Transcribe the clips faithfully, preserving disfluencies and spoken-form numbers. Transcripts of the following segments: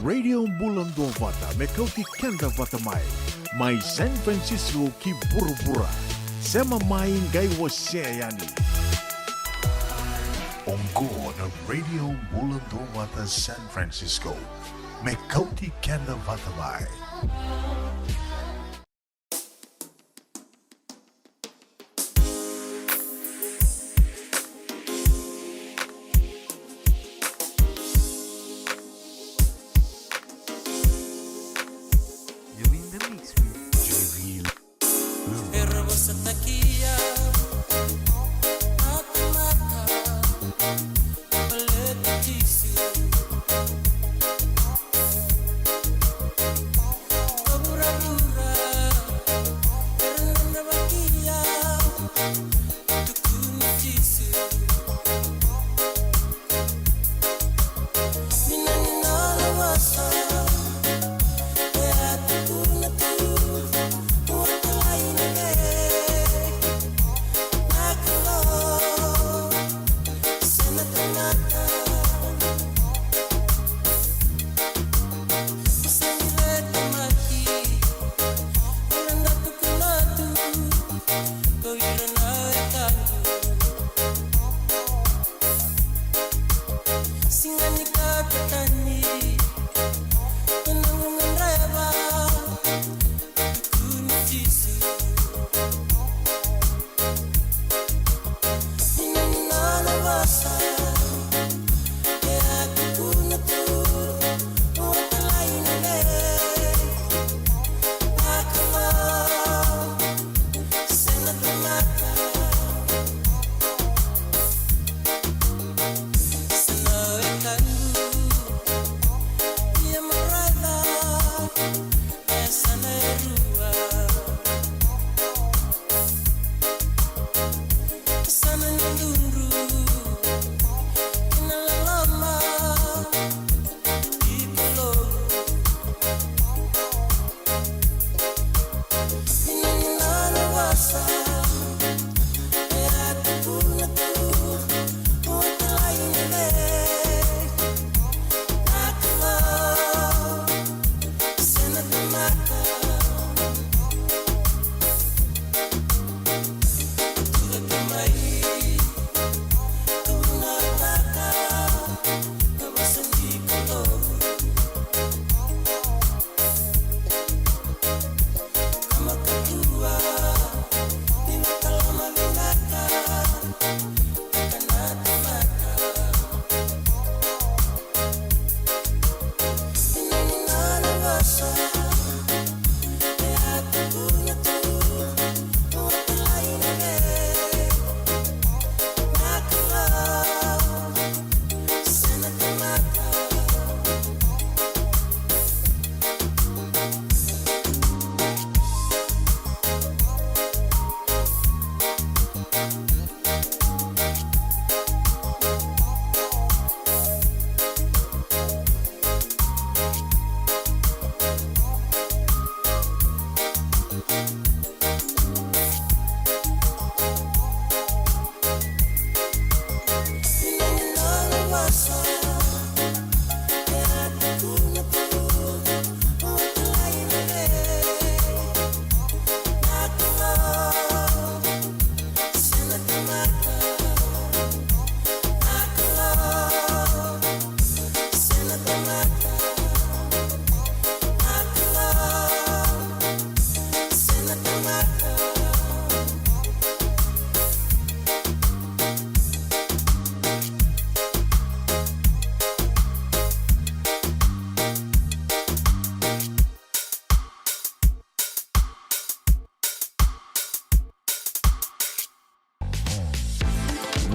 Radio Bula Duavata, me kauti keda vata mai. Mai San Francisco ki vuravura. Sema mai, qai wasea yani. Oqo na Radio Bula Duavata San Francisco, me kauti keda vata mai. You're in the mix with J V Lulu.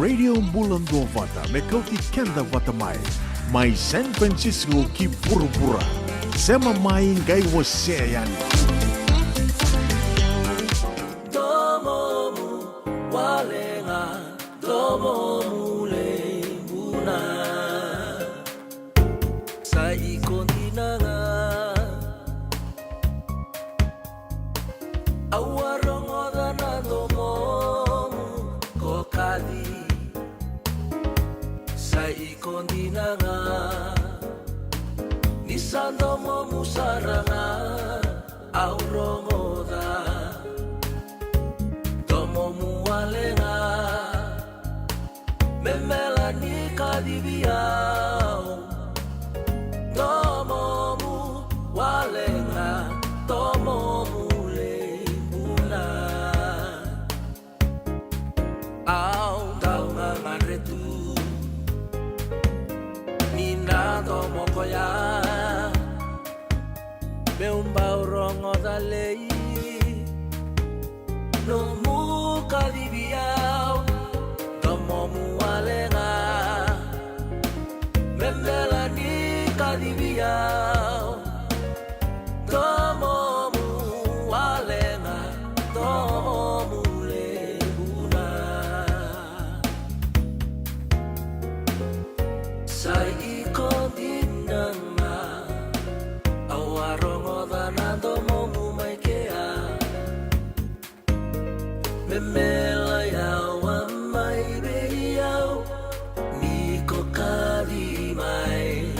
Radio Bula Duavata, me kauti keda vata mai. Mai San Francisco ki vuravura. Sema mai, qai wasea yani. Domomu wale ga, domomu levu na. Sa iko dina ga. Au a rogoca na domomu ko kaci. Sa iko dina ga. Ni Sa domomu sara ga au rogoca, domomu wale ga me mela ni kacivi au. Domomu wale ga, domomu levu na. Au dau gagadre tu ni na domo koya, meu bau rogoca lei. Nomu kacivi au, domomu wale ga me mela ni kacivi au. Domomu wale ga, domomu levu na. Sa iko dina ga au a rogoca na domomu mai kea. Me mela yawa mai vei au ni ko kaci mai.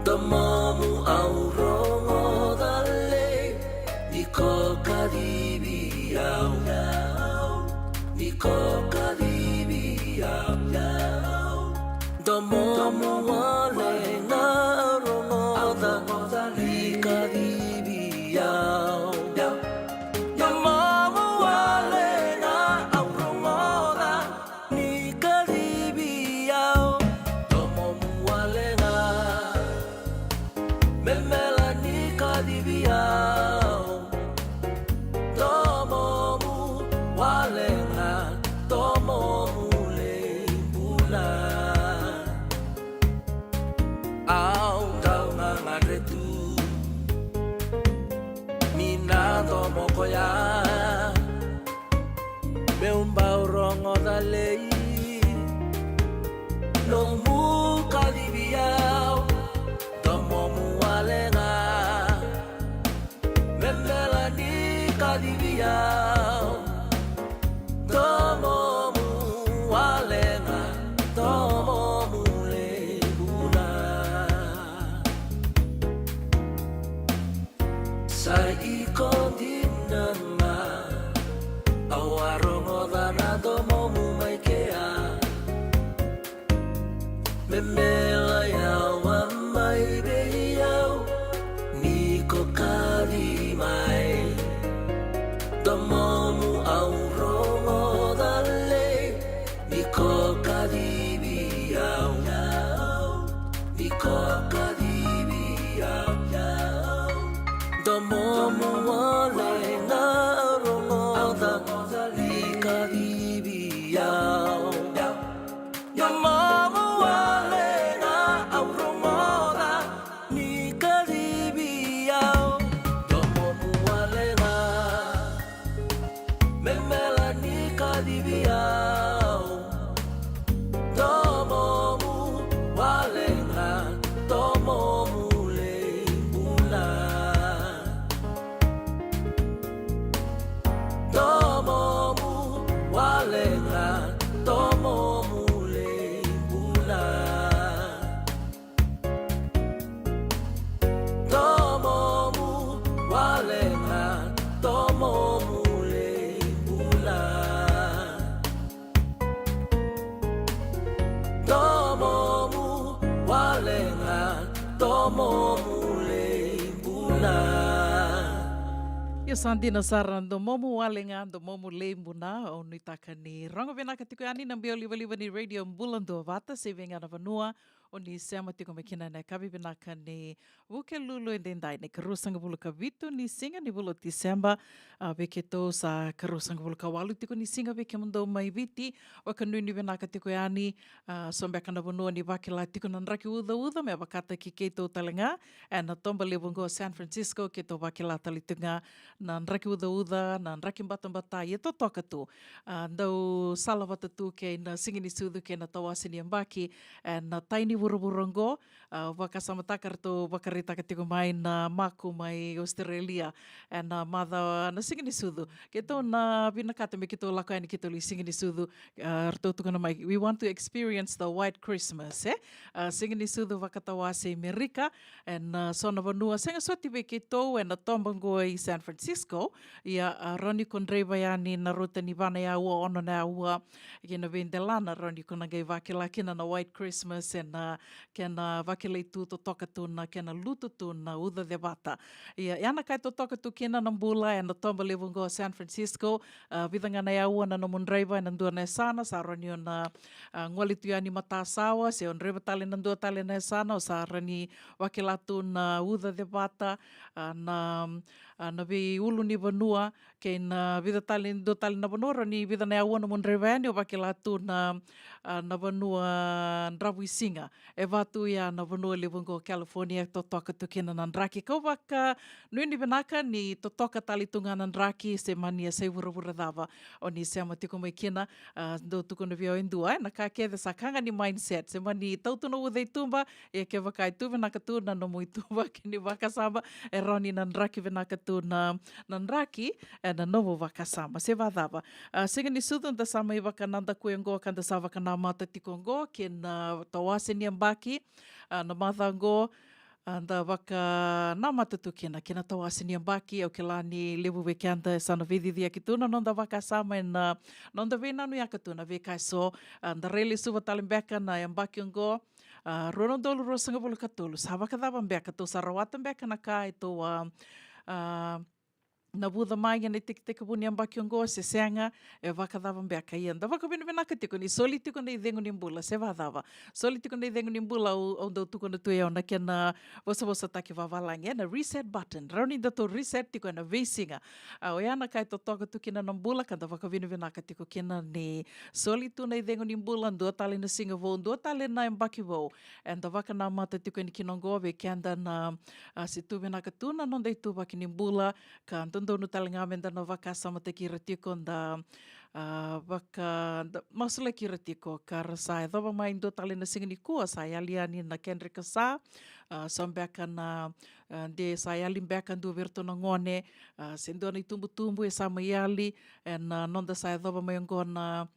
Domomu au rogoca lei ni ko kacivi au. Ni ko kacivi au. Domomu wale ga au rogoca ni kacivi au. Domomu wale ga au rogoca ni kacivi au. Domomu wale ga me mela ni kacivi au. Domomu wale ga, domomu levu na. Au dau gagadre tu ni na domo koya, meu bau rogoca lei. Nomu kacivi au, domomu wale ga me mela ni kacivi au. Domomu wale ga, domomu levu na. Sa iko dina ga au a rogoca na domomu mai kea. Me mela yawa mai vei au ni ko kaci mai. Domomu au rogoca lei ni ko kacivi au. Ni ko kacivi au. Domomu wale ga au rogoca ni kacivi au. Domomu wale ga au rogoca ni kacivi au. Domomu wale ga me mela ni kacivi au. Domomu wale ga, domomu levu na. Domomu wale ga, domomu levu na. Domomu wale ga, domomu levu na. Domomu wale ga, domomu levu na. Io, sa dina sara, domomu wale ga, domomu levu na. Au nuitaka ni rogo vinaka tiko yani na biau livaliva ni Radio Bula Duavata, se vei ga na vanua o ni sema tiko mai kina ena yakavi vinaka ni Vukelulu edaidai, na ikaruasagavulu ka vitu ni siga ni vula o Tiseba. A, vei keitou sa ikaruasagavulu ka walu tiko ni siga vei kemudou mai Viti. Vakanuinui vinaka tiko yani, a, so beka na vanua ni vakila tiko na draki ucauca me vakataki keitou tale ga ena toba levu oqo San Francisco, keitou vakila tale tiko ga na draki ucauca, na draki batabata e totoka tu. A, dau salavata tu kei na siga ni sucu kei na tawase ni yabaki ena tai ni vuravura oqo. A, vakasamataka ratou vakaraitaka tiko mai na maku mai Australia ena macawa na siga ni sucu. Keitou na vinakata me keitou lako yani keitou lai siga ni sucu. A, ratou tukuna mai, we want to experience the white Christmas, e? A, siga ni sucu vakatawase i Merika, ena so na vanua, sega soti vei keitou ena toba oqo i San Francisco. Ia, a, rawa ni ko draiva yani na rauta ni va na aua, ono na aua, kei na veidelana, rawa ni ko na qai vakila kina na white Christmas, ena kena vakilai tu, totoka tu na kena lutu tu na uca cevata. Ia, ia na ka e totoka tu kina na bula ena toba levu oqo San Francisco. A, vica ga na aua na nomu draiva ena dua na yasana, sa rawa ni o na, a, gole tu yani matasawa, se o draiva tale na dua tale na yasana, o sa rawa ni vakila tu na uca cevata, a, na, a, na veiulu ni vanua, kei na vica tale, dua tale na vanua, rawa ni vica na aua nomu draiva yani, o vakila tu na, a, na vanua dravu i siga. E vatu ia na vanua levu oqo California, e totoka tu kina na draki. Kau vakanuinui vinaka ni totoka tale tu ga na draki, se mani a sai vuravura cava o ni sema tiko mai kina. A, dau tukuna vei au e dua, e, na ka kece sa ka ga ni mindset, se mani tau tu na uca i tuba, ia kevaka e tu vinaka tu na nomu i tuba kei ni vakasama, e rawa ni na draki vinaka tu na, na draki, ena nomu vakasama, se vacava. A, siga ni sucu da sa mai vakanadakui oqo ka da sa vakanamata tiko oqo kei na tawase ni yabaki, a, na macawa oqo, a, da vakanamata tu kina kei na tawase ni yabaki. Au kila ni levu vei keda e sa na veiciciyaki tu na noda vakasama ena noda veinanuyaka tu na veika eso. A, da rai lesuva tale beka na yabaki oqo, a, rua na udolu ruasagavulu ka tolu, sa vakacava beka, tou sa rawata beka na ka e tou a, a, navuca mai ena itekitekivu ni yabaki oqo se sega, e vakacava beka. Ia, da vakavinavinaka tiko ni soli tiko na icegu ni bula, se vacava. Soli tiko na icegu ni bula, au, au dau tukuna tu e au na kena vosavosataki vavalagi, ena reset button. Rawa ni datou reset tiko ena veisiga. A, oya na ka e totoka tu kina na bula, ka da vakavinavinaka tiko kina ni soli tu na icegu ni bula, dua tale na siga vou, dua tale na yabaki vou. Eda vakanamata tiko yani kina oqo vei keda na, a, se tu vinaka tu na noda ituvaki ni bula, ka dodonu tale ga meda na vakasamataki ira tiko, da, a, vaka, da masulaki ira tiko, ka ra sa yacova mai dua tale na siga nikua, sa yali yani na kedra ikasa, a, so beka na, a, de sa yali beka dua vei iratou na gone, a, se dua na itubutubu e sa mai yali, ena, a, noda sa yacova mai oqo na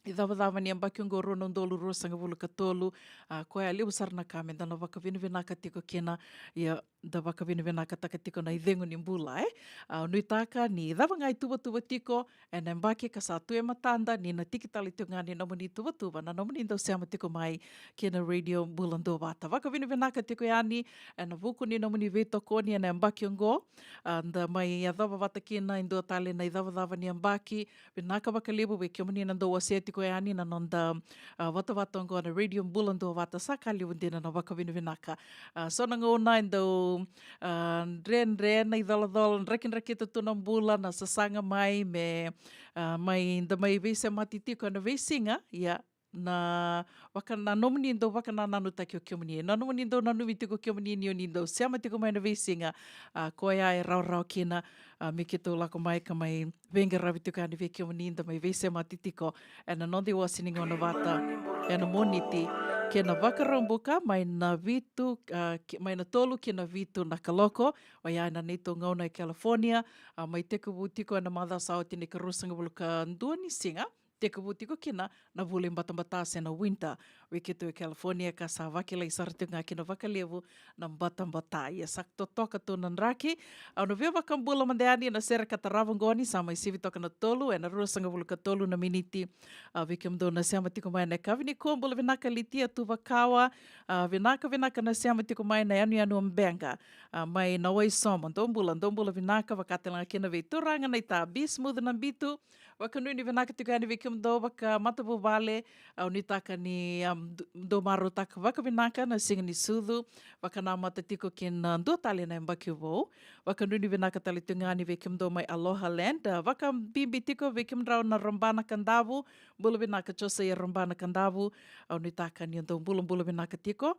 icavacava ni yabaki oqo rua na udolu ruasagavulu ka tolu. A, koya e levu sara na ka meda na vakavinavinaka tiko kina. Ia, da vakavinavinakataka tiko na icegu ni bula, e? A, au nuitaka ni cava ga e tuvatuva tiko ena yabaki ka sa tu e matada, ni na tiki tale tiko ga ni nomuni tuvatuva na nomuni dau sema tiko mai kina Radio Bula Duavata. Vakavinavinaka tiko yani ena vuku ni nomuni veitokoni ena yabaki oqo. A, da mai yacova vata kina e dua tale na icavacava ni yabaki. Vinaka vakalevu vei kemuni na dau wasea tiko yani na noda, a, vatavata oqo na Radio Bula Duavata. Sa ka levu dina na vakavinavinaka. A, so na gauna e dau, a, dredre na icolacola, drakidrakita tu na bula, na sasaga mai me, a, mai, da mai veisemati tiko ena veisiga. Ia, na vaka, na nomuni dau vakanananutaki o kemuni, na nomuni dau nanumi tiko o kemuni ni oni dau sema tiko mai na veisiga. A, koya e rawarawa kina, a, me keitou lako mai ka mai veiqaravi tiko yani vei kemuni, da mai veisemati tiko ena noda iwase ni gauna vata ena Moniti kei na Vakaraubuka, mai na vitu, a, ki, mai na tolu ki na vitu na kaloko. Oya ena neitou gauna e California, a, mai tekivu tiko ena macawa sa oti na ikaruasagavulu ka dua ni siga, tekivu tiko kina na vula i batabata se na winter vei keitou e California, ka sa vakilai sara tiko ga kina vakalevu na batabata. Ia, sa totoka tu na draki. Au na via vakabula mada yani na sere ka tarava oqo ni sa mai sivi toka na tolu ena ruasagavulu ka tolu na miniti. A, vei kemudou na sema tiko mai na yakavi nikua, bula vinaka Litia Tuvakawa. A, vinaka, vinaka na sema tiko mai na Yanuyanu Beqa, a, mai na Waisomo. Dou bula, dou bula vinaka, vaka tale ga kina vei turaga na ita Bi Smooth Nabitu. Vakanuinui vinaka tiko yani vei kemudou vakamatavuvale. Au nuitaka ni, am, d-, dou marautaka vakavinaka na siga ni sucu, vakanamata tiko kina dua tale na yabaki vou. Vakanuinui vinaka tale tiko ga yani vei kemudou mai Aloha Land. A, vakabibi tiko vei kemudrau na Rabana Kadavu. Bula vinaka Josaia Rabana Kadavu. Au nuitaka ni o dou bulabula vinaka tiko.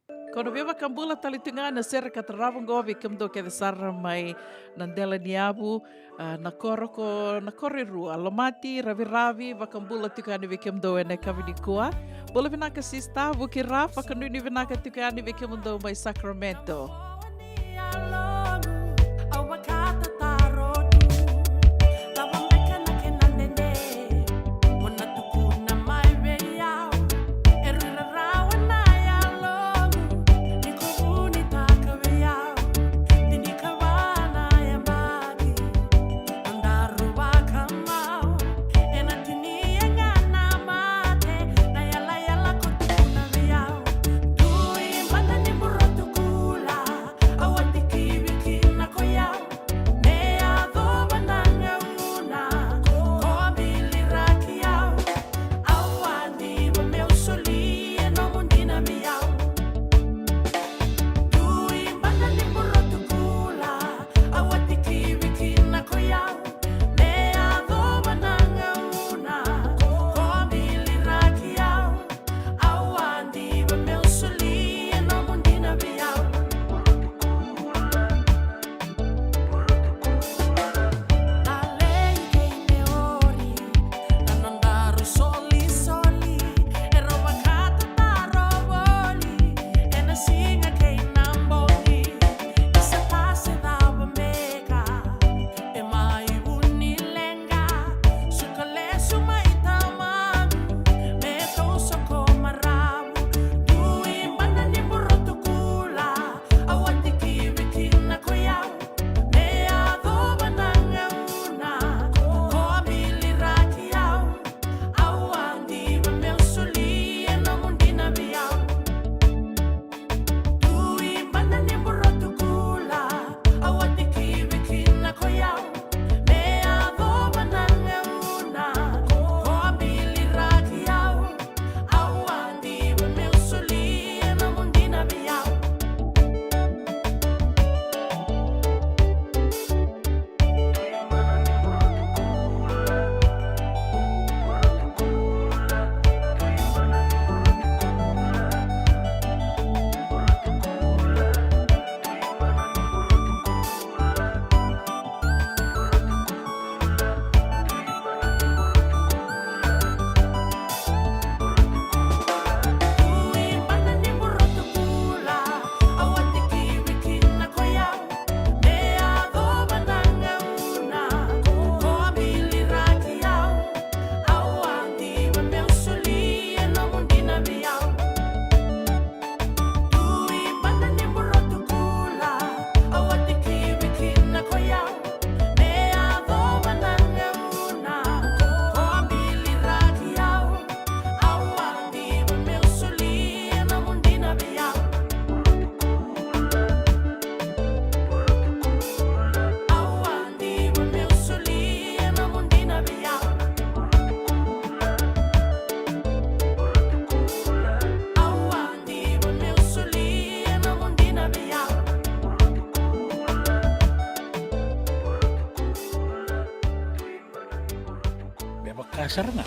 Ko na veivakabula tale tu ga na sere ka tarava oqo vei kemudou kece sara mai na dela ni yavu, ah, na koro ko na koro e rua, Lomati, Raviravi, vakabula tiko yani vei kemudou ena yakavi nikua. Bula vinaka sista, vuki ra, vakanuinui vinaka tiko yani vei kemudou mai Sacramento. Me vaka sara ga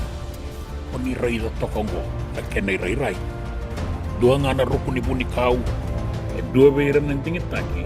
o ni raica toka oqo na kena irairai. Dua ga na ruku ni vunikau, e dua vei ira na digitaki,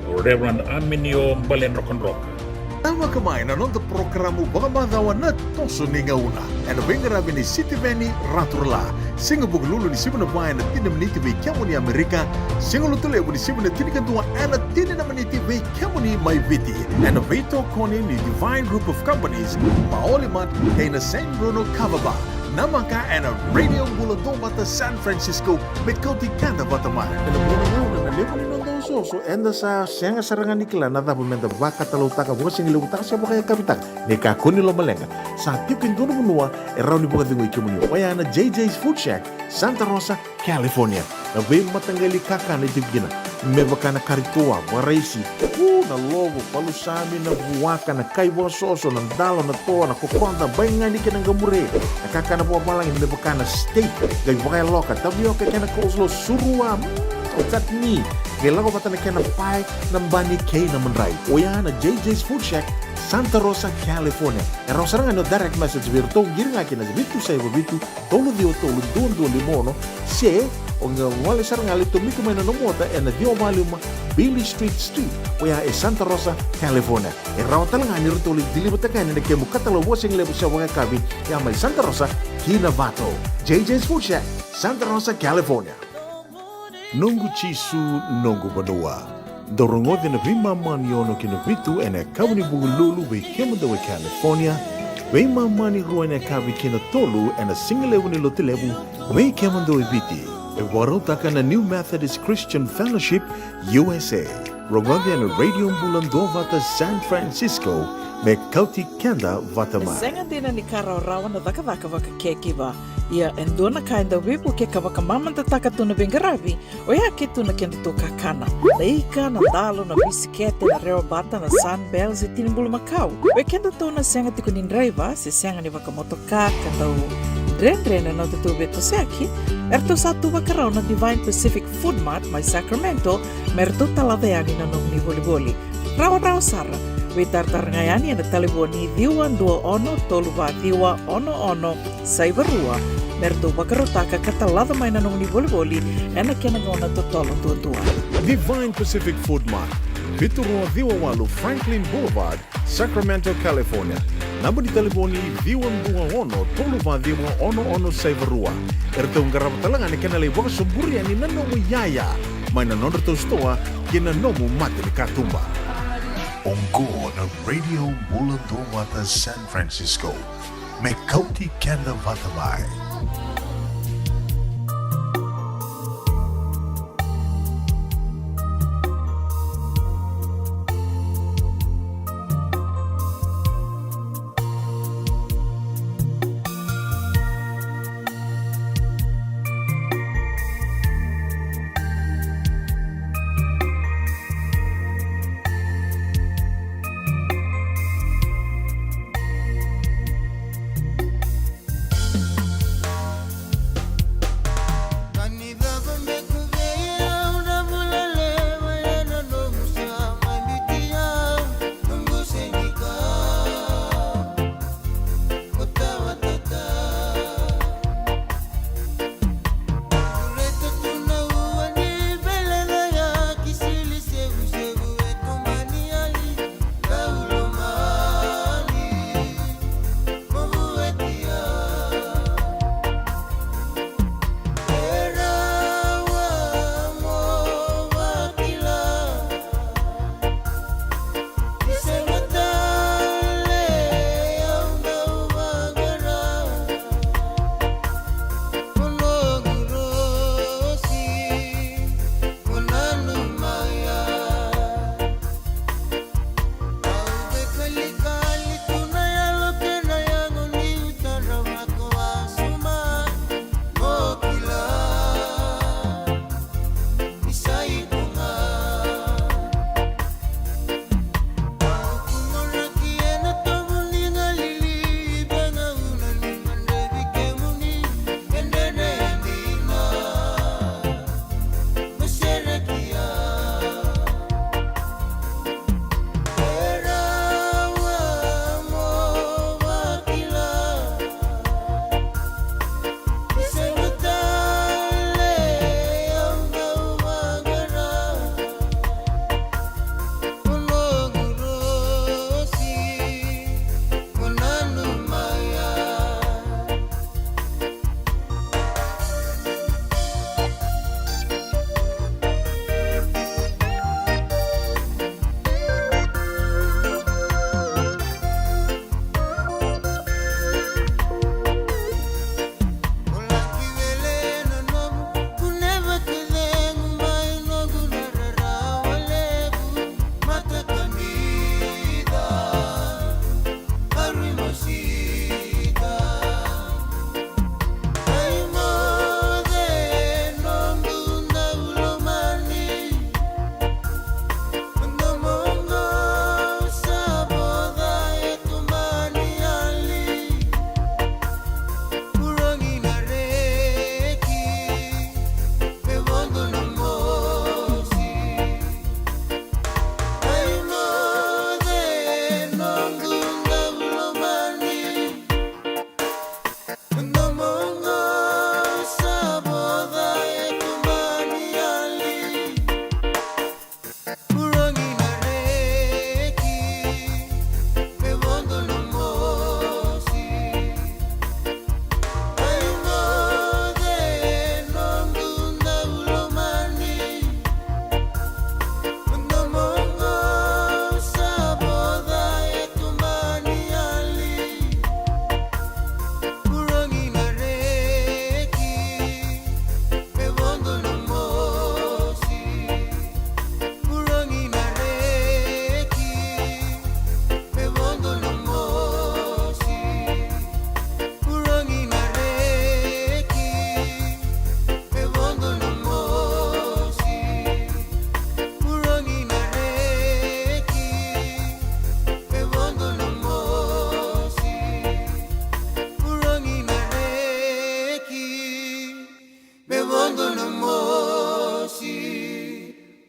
o Reverend Aminio Baledrokadroka. Tavaka mai na noda porokaramu vakamacawa na Toso ni Gauna, ena veiqaravi ni Sitiveni Raturala. Siga Vukelulu ni sivi na va ena tini na miniti vei kemuni Amerika, Siga Lotulevu ni sivi na tinikadua ena tini na miniti vei kemuni mai Viti, ena veitokoni ni Divine Group of Companies, Maoli Mart kei na San Bruno Kava Bar. Namaka ena Radio Bula Duavata San Francisco, me kauti keda vata mai. Ena vuna gauna na levu ni noda osooso, eda sa sega sara ga ni kila na cava meda vakatalautaka, vakasigalevu taka se vakayakavi taka. Ni kakua ni lomaleqa, sa tiko e dua na vanua e rawa ni vakacegui kemuni, oya na J J's Food Shack, Santa Rosa, California. Na veimataqali kakana e tiko kina, me vaka na kari toa, vakaraisi, u, na lovo, palusami, na vuaka, na kai vakasoso, na dalo, na toa, na kokoda, baigani kei na qamure. Na kakana vakavalagi me vaka na steak, qai vakayaloka, tavioka kei na coleslaw, surua, mm, chutney, qai lako vata na kena pae, na bani kei na madrai. Oya na J J's Food Shack, Santa Rosa, California. E rawa sara ga ni o direct message vei iratou, qiri ga kina vitu saiva vitu, tolu ciwa tolu, dua dua lima ono, se O qai gole sara ga lai tomika mai na nomu ota ena ciwa walu lima Bailey Street Suite, oya e Santa Rosa, California. E rawa tale ga ni ratou lai deliver-taka yani na kemu katalau vakasigalevu se vakayakavi, ya mai Santa Rosa ki Novato. J J's Food Shack, Santa Rosa, California. Noqu Jisu, noqu vanua. Dou rogoca na veimama ni ono ki na vitu ena yakavi ni Vukelulu vei kemudou e California, veimama ni rua ena yakavi ki na tolu ena sigalevu ni Lotulevu vei kemudou e Viti. E vakarautaka na New Methodist Christian Fellowship U S A. Rogoca ena Radio Bula Duavata San Francisco, me kauti keda vata mai. Sega dina ni ka rawarawa na cakacaka vakacaregiver. Ia e dua na ka e dau veivuke ka vakamamadataka tu na veiqaravi, oya ke tu na kedatou kakana. Na ika, na dalo, na bisikete, na rewa bata, na Sunbell se tini bulumakau. Vei kedatou na sega tiko ni draiva se sega ni vakamotoka ka dau dredre na nodatou veitosoyaki, eratou sa tu vakarau na Divine Pacific Food Mart mai Sacramento me ratou talaca yani na nomuni volivoli. Rawarawa sara. Veitaratara ga yani ena talevoni ciwa dua ono tolu va ciwa ono ono saiva rua me ratou vakarautaka ka talaca mai na nomuni volivoli ena kena gauna totolo duadua. Divine Pacific Food Mart, vitu rua ciwa walu Franklin Boulevard, Sacramento, California. Naba ni talevoni ciwa dua ono tolu va ciwa ono ono saiva rua. Eratou qarava tale ga na kena lai vakasoburi yani na nomu iyaya mai na nodratou sitoa kei na nomu mata ni katuba. Oqo na Radio Bula Duavata San Francisco, me kauti keda vata mai.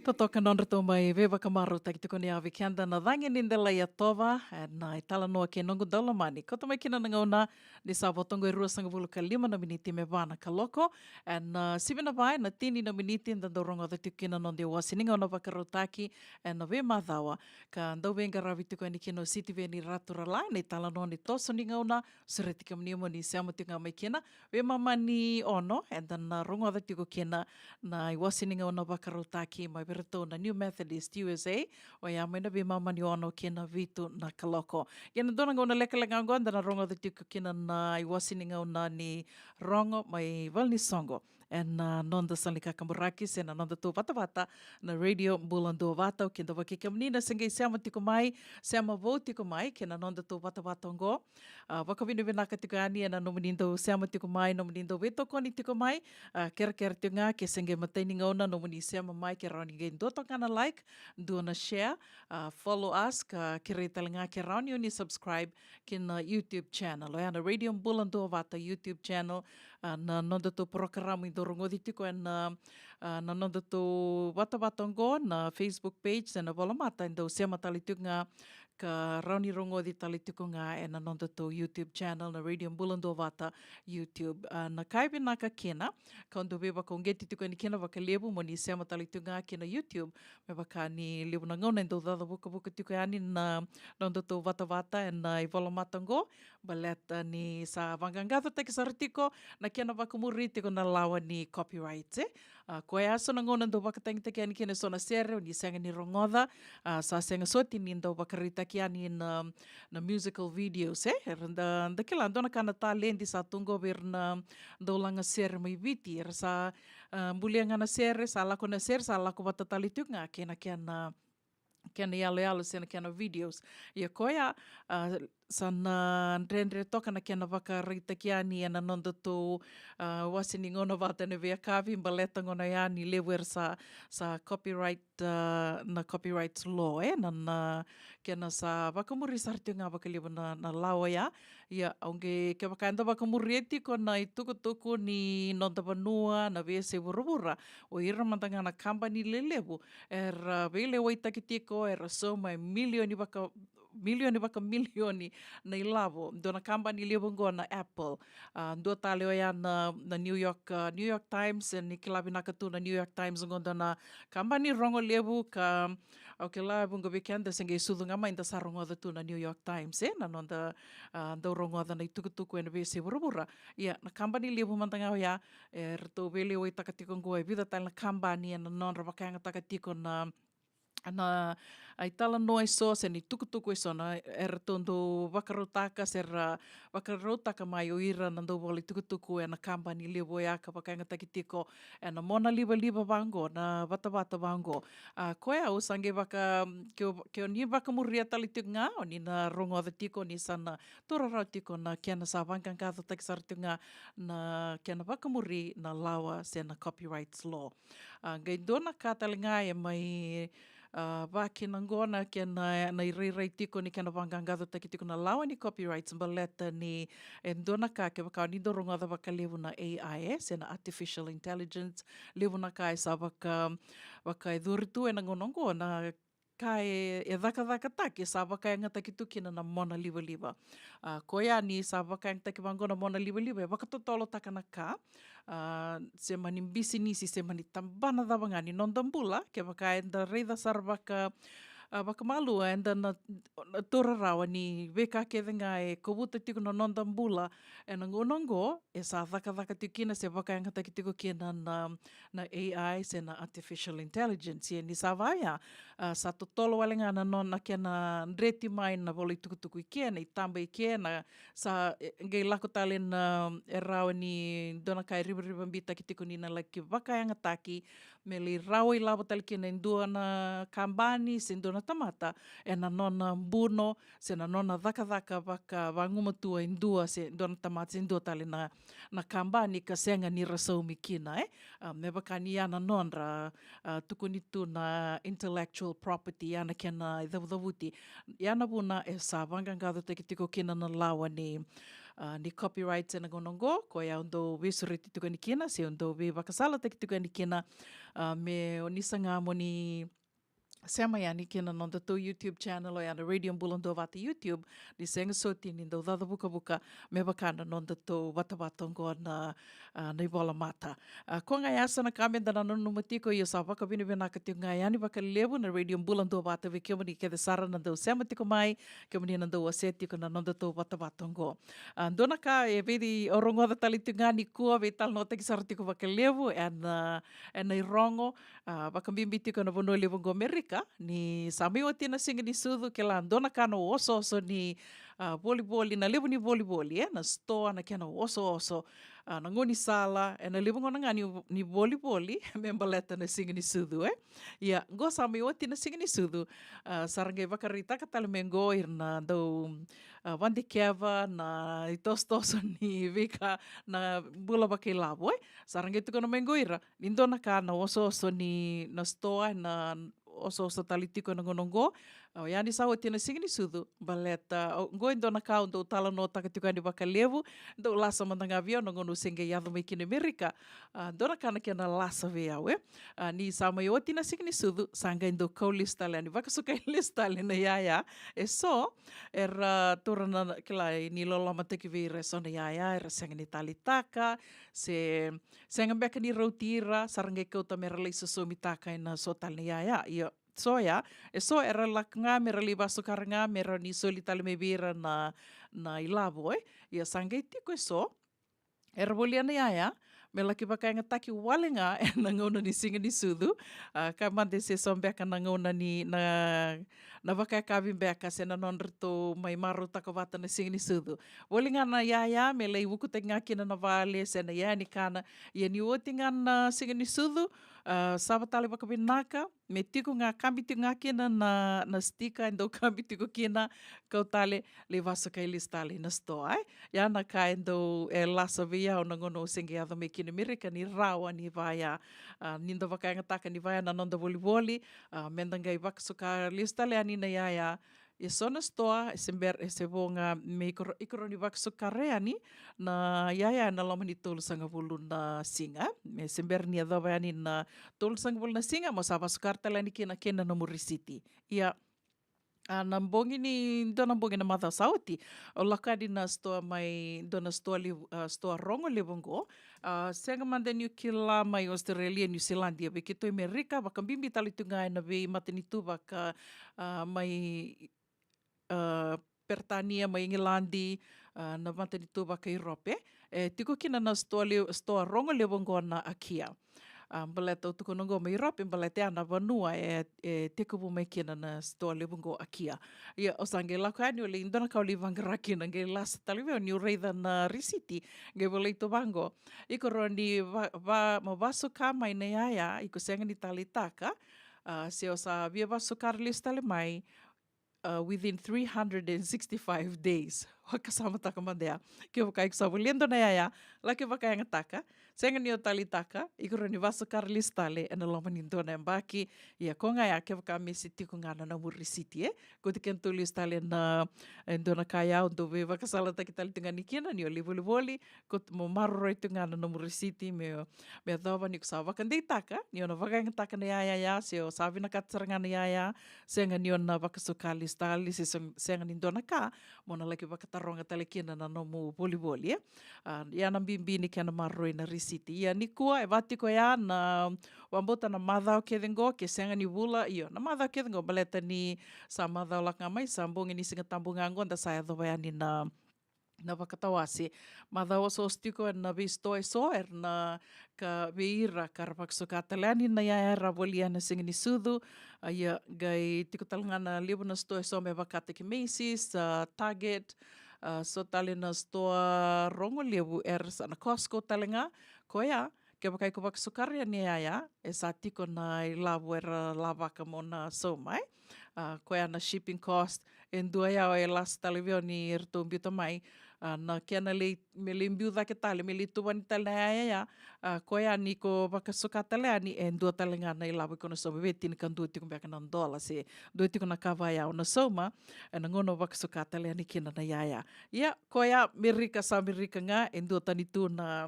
Totoka nodratou mai veivakamarautaki tiko ni yavi keda na cagi ni delai yatova, ena italanoa kei noqu daulomani. Kauta mai kina na gauna ni sa vo toka e ruasagavulu ka lima na miniti me va na kaloko. Ena, ah, sivi na va ena tini na miniti da dau rogoca tiko kina noda iwase ni gauna vakarautaki ena veimacawa. Ka dau veiqaravi tiko yani kina o Sitiveni Raturala ena italanoa ni toso ni gauna. Sureti kemuni mo ni sema tiko ga mai kina. Veimama ni ono, eda na rogoca tiko kina na iwase ni gauna vakarautaki mai vei iratou na New Methodist U S A, oya mai na veimama ni ono kei na vitu na kaloko. Ia na dua na gauna lekaleka oqo, eda na rogoca tiko kina na iwase ni gauna ni rogo mai valenisoqo. Ena noda sala ni kakaburaki se na nodatou vatavata na Radio Bula Duavata. Au kidavaki kemuni na se qai sema tiko mai, sema vou tiko mai kei na nodatou vatavata oqo. Ah, vakavinavinaka tiko yani ena nomuni dau sema tiko mai, nomuni dau veitokoni tiko mai. Ah, kerekere tiko ga ke se qai matai ni gauna nomuni sema mai ke rawa ni qai dua toka na like, dua na share, ah, follow us, ka kerei tale ga ke rawa ni o ni subscribe kina YouTube channel. Oya na Radio Bula Duavata YouTube channel. Ah, na nodatou porokaramu e dau rogoci tiko ena, ah, na nodatou vatavata oqo, na Facebook page, ena volamata e dau sema tale tiko ga ka rawa ni rogoci tale tiko ga ena nodatou YouTube channel, na Radio Bula Duavata YouTube. Ah, na ka e vinaka kina, ka dau veivakauqeti tiko yani kina vakalevu mo ni sema tale tiko ga kina YouTube, me vaka ni levu na gauna e dau caca vukavuka tiko yani na nodatou vatavata ena ivolamata oqo, baleta ni sa vaqaqacotaki sara tiko na kena vakamuri tiko na lawa ni copyright, e. Ah, koya so na gauna dau vakatagitaki yani kina eso na sere o ni sega ni rogoca, ah, sa sega soti ni dau vakaraitaki yani na, na musical videos, e. Era da, da kila dua na ka na taledi sa tu qo vei ira na dau laga sere mai Viti, era sa, ah, bulia ga na sere, sa lako na sere, sa lako vata tale tiko ga kei na kena, kena iyaloyalo se na kena videos. Ia koya, ah, sa na dredre toka na kena vakaraitaki yani ena nodatou, ah, wase ni gauna vata ena veiyakavi, baleta gona yani levu era sa, sa copyright, ah, na copyright law, e, na, na kena sa vakamuri sara tiko ga vakalevu na, na lawa oya. Ia, au qai kevaka eda vakamuria tiko na itukutuku ni noda vanua, na veiyasai vuravura, o ira mada ga na kabani lelevu era veilewaitaki tiko, era sauma e milioni vaka, milioni vakamilioni na ilavo. Dua na kabani levu oqo na Apple. Ah, dua tale oya na, na New York, ah, New York Times, e, ni kila vinaka tu na New York Times oqo dua na kabani rogo levu ka, au kila e vuqa vei keda se qai sucu ga mai da sa rogoca tu na New York Times, e, na noda, ah, dau rogoca na itukutuku ena veiyasai vuravura. Ia, na kabani levu mada ga oya, e, eratou veilewaitaka tiko oqo e vica tale na kabani ena nodra vakayagataka tiko na, na, a, italanoa eso se na itukutuku eso na eratou dau vakarautaka se ra vakarautaka mai o ira na dau vola itukutuku ena kabani levu oya ka vakayagataki tiko ena mona livaliva vaqo, na vatavata vaqo. A, koya au sa qai vaka, ke o, ke o ni vakamuria tale tiko ga, o ni na rogoca tiko ni sa na taura rawa tiko na kena sa vaqaqacotaki sara tiko ga na kena vakamuri na lawa se na copyrights law. A, qai dua na ka tale ga e mai, a, vakina oqo na kena, na irairai tiko ni kena vaqaqacotaki tiko na lawa ni copyrights, baleta ni e dua na ka kevaka o ni dau rogoca vakalevu na A I, e, se na artificial intelligence, levu na ka e sa vaka, vaka e curu tu ena gauna oqo na ka e, e cakacakataki, sa vakayagataki tu kina na mona livaliva. A, koya ni sa vakayagataki vaqo na mona livaliva, e vakatotolotaka na ka, a, se mani bisinisi, se mani tabana cava ga ni noda bula, kevaka eda raica sara vaka, a, vakamalua, eda na, na taura rawa ni veika kece ga e kovuta tiko na noda bula ena gauna oqo, e sa cakacaka tiko kina se vakayagataki tiko kina na, na A I se na artificial intelligence. Ia ni sa vaya, a, sa totolo wale ga na nona kena dreti mai na vola itukutuku i ke, na itaba i ke, na sa, e, qai lako tale na, e rawa ni dua na ka e rivarivabitaki tiko ni na laki vakayagataki me lai rawa ilavo tale kina e dua na kabani se dua na tamata ena nona buno se na nona cakacaka vakavagumatua e dua se dua na tamata se dua tale na, na kabani ka sega ni ra saumi kina, e. A, me vaka ni ya na nodra, a, tukuni tu na intellectual property, ya na kena icavucavuti. Ya na vuna e sa vaqaqacotaki tiko kina na lawa ni, a, ni copyright ena gauna oqo, koya au dau veisureti tiko yani kina, se au dau veivakasalataki tiko yani kina, a, me o ni saga mo ni sema yani kina nodatou YouTube channel, oya na Radio Bula Duavata YouTube, ni sega soti ni dau caca vukavuka me vaka na nodatou vatavata oqo na, a, na ivola mata. A, ko ga ya sa na ka meda na nanuma tiko, io sa vakavinavinaka tiko ga yani vakalevu na Radio Bula Duavata vei kemuni kece sara na dau sema tiko mai, kemuni na dau wasea tiko na nodatou vatavata oqo. A, dua na ka e vei au rogoca tale tiko ga nikua, veitalanoataki sara tiko vakalevu ena, ena irogo, a, vakabibi tiko na vanua levu oqo Amerika, ni sa mai oti na siga ni sucu, kila dua na ka na osooso ni, a, volivoli, na levu ni volivoli, e, na sitoa na kena osooso, a, na gaunisala, ena levu gona ga ni, ni volivoli me baleta na siga ni sucu, e. Ia, qo sa mai oti na siga ni sucu, a, sa ra qai vakaraitaka tale mai qo ira na dau, a, vadikeva na itosotoso ni veika na bula vakailavo, e. Sa ra qai tukuna mai qo ira, ni dua na ka na osooso ni na sitoa, na osooso tale tiko ena gauna oqo, a, oya ni sa oti na siga ni sucu, baleta, o, qo e dua na ka au dau talanoataka tiko yani vakalevu, dau lasa mada ga vei au na gauna au se qai yaco mai kina Amerika, a, dua na ka na kena lasa vei au, e. A, ni sa mai oti na siga ni sucu, sa qai dau kau lesu tale yani, vakasukai lesu tale na iyaya, e so, era taura na, kila, ni lolomataki vei ira e so na iyaya, era sega ni taleitaka, se sega beka ni rauti ira, sa ra qai kauta me ra lai sosomitaka ena so tale na iyaya. Ia, so ya, e so era lako ga me ra lai vasukara ga me ra ni soli tale mai vei ira na, na ilavo, e. Ia sa qai tiko e so, era volia na iyaya me laki vakayagataki wale ga ena gauna ni siga ni sucu, a, ka mada se so beka na gauna ni na, na vakayakavi beka se na nodratou mai marautaka vata na siga ni sucu. Voli ga na iyaya me lai vukutaki ga kina na vale se na iyaya ni kana. Ia ni oti ga na siga ni sucu, a, sava tale vakavinaka, me tiko ga, kabi tiko ga kina na, na stika e dau kabi tiko kina, kau tale, lai vasukai lesu tale na sitoa, e. Ia na ka e dau, e lasa vei au na gauna au se qai yaco mai kina Amerika, ni rawa ni vaya, a, ni da vakayagataka ni vaya na noda volivoli, a, meda qai vakasuka lesu tale yani na iyaya, e so na sitoa, e se ber-, e se vo ga me iko ra-, iko rawa ni vakasukara yani na iyaya ena loma ni tolusagavulu na siga. Me se bera ni yacova yani na tolusagavulu na siga, mo sa vasukara tale yani kina kei na nomu risiti. Ia, a, na bogi ni, dua na bogi na macawa sa oti, au lako yani na sitoa mai, dua na sitoa levu, a, sitoa rogo levu oqo. A, sega mada niu kila mai Australia, New Zealand, ia vei keitou i Amerika, vakabibi tale tu ga ena veimatanitu vaka, a, mai, a, Peritania, mai Igiladi, a, na matanitu vaka Iurope, e tiko kina na sitoa le-, sitoa rogo levu oqo na IKEA. A, baleta au tukuna oqo mai Iurope, baleta ya na vanua e, e tekivu mai kina na sitoa levu oqo IKEA. Ia, au sa qai lako yani, au lai dua na ka au lai vaqara kina, qai lasa tale vei au niu raica na risiti, qai volai tu vaqo. Iko rawa ni va-, va-, mo vasuka mai na iyaya, iko sega ni taleitaka, a, se o sa via vasukara lesu tale mai, a, within three hundred and sixty-five days. Vakasamataka mada ya. Kevaka iko sa volia dua na iyaya, laki vakayagataka, sega ni o taleitaka, iko rawa ni vasukara lesu tale ena loma ni dua na yabaki. Ia ko ga ya, kevaka me se tiko ga na nomu risiti, e. Kauti kedatou lesu tale na, e, dua na ka ya au dau veivakasalataki tale tu ga yani kina, ni o lai volivoli, ko mo maroroi tu ga na nomu risiti, me, me yacova ni ko sa vakadeitaka ni o na vakayagataka na iyaya ya, se o sa vinakata sara ga na iyaya, sega ni o na vakasuka lesu tale, se seg-, sega ni dua na ka mo na laki vakataroga tale kina na nomu volivoli, e. A, ia na bibi ni kena maroroi na risiti. Ia nikua, e vaka tiko ya na, au vakabauta na macawa kece oqo, ke sega ni vula, io, na macawa kece oqo, baleta ni sa macawa lako ga mai, sa bogi ni Siga Tabu ga oqo, da sa yacova yani na na vakatawase. Macawa osooso tiko ena veisitoa eso, era na ka vei ira ka ra vakasuka tale yani na iyaya era volia ena siga ni sucu. A, ia, qai tiko tale ga na levu na sitoa eso me vakataki Macy's, a, Target, a, so tale na sitoa rogo levu era sa na Costco tale ga. Koya, kevaka iko vakasukara yani na iyaya, e sa tiko na ilavo era lavaka mo na sauma, e. A, koya na shipping cost, e dua ya e lasa tale vei au ni ratou biuta mai, A, na kena lei, me lei biu cake tale, me lei tuvani tale na yaya ya. A, koya ni ko vakasuka tale yani, e dua tale ga na ilavo iko na sauma, vei tinikadua tiko beka na dola, se dua tiko na ka vaya o na sauma, e na gauna o vakasuka tale yani kina na yaya. Ia, koya Merika, sa Merika ga, e dua tani tu na,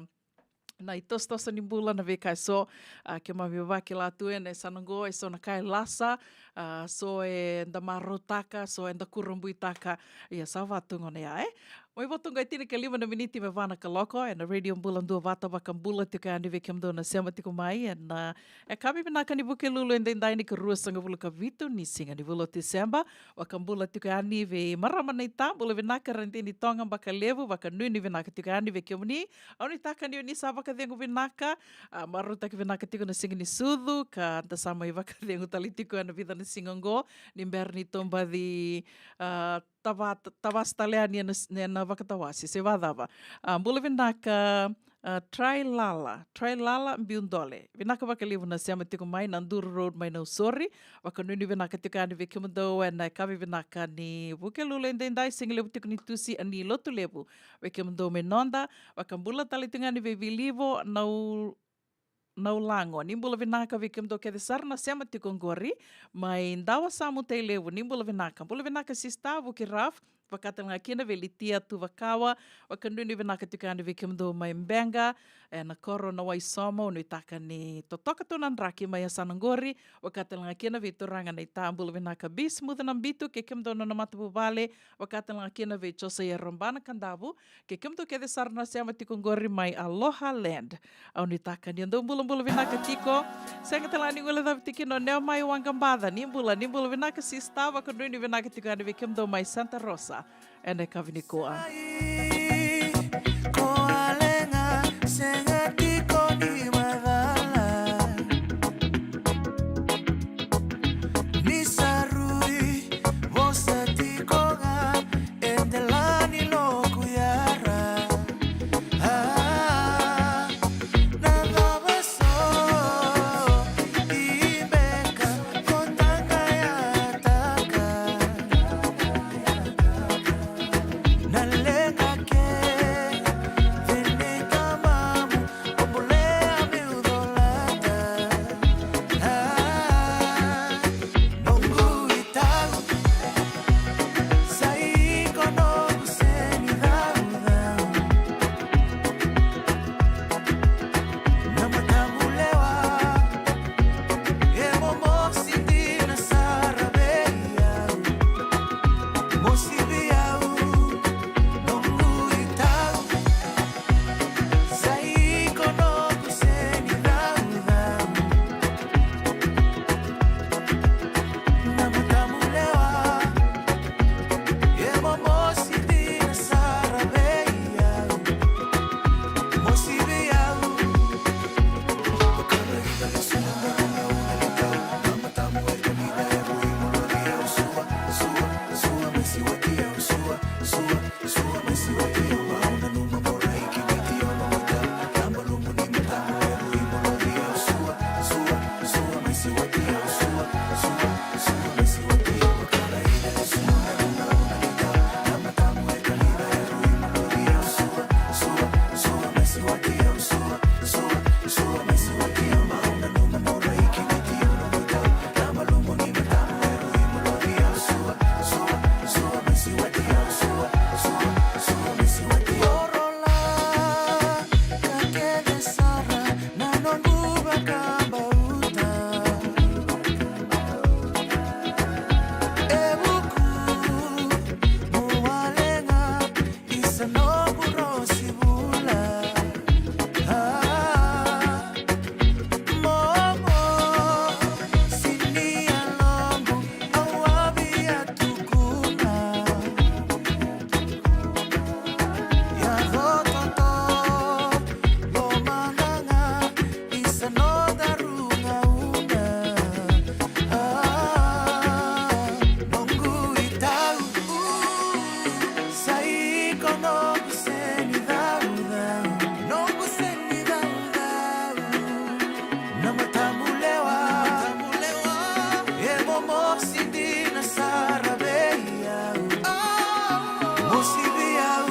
na itosotoso ni bula na veika e so, a, keimami vakila tu e na yasana qo, e so na ka e lasa, a, so e da marautaka, so e da kurabuitaka, ia sa vatu gona ya, e? Mai votu qo e tinikalima na miniti me va na kaloko, e na Radio Bula Duavata, vakabula tiko yani vei kemudou na sema tiko mai, e na, e, yakavi vinaka ni Vukelulu e daidai ni ka ruasagavulu ka vitu ni siga ni vula o Tiseba, vakabula tiko yani vei marama na ita, bula vinaka Radini Toga Bakalevu, vakanuinui vinaka tiko yani vei kemuni, au nuitaka ni o ni sa vakacegu vinaka, a, marautaki vinaka tiko na siga ni sucu, ka da sa mai vakacegu tale tiko e na vica na siga oqo, ni bera ni tou baci, a, tava-, tavasa tale yani e na s-, e na vakatawasi, se vacava. A, bula vinaka, a, Try Lala, Try Lala Biudole. Vinaka vakalevu na sema tiko mai na Duru Road mai Nausori. Vakanuinui vinaka tiko yani vei kemudou e na yakavi vinaka ni Vukelulu e daidai, siga levu tiko ni tusi, a, ni Lotulevu. Vei kemudou mai noda, vakabula tale tiko yani vei Vilivo, Nau-, Naulago. Ni bula vinaka vei kemudou kece sara na sema tiko qori, mai Dawasamu, Tailevu, ni bula vinaka. Bula vinaka sista Vuki Raf, vaka tale ga kina vei Litia Tuvakawa, vakanuinui vinaka tiko yani vei kemudou mai Beqa, e na koro na Waisomo, au nuitaka ni totoka tu na draki mai yasana qori, vaka tale ga kina vei turaga na ita, bula vinaka Bi Smooth Nabitu, kei kemudou na nona matavuvale, vaka tale ga kina vei Josaia Robana Kadavu, kei kemudou kece sara na sema tiko qori mai Aloha Land. Au nuitaka ni o dou bulabula vinaka tiko. Sega tale ga ni guilecavi tiko kina o Neomai Waqabaca, ni bula, ni bula vinaka sista, vakanuinui vinaka tiko yani vei kemudou mai Santa Rosa e na yakavi nikua. Ko Alega, sega tiko ni macala. Ni sa rui vosa tiko ga e dela ni loku yara. A, na cava so i beka ko taqayataka? Na leqa kece nei tamamu, o bolea meu colata. A, noqu itau, sa iko noqu seni caucau. Na matamu lewa, e momosi dina sara vei au. Mosi vei au, noqu itau, sa iko noqu seni caucau. Na matamu lewa, e momosi dina sara vei au. Mosi vei au. Isa noqu rosi vula. A, momo, sini yaloqu, au a via tukuna. Yaco toto, lomana ga, isa nodaru gauna. A, noqu itau, sa iko noqu seni caucau, noqu seni caucau. Na matamu lewa, e momosi dina sara vei au. Mosi vei au.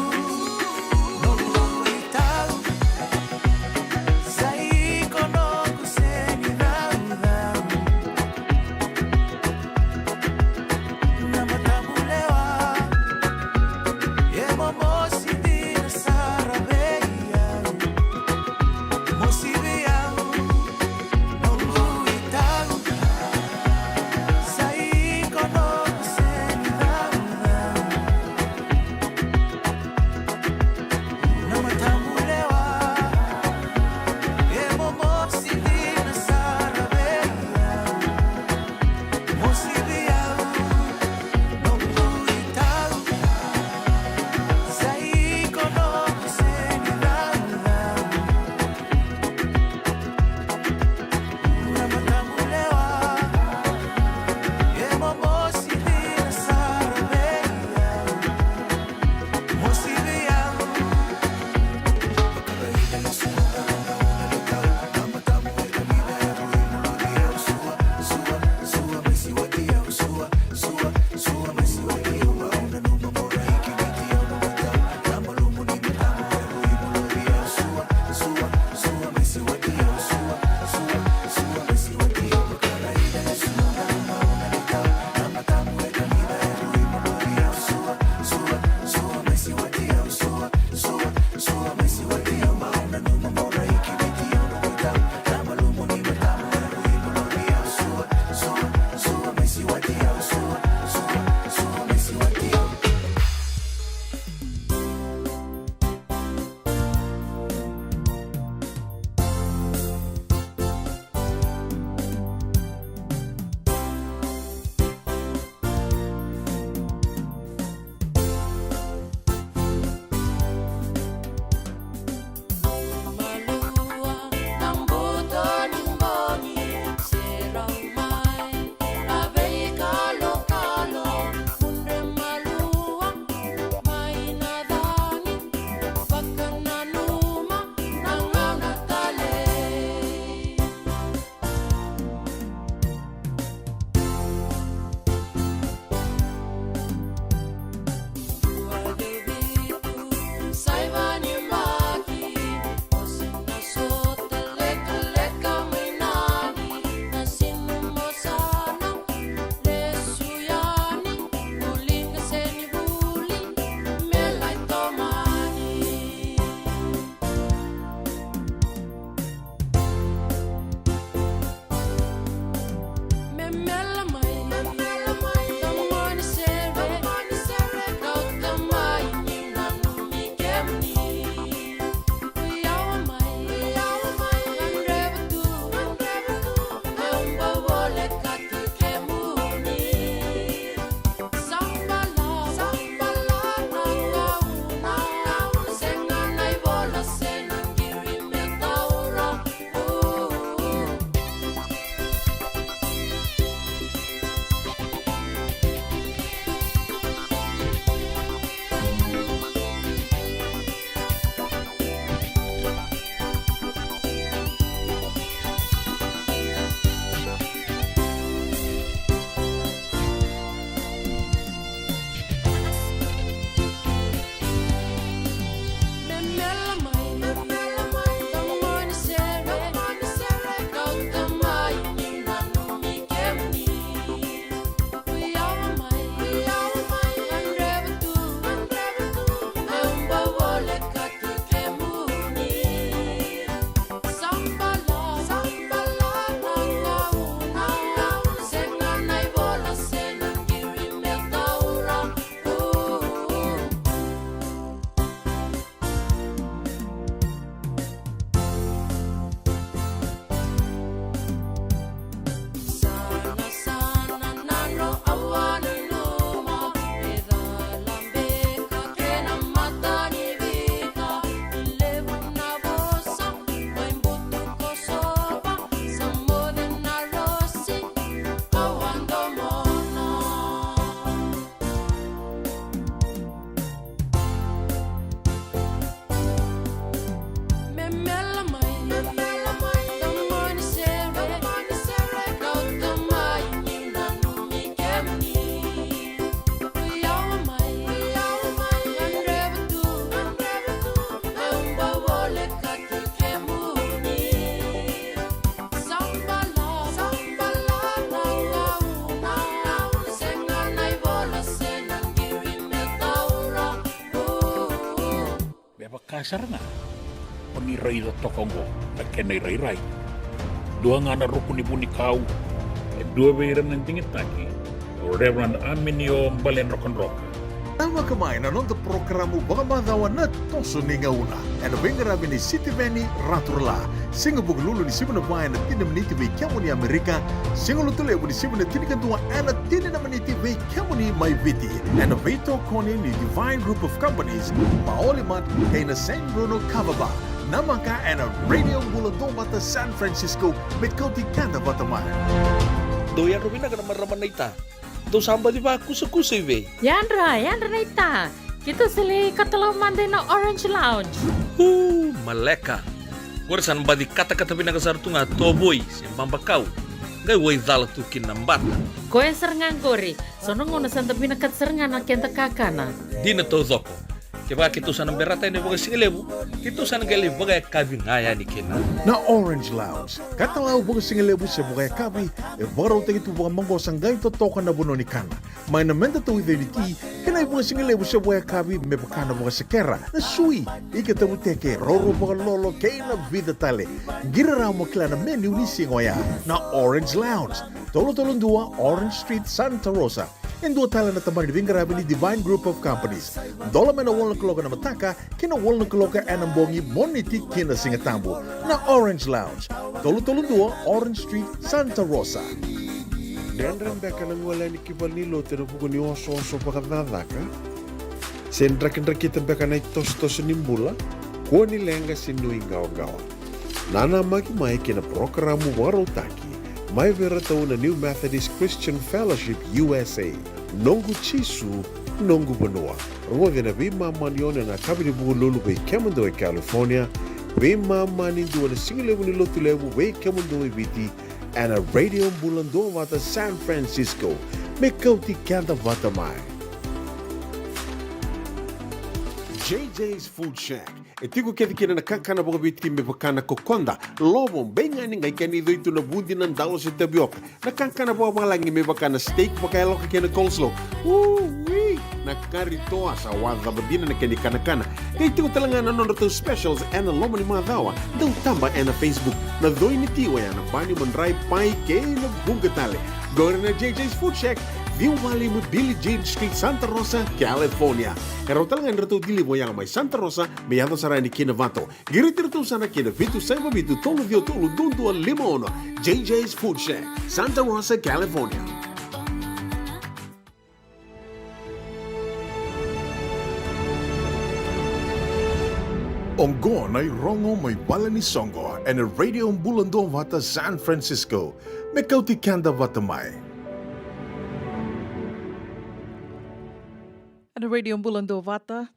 Me vaka sara ga o ni raica toka oqo na kena irairai. Dua ga na ruku ni vunikau, e dua vei ira na digitaki o Reverend Aminio Baledrokadroka. Tavaka mai na noda porokaramu vakamacawa na Toso ni Gauna, ena veiqaravi ni Sitiveni Raturala. Siga Vukelulu ni siga Vakarauwai ena tini na miniti vei kemuni Amerika. Siga Lotulevu ni siga Tinikadua ena tini na miniti vei kemuni mai Viti, ena veitokoni ni Divine Group of Companies, Maoli Mart kei na San Bruno Kava Bar. Namaka ena Radio Bula Duavata San Francisco, me kauti keda vata mai. Dou yadra vinaka na marama naita. Dou sa baci vakusakusa i vei? Yadra, yadra naita. Keitou sa lai katalau mada ina Orange Lounge. Uu, maleka. Qori sa na baci katakata vinaka sara tu ga tovoi se babakau, qai waicala tu kina na bata. Koya sara ga qori. So na gauna sa da vinakata sara ga na keda kakana. Dina taucoko. Kevaka keitou sa na berata yani vakasigalevu, keitou sa na qai lai vakayakavi ga yani kina. Na Orange Lounge, katalau vakasigalevu se vakayakavi, e vakarautaki tu vakamaqosa qai totoka na vanua ni kana. Mai na meda tauica ni ti, kei na ivakasigalevu se vakayakavi me vaka na vakasekera, na sui, ika tavuteke, roro vakalolo kei na vica tale. Qiri rawa mo kila na menu ni siga oya. Na Orange Lounge, tolu tolu dua Orange Street, Santa Rosa. E dua tale na tabana ni veiqaravi ni Divine Group of Companies. Dola mai na walu na kaloko ena mataka ki na walu na kaloko ena bogi, Moniti ki na Sigatabu. Na Orange Lounge, tolu tolu dua Orange Street, Santa Rosa. Dredre beka na gole yani ki valenilotu ena vuku ni osooso vakacakacaka? Se drakidrakita beka na itosotoso ni bula? Kua ni leqa se nuiqawaqawa. Nanamaki mai ki na porokaramu vakarautaki mai vei ratou na New Methodist Christian Fellowship U S A. Noqu Jisu, noqu vanua. Rogoci ena veimama ni ono ena yakavi ni Vukelulu vei kemudou e California, veimama ni dua ena sigalevu ni Lotulevu vei kemudou e Viti, ena Radio Bula Duavata San Francisco. Me kauti keda vata mai. J J's Food Shack. E tiko kece kina na kakana vakaviti me vaka na kokoda, lovo, beigani, qai kena icoi tu na vudi, na dalo se tavioka. Na kakana vakavalagi me vaka na steak vakayaloka kei na coleslaw. Ui! Na kari toa, sa wacava dina na kena ikanakana. Qai tiko tale ga na nodratou specials ena loma ni macawa. Dau taba ena Facebook. Na coi ni ti oya na bani, madrai, pai kei na vuqa tale. Qori na J J's Food Shack, ciwa walu lima Billie Jean Street, Santa Rosa, California. E rawa tale ga ni ratou deliver oya mai Santa Rosa me yaco sara yani ki Novato. Qiriti iratou sara ki na vitu saiva vitu tolu ciwa tolu dua dua lima ono. J J's Food Shack, Santa Rosa, California. Oqo na irogo mai vale ni soqo ena Radio Bula Duavata San Francisco. Me kauti keda vata mai. Ena Radio Bula Duavata,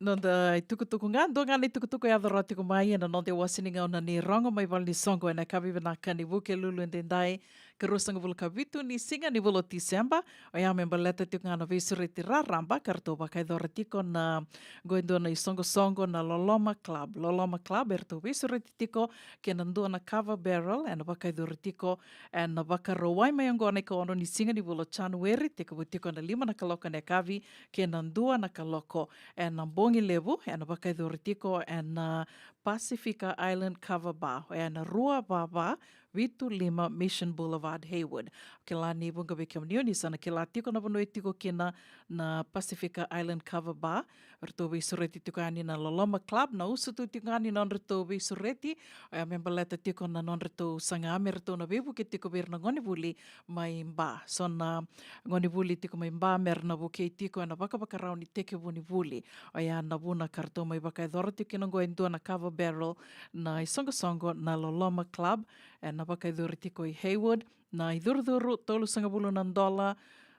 noda itukutuku ga, dua ga na itukutuku e yaco rawa tiko mai ena noda iwase ni gauna ni rogo mai vale ni soqo ena yakavi vinaka ni Vukelulu edaidai, ka ruasagavulu ka vitu ni siga ni vula o Tiseba. Oya me baleta tiko ga na veisureti raraba ka ratou vakayacora tiko na, qo e dua na isoqosoqo na Loloma Club. Loloma Club e ratou veisureti tiko kei na dua na kava barrel ena vakayacori tiko ena Vakarauwai mai oqo na ikaono ni siga ni vula o Janueri, tekivu tiko ena lima na kaloko ena yakavi kei na dua na kaloko ena bogi levu, ena vakayacori tiko ena Pacifica Island Kava Bar, oya na rua va va vitu lima Mission Boulevard, Hayward. Kila ni vuqa vei kemuni oni sa na kila tiko na vanua e tiko kina na Pacifica Island Kava Bar. Ratou veisureti tiko yani na Loloma Club, na usutu tiko yani na nodratou veisureti, oya me baleta tiko na nodratou saga me ratou na veivuke tiko vei ira na gonevuli mai Ba. So na gonevuli tiko mai Ba me ra na vukei tiko ena vakavakarau ni tekivu ni vuli. Oya na vuna ka ratou mai vakayacora tiko kina oqo e dua na kava barrel na isoqosoqo na Loloma Club, ena vakayacori tiko i Hayward. Na icurucuru tolusagavulu na dola,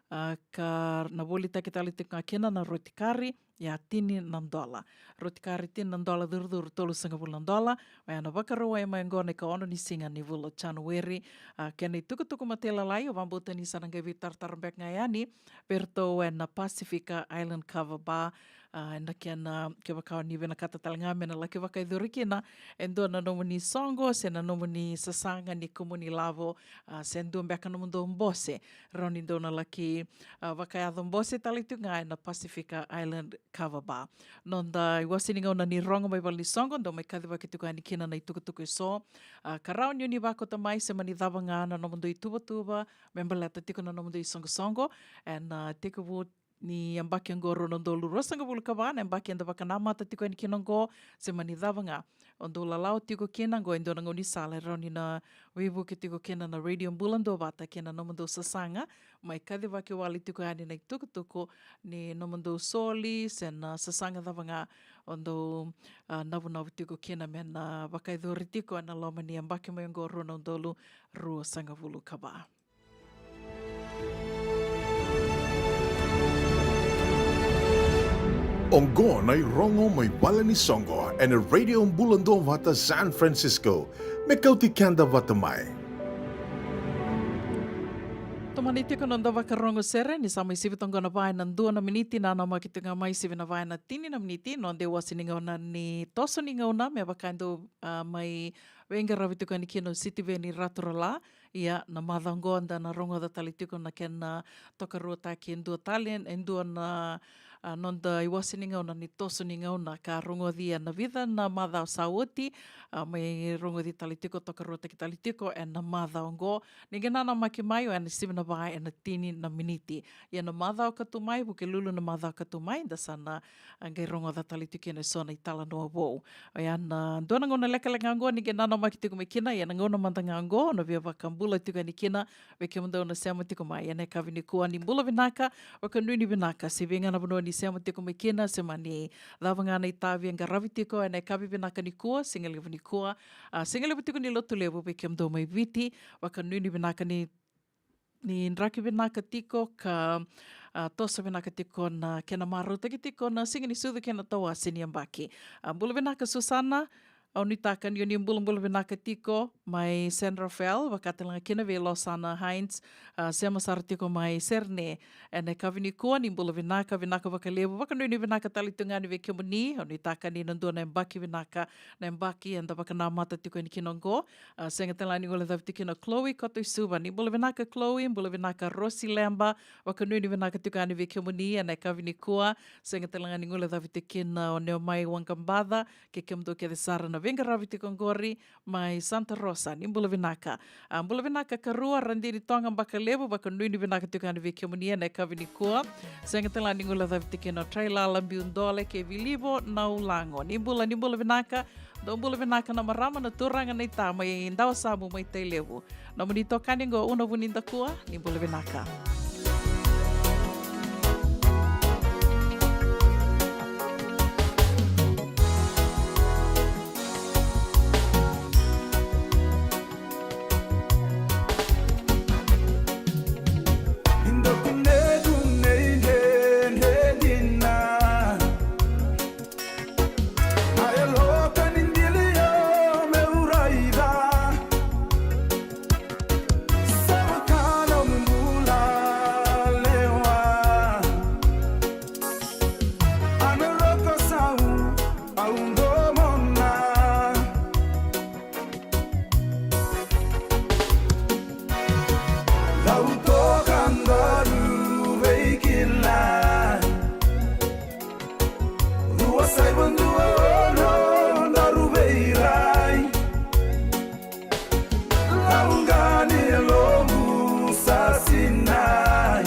a, ka na volitaki tale tiko ga kina na roti kari, ia tini na dola. Roti kari tini na dola, curucuru tolusagavulu na dola. Oya na Vakarauwai mai oqo na ikaono ni siga ni vula o Janueri. A, kena itukutuku matailalai, au vakabauta ni sa na qai veitaratara beka ga yani vei iratou ena Pacifica Island Kava Bar. A, ena kena, kevaka o ni vinakata tale ga me na laki vakayacori kina e dua na nomuni soqo se na nomuni sasaga ni kumuni lavo, a, se dua beka nomudou bose, rawa ni dou na laki, a, vakayaco bose tale tiko ga ena Pacifica Island Kava Bar. Noda iwase ni gauna ni rogo mai vale ni soqo, dou mai kacivaki tiko yani kina na itukutuku eso. A, ka rawa ni oni vakauta mai se mani cava ga na nomudou ituvatuva me baleta tiko na nomudou isoqosoqo, ena, a, tekivu ni yabaki oqo rua na udolu ruasagavulu ka va, na yabaki eda vakanamata tiko yani kina oqo, se mani cava ga o dou lalawa tiko kina, oqo e dua na gaunisala e rawa ni na veivuke tiko kina na Radio Bula Duavata kei na nomudou sasaga, mai kacivaki wale tiko yani na itukutuku ni nomudou soli se na sasaga cava ga o dou, a, navunavu tiko kina me na vakayacori tiko ena loma ni yabaki mai oqo rua na udolu ruasagavulu ka va. Oqo na irogo mai vale ni soqo ena Radio Bula Duavata San Francisco, me kauti keda vata mai. Tomani tiko na noda vakarogo sere, ni sa mai sivi toqo na va ena dua na miniti, nanamaki tiko ga mai sivi na va ena tini na miniti, noda iwase ni gauna ni toso ni gauna, me vaka e dau, a, mai veiqaravi tiko yani kina o Sitiveni Raturala. Ia, na macawa oqo da na rogoca tale tiko na kena tokaruataki e dua tale, e dua na, a, noda iwase ni gauna ni toso ni gauna ka rogoci ena vica na macawa sa oti, a, mai rogoci tale tiko, tokaruataki tale tiko ena macawa oqo. Ni qai nanamaki mai, o ena sivi na va ena tini na miniti. Ia na macawa ka tu mai, Vukelulu, na macawa ka tu mai, da sa na, a, qai rogoca tale tiko kina eso na italanoa vou. Oya na dua na gauna lekaleka ga oqo ni qai nanamaki tiko mai kina, ia na gauna mada ga oqo na via vakabula tiko yani kina vei kemudou na sema tiko mai ena yakavi nikua. Ni bula vinaka, vakanuinui vinaka se vei ga na vanua ni sema tiko mai kina, se mani cava ga na itavi e qaravi tiko ena yakavi vinaka nikua, sigalevu nikua, a, sigalevu tiko ni Lotulevu vei kemudou mai Viti, vakanuinui vinaka ni ni draki vinaka tiko ka, a, toso vinaka tiko na kena marautaki tiko na siga ni sucu kei na tawase ni yabaki. A, bula vinaka Susana, au nuitaka ni o ni bulabula vinaka tiko mai San Rafael, vaka tale ga kina vei Losana Hines, a, sema sara tiko mai Sydney. Ena yakavi nikua ni bula vinaka, vinaka vakalevu, vakanuinui vinaka tale tu ga yani vei kemuni, au nuitaka ni na dua na yabaki vinaka, na yabaki eda vakanamata tiko yani kina oqo. A, sega tale ga ni guilecavi tiko kina Chloe Kotoisuva, ni bula vinaka Chloe, bula vinaka Rosi Lemba, vakanuinui vinaka tiko yani vei kemuni ena yakavi nikua. Sega tale ga ni guilecavi tiko kina o Neomai Waqabaca, kei kemudou kece sara na veiqaravi tiko oqori mai Santa Rosa, ni bula vinaka. A, bula vinaka karua Radini Toga Bakalevu, vakanuinui vinaka tiko yani vei kemuni ena yakavi nikua. Sega tale ga ni guilecavi tiko kina o Trailala Biudole kei Vilivo Naulago, ni bula, ni bula vinaka. Dou bula vinaka na marama, na turaga, na itama, i Dawasamu mai Tailevu. Nomuni itokani oqo Una Vunidakua, ni bula vinaka. Lau toka daru veikilai. Rua saiva dua ono daru veirai. Lau qani lovu sa sinai.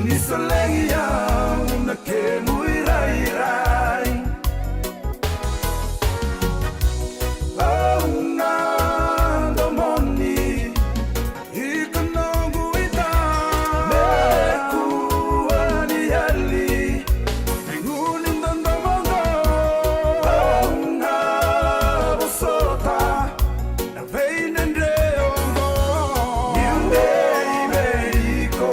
Ni solegi au na kemu irairai. Au na domoni iko noqu ita. Me kua ni yali. Guni dodomo qo. Au na vosota na veidredre oqo. Niu dei vei iko.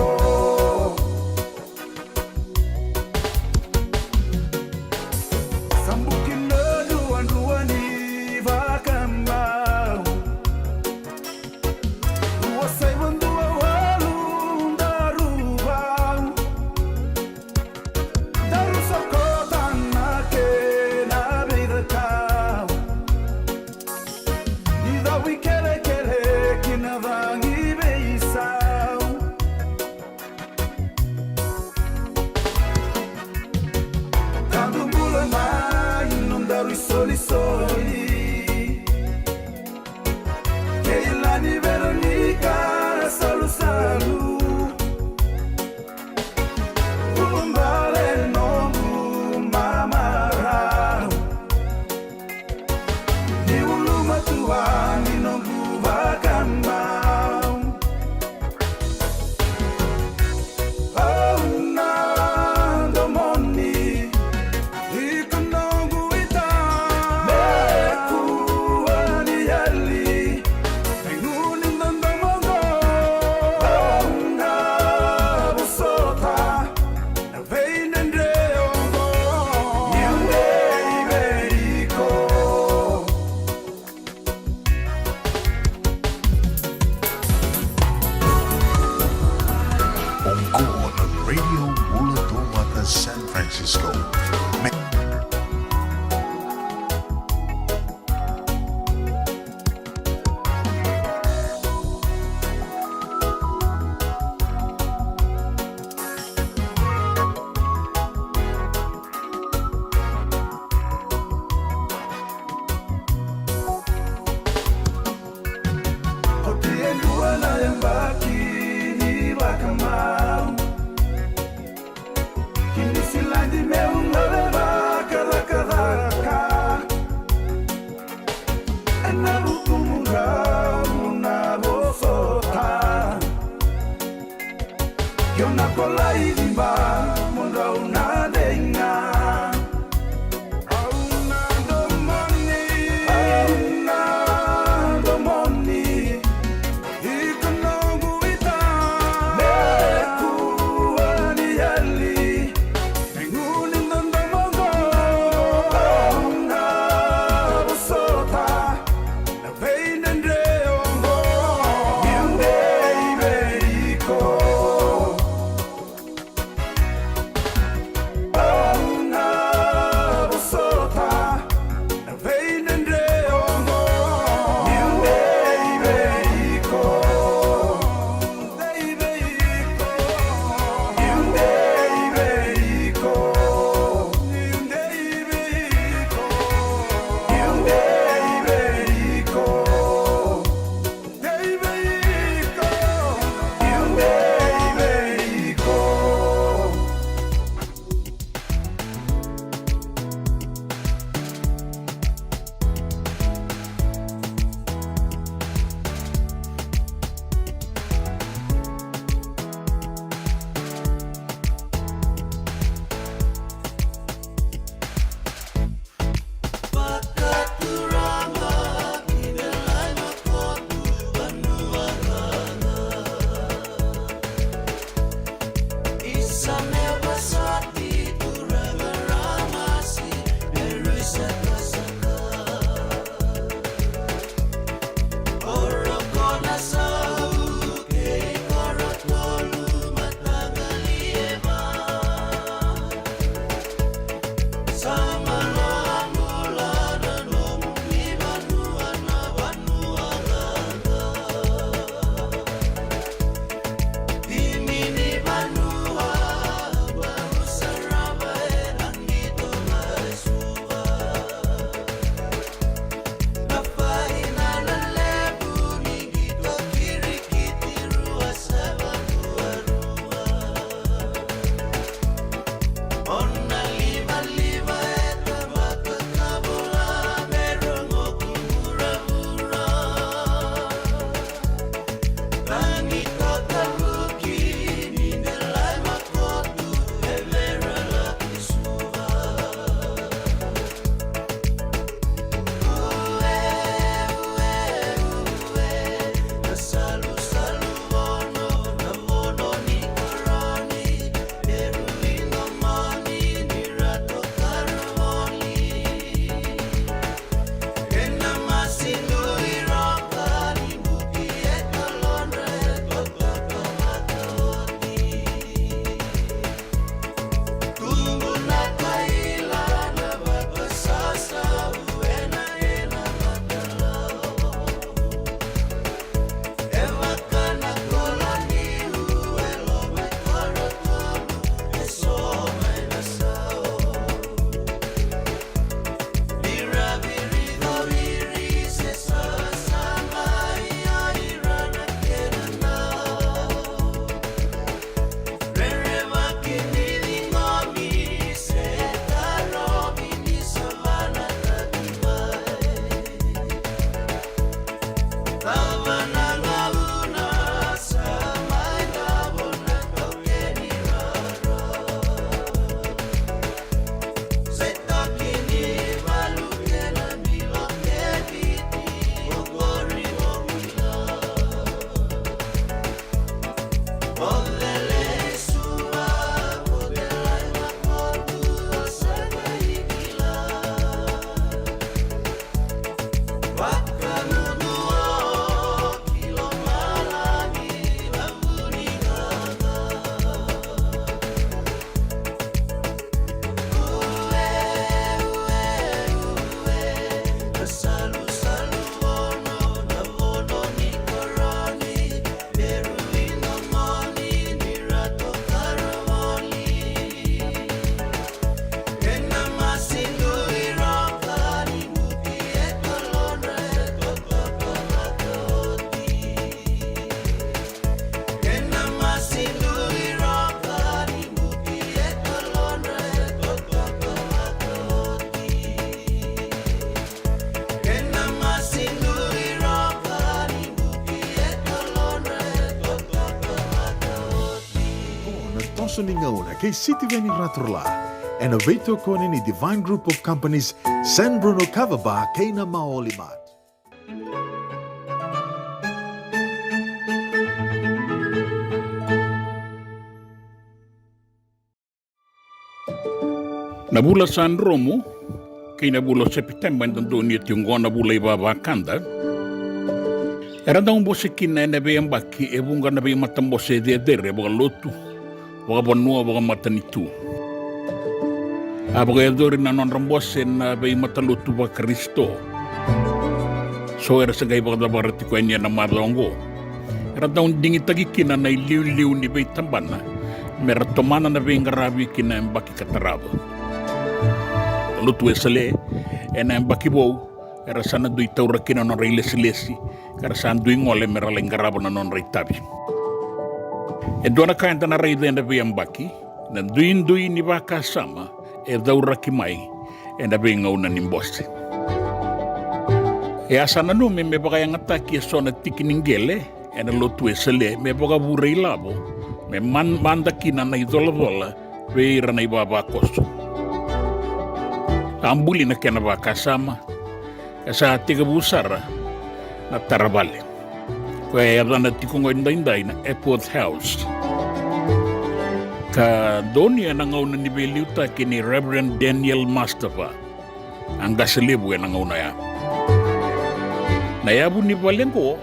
Let's go. Oti e dua na yabaki ni vakamau, ki ni siladi meu gole vakacakacaka. Ena vuku mudrau na vosota, io na kolai ciba mudrau na deiga. Au na domoni, au na domoni. Iko noqu ita, me kua ni yali, me gunu ni dodomo qo. Au na vosota na veidredre oqo, niu dei vei iko. Ni gauna kei Sitiveni Raturla, ena veitokoni ni Divine Group of Companies, San Bruno Kava Bar kei na Maoli Mart. Na vula sa dromu kei na vula o Sepiteba eda donuya tiko oqo, na vula ivavakada, era dau bose kina ena veiyabaki e vuqa na veimatabose cecere vakalotu, vakavanua, vakamatanitu. A vakayacori na nodra bose na veimatalotu vaKarisito. So era se qai vakacavara tiko yani ena macawa oqo. Era dau digitaki kina na iliuliu ni veitabana me ra tomana na veiqaravi ki na yabaki ka tarava. Na Lotu Wesele, ena yabaki vou, era sa na dui taura kina na nodra ilesilesi, ka ra sa dui gole me ra lai qarava na nodra itavi. E dua na ka eda na raica ena veiyabaki, na duidui ni vakasama e cauraki mai ena veigauna ni bose. E a sa nanumi me vakayagataki eso na tiki ni qele ena Lotu Wesele me vakavure ilavo, me man-, mada kina na icolacola vei ira na ivavakoso. A buli na kena vakasama, e sa tekivu sara na taravale, koya e yacana tiko oqo edaidai na Epworth House, ka donuya ena gauna ni veiliutaki nei Reverend Daniel Mustafa, a qase levu ena gauna oya. Na yavu ni vale oqo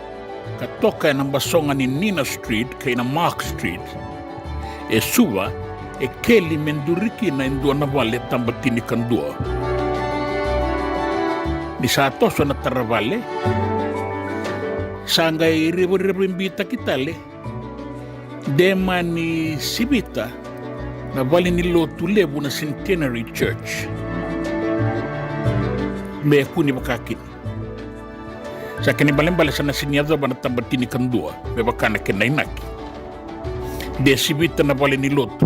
ka toka ena basoga ni Nina Street kei na Mark Street, e Suva, e keli me duri kina e dua na vale tabatini kadua. Ni sa toso na taravale, sa qai rivarivabitaki tale, de mani sivita na valenilotu levu na Centenary Church me kua ni vaka kina. Sa kena ibalebale sa na sega ni yacova na tabatini kadua me vaka na kena inaki. De sivita na valenilotu.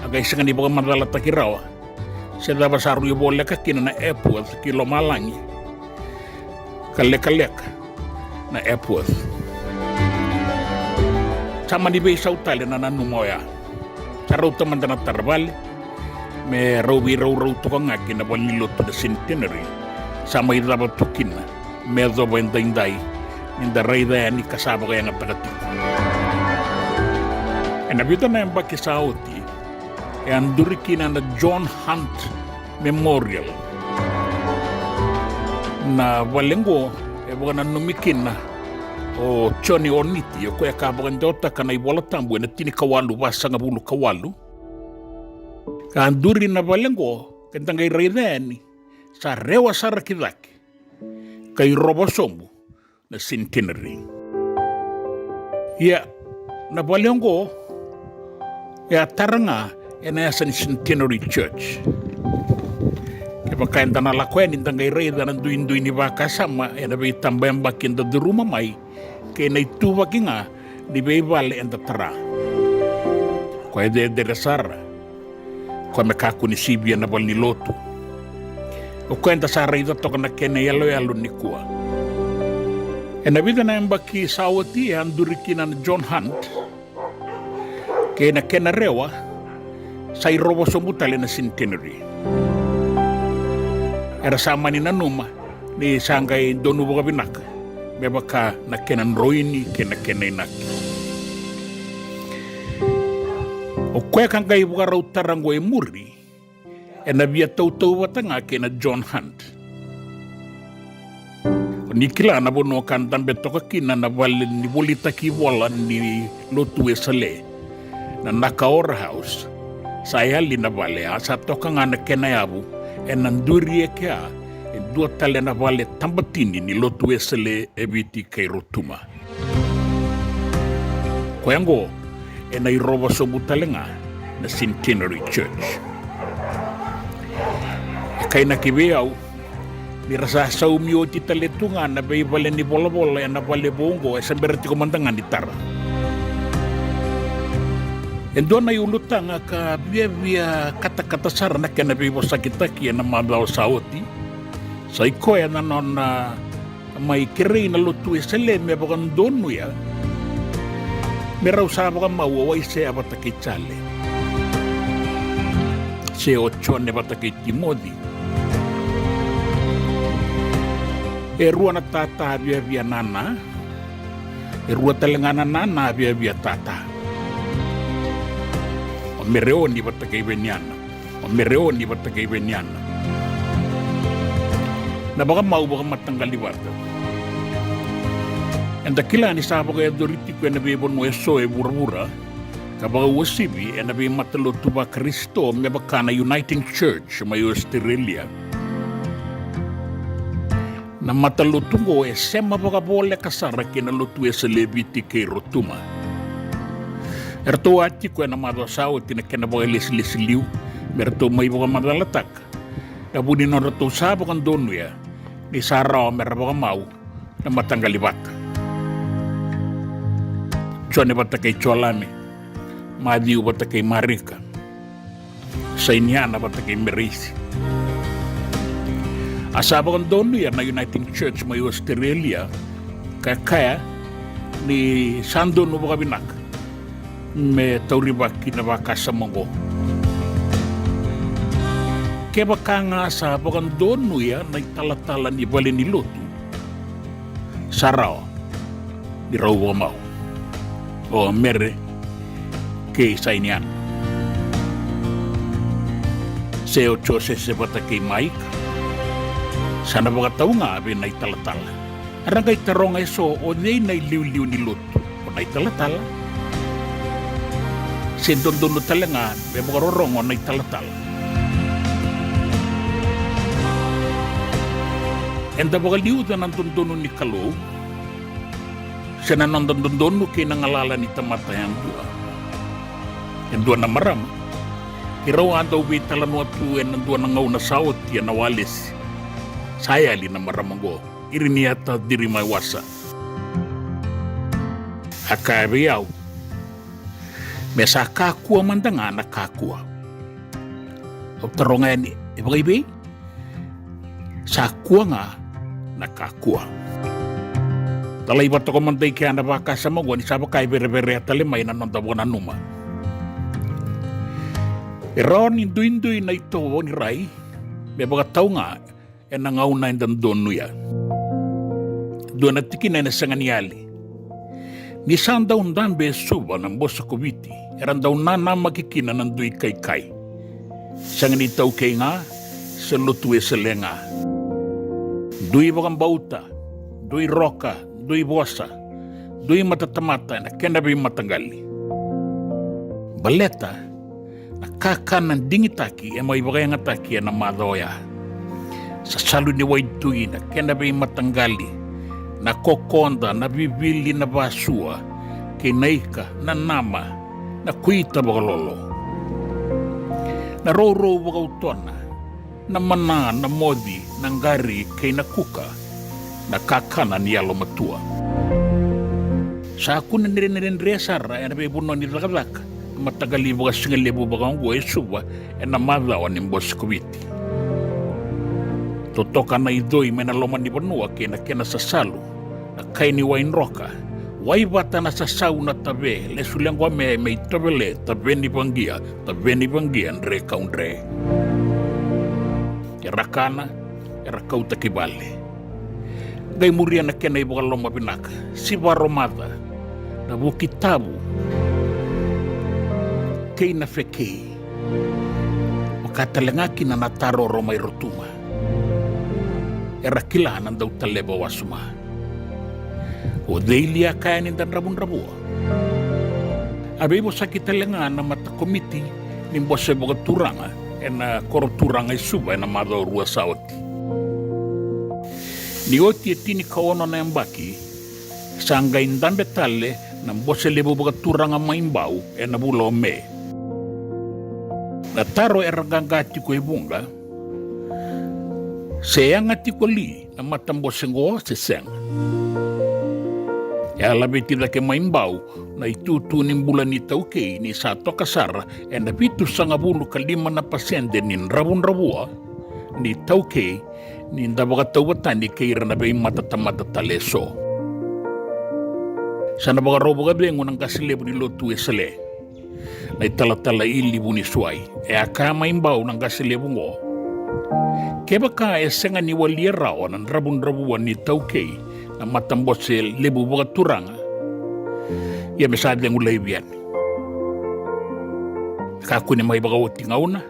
A qai sega ni vakamacalataki rawa se cava sa rui voleka kina na Epworth ki lomalagi, ka lekaleka na Epworth. Sa mani veisau tale na nanuma oya. Sa rauta mada na taravale me rau veiraurau toka ga ki na valenilotu na Centenary. Sa mai cava tu kina me yacova edaidai, ni da raica yani ka sa vakayagataka tiko. Ena vica na yabaki sa oti, e a duri kina na John Hunt Memorial. Na vale oqo e vakananumi kina o Johnny Orniti, o koya ka vakadewataka na iVola Tabu ena tinikawalu vasagavulu ka walu. Ka duri na vale oqo, ke da qai raica yani, sa rewa sara ki cake, ka irova sobu na Centenary. Ia, na vale oqo e a tara ga ena yasa ni Centenary Church. Kevaka eda na lako yani, da qai raica na duidui ni vakasama ena veitabayabaki eda curuma mai, kei na ituvaki ga ni veivale eda tara. Koya e cecere sara, koya me kakua ni sivia na valenilotu. O koya eda sa raica toka na kena iyaloyalo nikua. Ena vica na yabaki sa oti, e a duri kina na John Hunt, kei na kena rewa sa irova sobu tale na Centenary. Era sa mani nanuma ni sa qai donu vakavinaka me vaka na kena droini kei na kena inaki. O koya ka qai vakarau tara oqo e muri, ena via tautauvata ga kei na John Hunt. O ni kila na vanua ka dabe toka kina na vale ni volitaki ivola ni Lotu Wesele, na Nakaora House. Sa yali na vale, a sa toka ga na kena yavu ena duri e kea e dua tale na vale tabatini ni Lotu Wesele e Viti kei Rotuma. Koya oqo ena irova sobu tale ga na Centenary Church. E kainaki vei au ni ra sa saumi oti tale tu ga na veivale ni volavola ena vale vou oqo, e se bera tiko mada ga ni tara. E dua na iulutaga ka viavia katakata sara na kena veivosakitaki ena macawa sa oti, sa i koya na nona mai kerei na Lotu Wesele me vakadonuya me rau sa vakamau o Waisea vata kei Jale. Se o Jone vata kei Timoci. E rua na tata viavia nana. E rua tale ga na nana viavia tata. O Mereoni vata kei Veniana. O Mereoni vata kei Veniana. Na vakamau vakamataqali vata. Eda kila ni sa vakayacori tiko ena veivanua eso e vuravura ka vakauasivi ena veimatalotu vaKarisito me vaka na Uniting Church mai Ositerelia. Na matalotu oqo e sema vakavoleka sara kei na Lotu Wesele e Viti kei Rotuma. Eratou a tiko ena macawa sa oti na kena vakailesilesi liu me ratou mai vakamacalataka na vu ni nodratou sa vakadonuya ni sa rawa me ra vakamau na mataqali vata. Jone vata kei Jolame, Maciu vata kei Marika, Sainiana vata kei Mereisi. A sa vakadonuya na Uniting Church mai Ositerelia ka kaya ni sa donu vakavinaka me taurivaki na vakasama oqo. Kevaka ga sa vakadonuya na italatala ni valenilotu, sa rawa ni rau vakamau. O Mere kei Sainiana. Se o Josese vata kei Maika. Sa na vakatau ga vei na italatala. Era qai taroga eso o cei na iliuliu ni lotu, o na italatala. Se dodonu tale ga me vakarorogo na italatala. Eda vakaliuca na dodonu ni Kalou se na noda dodonu kei na galala ni tamata yadua. E dua na marama, keirau a dau veitalanoa tu ena dua na gauna sa oti ena walesi. Sa yali na marama oqo, Iriniata Dirimaiwasa. A kaya vei au, me sa kakua mada ga na kakua. Au taroga yani, e vakaivei? Sa kua ga na kakua. Talai vata ko mada i kea na vakasama oqo ni sa vaka e vereverea tale mai na noda vakananuma. E rawa ni duidui na itovo ni rai me vakatau ga ena gauna eda donuya. Dua na tikina ena sega ni yali. Ni sa dau dabe e Suva na Bose ko Viti, era dau nanamaki kina na dui kaikai. Sega ni taukei ga se Lotu Wesele ga. Dui vakabauta, dui roka, dui vosa, dui matatamata ena kena veimataqali. Baleta na kakana digitaki e mai vakayagataki ena macawa oya. Sasalu ni waitui, na kena veimataqali, na kokoda, na vivili, na vasua, kei na ika, na nama, na kuita vakalolo. Na rourou vakautona, na mana, na moci, na qari kei na kuka, na kakana ni yalomatua. Sa kune ni dredredre sara ena veivanua ni cakacaka na mataqali vakasigalevu vakaoqo e Suva ena macawa ni Bose ko Viti. Totoka na icoi mai na loma ni vanua kei na kena sasalu, na kai ni waidroka, wai vata na sasau na tave, lesu leqome me itovele, tave ni vaqia, tave ni vaqia, dre kau dre. Era kana, era kauta ki vale. Qai muria na kena ivakaloma vinaka, sivaro maca, na vuki tavu, kei na fekei. Vaka tale ga kina na taroro mai Rotuma. Era kila na dau taleva wasoma. O cei li a kaya ni da dravudravua? A veivosaki tale ga na matakomiti ni bose vakaturaga ena koro turaga e Suva ena macawa rua sa oti. Ni oti e tinikaono na yabaki, sa qai dabe tale na bose levu vakaturaga mai Bau ena vula o Me. Na taro era qaqa tiko e vuqa, se yaga tiko li na matabose oqo se sega. E a laveti cake mai Bau na itutu ni bula ni taukei ni sa toka sara ena vitusagavulu ka lima na pasede ni dravudravua ni taukei ni da vakatauvatani kei ira na veimatatamata tale eso. Sa na vakarau vakacegu na qase levu ni Lotu Wesele. Na italatala Ili Vunisuai, e a kaya mai Bau na qase levu oqo. Kevaka e sega ni walia rawa na dravudravua ni taukei na matabose levu vakaturaga, ia me sa cegu laivi yani. Kakua ni mai vakaoti gauna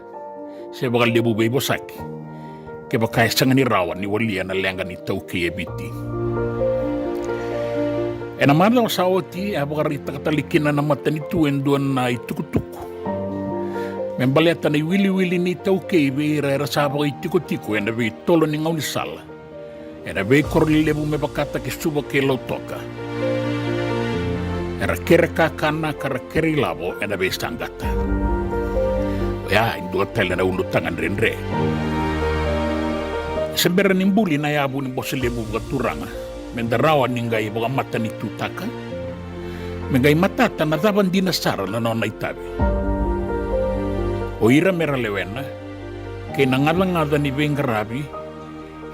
se vakalevu veivosaki kevaka e sega ni rawa ni walia na leqa ni taukei e Viti. Ena macawa sa oti, e a vakaraitaka tale kina na matanitu e dua na itukutuku me baleta na iwiliwili ni taukei vei ira era sa vakaitikotiko ena veitolo ni gaunisala ena veikoro lelevu me vakataki Suva kei Lautoka. Era kere kakana ka ra kere ilavo ena veisaqata. Oya e dua tale na ulutaga dredre. Se bera ni buli na yavu ni bose levu vakaturaga, me da rawa ni qai vakamatanitutaka, me qai matata na cava dina sara na nona itavi. O ira me ra lewena, kei na gacagaca ni veiqaravi,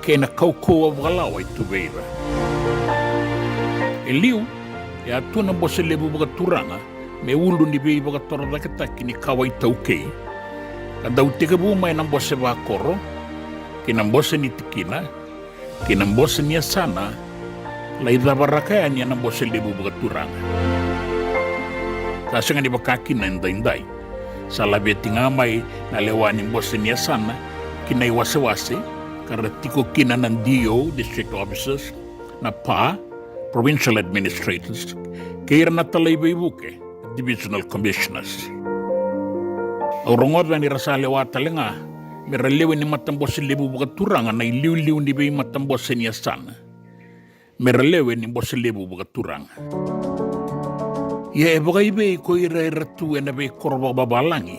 kei na kaukauwa vakalawa e tu vei ira. E liu, e a tu na bose levu vakaturaga me ulu ni veivakatorocaketaki ni kawa itaukei, ka dau tekivu mai na bose vakoro, kei na bose ni tikina, kei na bose ni yasana, lai cavaraka yani ena bose levu vakaturaga. Sa sega ni vaka kina edaidai. Sa laveti ga mai na lewa ni bose ni yasana ki na iwasewase, ka ra tiko kina na D O, District Officers, na P A, Provincial Administrators, kei ira na talai veivuke, Divisional Commissioners. Au rogoca ni ra sa lewa tale ga me ra lewe ni matabose levu vakaturaga na iliuliu ni veimatabose ni yasana me ra lewe ni bose levu vakaturaga. Ia e vakaivei ko ira era tu ena veikoro vakavavalagi?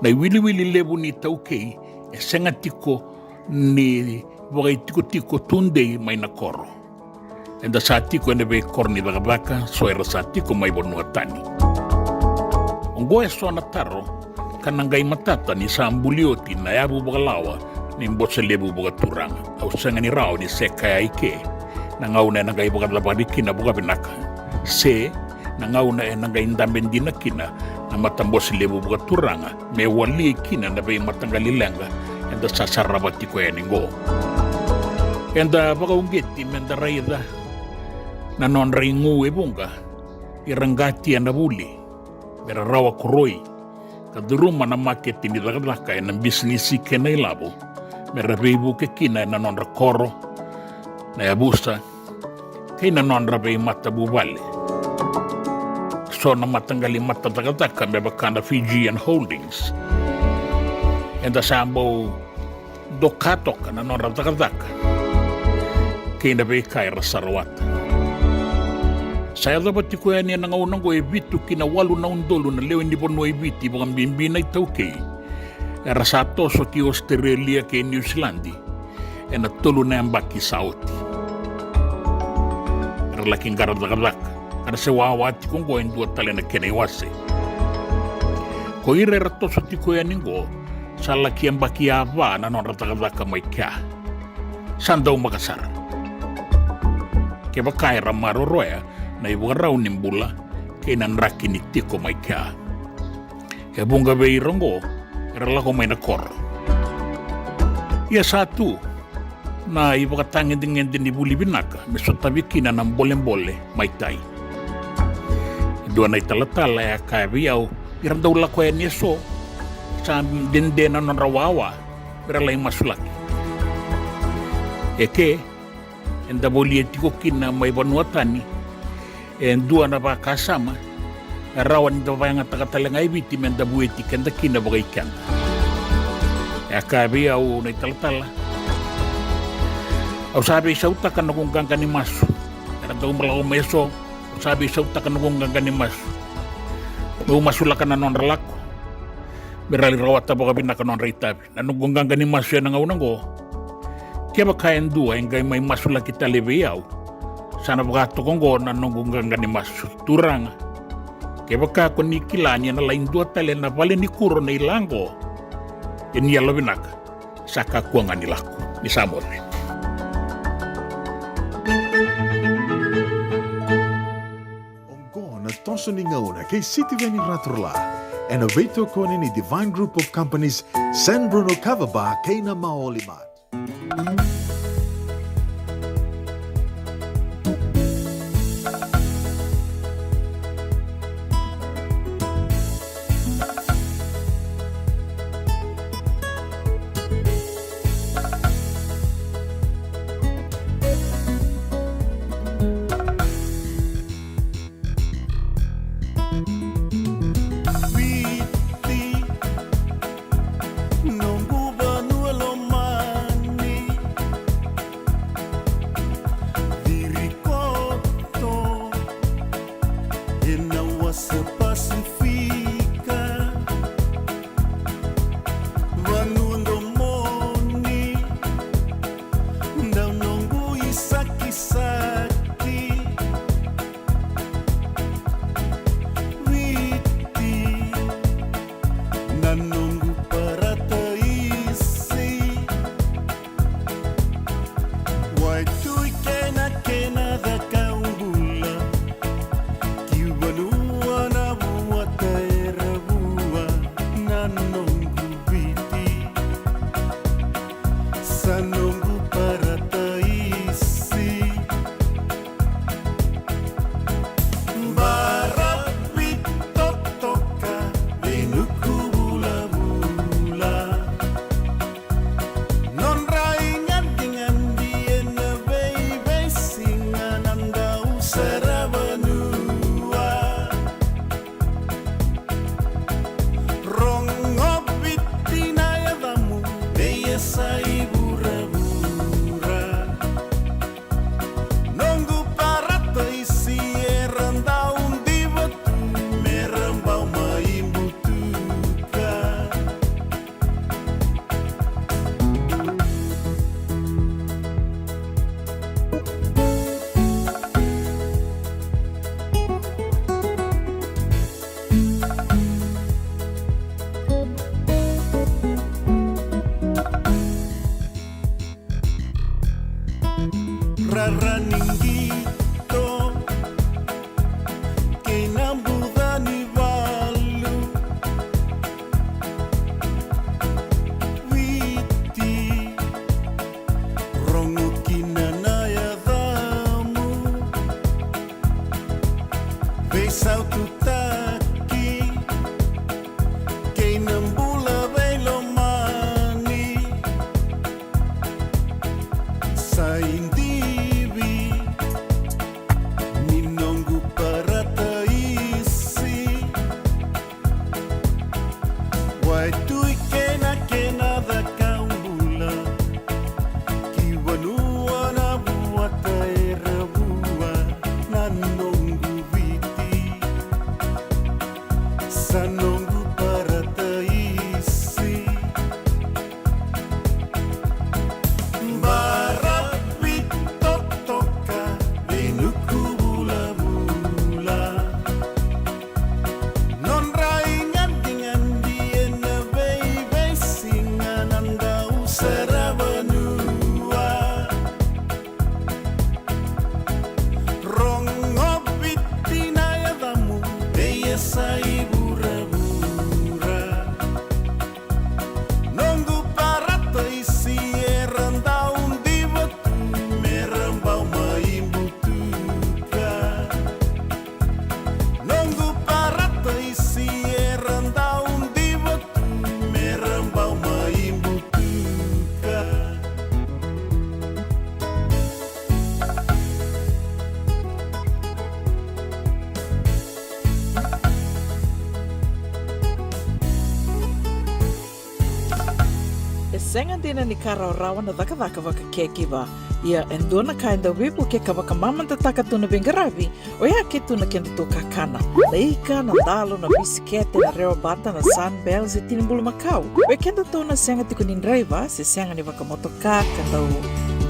Na iwiliwili levu ni taukei e sega tiko ni vakaitikotiko tudei mai na koro. Eda sa tiko ena veikoro ni cakacaka, so era sa tiko mai vanua tani. Oqo e so na taro ka na qai matata ni sa buli oti na yavu vakalawa ni bose levu vakaturaga. Au sega ni rawa ni se kaya i ke na gauna ena qai vakacavari kina vakavinaka, se na gauna ena qai dabe dina kina na matabose levu vakaturaga me wali kina na veimataqali leqa eda sa sarava tiko yani oqo. Eda vakauqeti me da raica na nodra igu e vuqa, ira qati ena vuli, me ra rawa koroi ka curuma na maketi ni cakacaka ena bisinisi kei na ilavo, me ra veivuke kina ena nodra koro, na yavusa, kei na nodra veimatavuvale. So na mataqali matacakacaka me vaka na Fijian Holdings, eda sa bau doka toka na nodra cakacaka kei na veika era sa rawata. Sa yacova tiko yani ena gauna oqo e vitu ki na walu na udolu na lewe ni vanua i Viti, vakabibi na iTaukei, era sa toso ki Ositerelia kei Niusiladi ena tolu na yabaki sa oti. Era laki qara cakacaka, ka ra se wawa tiko oqo e dua tale na kena iwase. Ko ira era toso tiko yani oqo, sa laki yabaki yava na nodra cakacaka mai kea. Sa daumaka sara. Kevaka era maroroya na ivakarau ni bula kei na draki ni tiko mai kea. E vuqa vei ira oqo era lako mai na koro. Ia sa tu na ivakatagedegede ni vuli vinaka me sotavi kina na bolebole mai tai. E dua na italatala e a kaya vei au, ira dau lako yani e so, sa dede na nodra wawa me ra lai masulaki. E ke, eda volia tiko kina mai vanua tani e dua na vakasama e rawa ni da vakayagataka tale ga e Viti me da vueti keda kina vakaikeda. E a kaya vei au na italatala, au sa veisautaka noqu qaqa ni masu. Era dau lako mai e so, au sa veisautaka noqu qaqa ni masu. Meu masulaka na nodra lako me ra lai rawata vakavinaka nodra itavi. Na noqu qaqa ni masu ena gauna oqo, kevaka e dua e qai mai masulaki tale vei au, sa na vakatoka oqo na noqu qaqa ni masu. Turaga, kevaka ko ni kila ni ena lai dua tale na valenikuro na ila oqo, e ni yalovinaka, sa kakua ga ni lako. Ni sa moce. Na toso ni gauna kei Sitiveni Raturla. Ena veitokoni ni Divine Group of Companies, San Bruno Kava Bar kei na Maoli Mart. Viti, noqu vanua lomani, ciri koto ena wasa Pasifika, vanua domoni, dau noqu isakisaki. Viti, na noqu parataisi. Waitui kena, kena cakau bula, ki vanua na vuata era vua, na noqu Viti. Sa noqu parataisi. Baravi totoka, veinuku vulavula. Nodra igadegade ena veiveisiga na dau saravanua. Rogo Viti na yacamu, vei e sa i vuravura. Noqu parataisi era dau diva tu, me ra bau mai butuka. Rara ni qito kei na buca ni valu. Viti, rogo kina na yacamu, veisaututaki kei na bula veilomani. Sa idivi ni noqu parataisi. Waitui kena, kena cakau bula, ki vanua na vuata era vua, na noqu Viti. Sa noqu parataisi. Baravi totoka, veinuku vulavula. Nodra igadegade ena veiveisiga na dau saravanua. Rogo Viti na yacamu, vei e sa i vuravura. Noqu parataisi era dau diva tu, me ra bau mai butuka. Noqu parataisi era dau diva tu, me ra bau mai butuka. E sega dina ni ka rawarawa na cakacaka vakacaregiver. Ia e dua na ka e dau veivuke ka vakamamadataka tu na veiqaravi, oya ke tu na kedatou kakana. Na ika, na dalo, na bisikete, na rewa bata, na Sunbell se tini bulumakau. Vei kedatou na sega tiko ni draiva se sega ni vakamotoka ka dau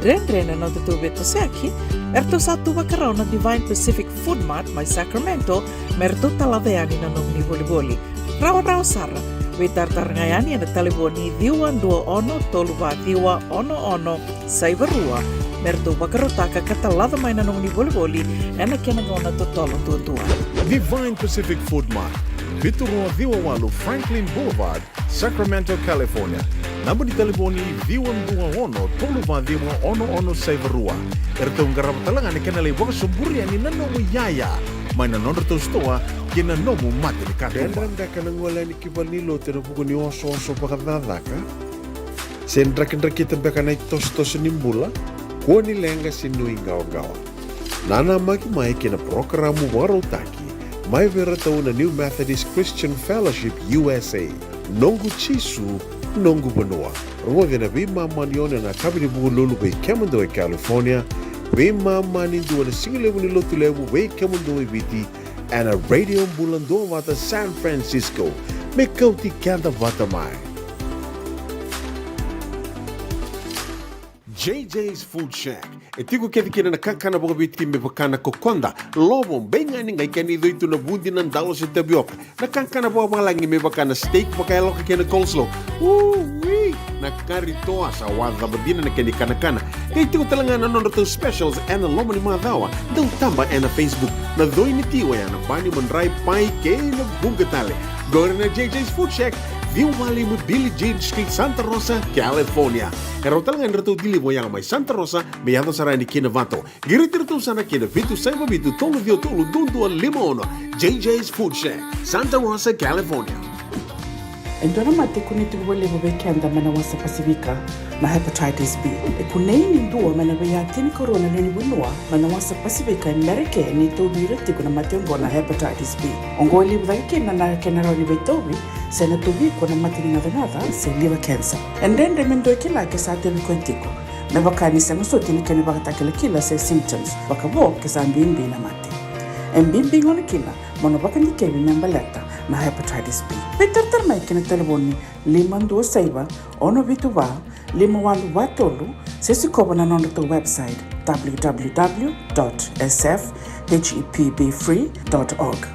dredre na nodatou veitosoyaki, eratou sa tu vakarau na Divine Pacific Food Mart mai Sacramento me ratou talaca yani na nomuni volivoli. Rawarawa sara. Veitaratara ga yani ena talevoni ciwa dua ono tolu va ciwa ono ono saiva rua me ratou vakarautaka ka talaca mai na nomuni volivoli ena kena gauna totolo duadua. Divine Pacific Food Mart, vitu rua ciwa walu Franklin Boulevard, Sacramento, California. Naba ni talevoni ciwa dua ono tolu va ciwa ono ono saiva rua. E ratou qarava tale ga na kena lai vakasoburi yani na nomu iyaya mai na nodratou sitoa kei na nomu mata ni katuba. Dredre beka na gole yani ki valenilotu ena vuku ni osooso vakacakacaka? Se drakidrakita beka na itosotoso ni bula? Kua ni leqa se nuiqawaqawa. Nanamaki mai kei na parokaramu vakarautaki mai vei iratou na New Methodist Christian Fellowship U S A, Noqu Jisu, Noqu Vanua. Rogoci ena veimama ni ono ena yakavi ni Vukelulu vei kemudou e California, veimama ni dua ena sigalevu ni Lotulevu vei kemudou e Viti, ena Radio Bula Duavata San Francisco. Me kauti keda vata mai. J J's Food Shack. E tiko kece kina na kakana vakaviti me vaka na kokoda, lovo, beigani, qai kena icoi tu na vudi, na dalo se tavioka. Na kakana vakavalagi me vaka na steak vakayaloka kei na coleslaw. Ui! Na kari toa, sa wacava dina na kena ikanakana. Qai tiko tale ga na nodratou specials ena loma ni macawa. Dau taba ena Facebook. Na coi ni ti oya na bani, madrai, pai kei na vuqa tale. Qori na J J's Food Shack, ciwa walu lima Billie Jean Street, Santa Rosa, California. E rawa tale ga ni ratou deliver oya mai Santa Rosa me yaco sara yani ki Novato. Qiriti iratou sara ki na vitu saiva vitu tolu ciwa tolu dua dua lima ono. J J's Food Shack, Santa Rosa, California. E dua na mate e kunei tiko vakalevu vei keda mai na wasa Pasifika, na hepatitis B. E kunei ni dua mai na veiyaya tinikarua na lewe ni vanua mai na wasa Pasifika e Merika e tauvi ira tiko na mate oqo na hepatitis B. Oqo e levu cake kina na kena rawa ni veitauvi se na tauvi iko na mate ni gacagaca se liver cancer. E dredre me dua e kila ke sa tauvi koya tiko, me vaka ni sega soti na kena ivakatakilakila se symptoms, vakavo ke sa bibi na mate. E bibi gona kina mo na vakadikevi me baleta na hepatitis B. Veitaratara mai ki na talevoni lima dua saiva ono vitu va lima walu va tolu, se sikova na nodratou website, w w w dot s f h e p b free dot org.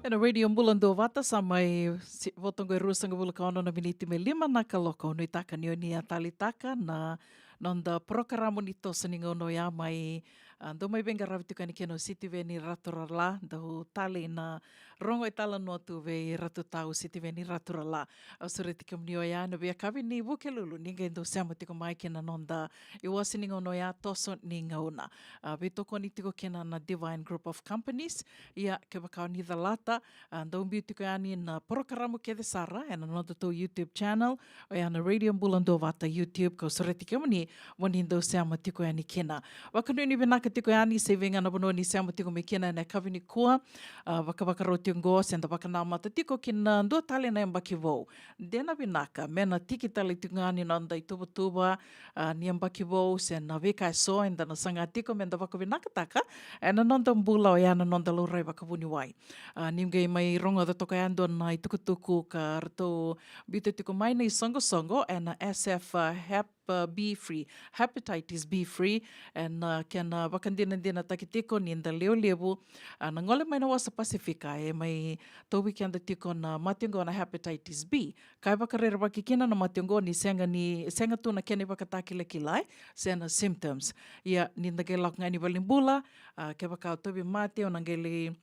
Ena Radio Bula Duavata, sa mai si-, vo toka e ruasagavulu ka ono na miniti me lima na kaloko. Nuitaka ni o ni a taleitaka na noda porokaramu ni toso ni gauna oya mai, a, dau mai veiqaravi tiko yani kina o Sitiveni Raturala, dau talei na rogo italanoa tu vei Ratu Tau, Sitiveni Raturala. Au sureti kemuni oya na veiyakavi ni Vukelulu, ni qai dau sema tiko mai ki na noda iwase ni gauna oya, toso ni gauna. A, veitokoni tiko kina na Divine Group of Companies. Ia, kevaka o ni calata, a, dau biu tiko yani na porokaramu kece sara ena nodatou YouTube channel, oya na Radio Bula Duavata YouTube, kau sureti kemuni mo ni dau sema tiko yani kina. Vakanuinui vinaka tiko yani, se vei ga na vanua ni sema tiko mai kina ena yakavi nikua, a, vakavakarau tiko oqo, se da vakanamata tiko ki na dua tale na yabaki vou. De na vinaka me na tiki tale tiko ga ni noda ituvatuva, a, ni yabaki vou se na veika eso eda na saga tiko me da vakavinakataka ena noda bula, oya na noda laurai vakavuniwai. A, ni qai mai rogoca toka ya e dua na itukutuku ka ratou biuta tiko mai na isoqosoqo ena S F, a, Hep, a, B free, hepatitis B free, ena, a, kena vakadinadinataki tiko ni da lewe levu, a, na gole mai na wasa Pasifika e mai tauvi keda tiko na mate oqo na hepatitis B. Ka e vakarerevaki kina na mate oqo ni sega ni, sega tu na kena ivakatakilakila, e, se na symptoms. Ia, ni da qai lako ga yani valenibula, a, kevaka o tauvi mate, o na qai lai,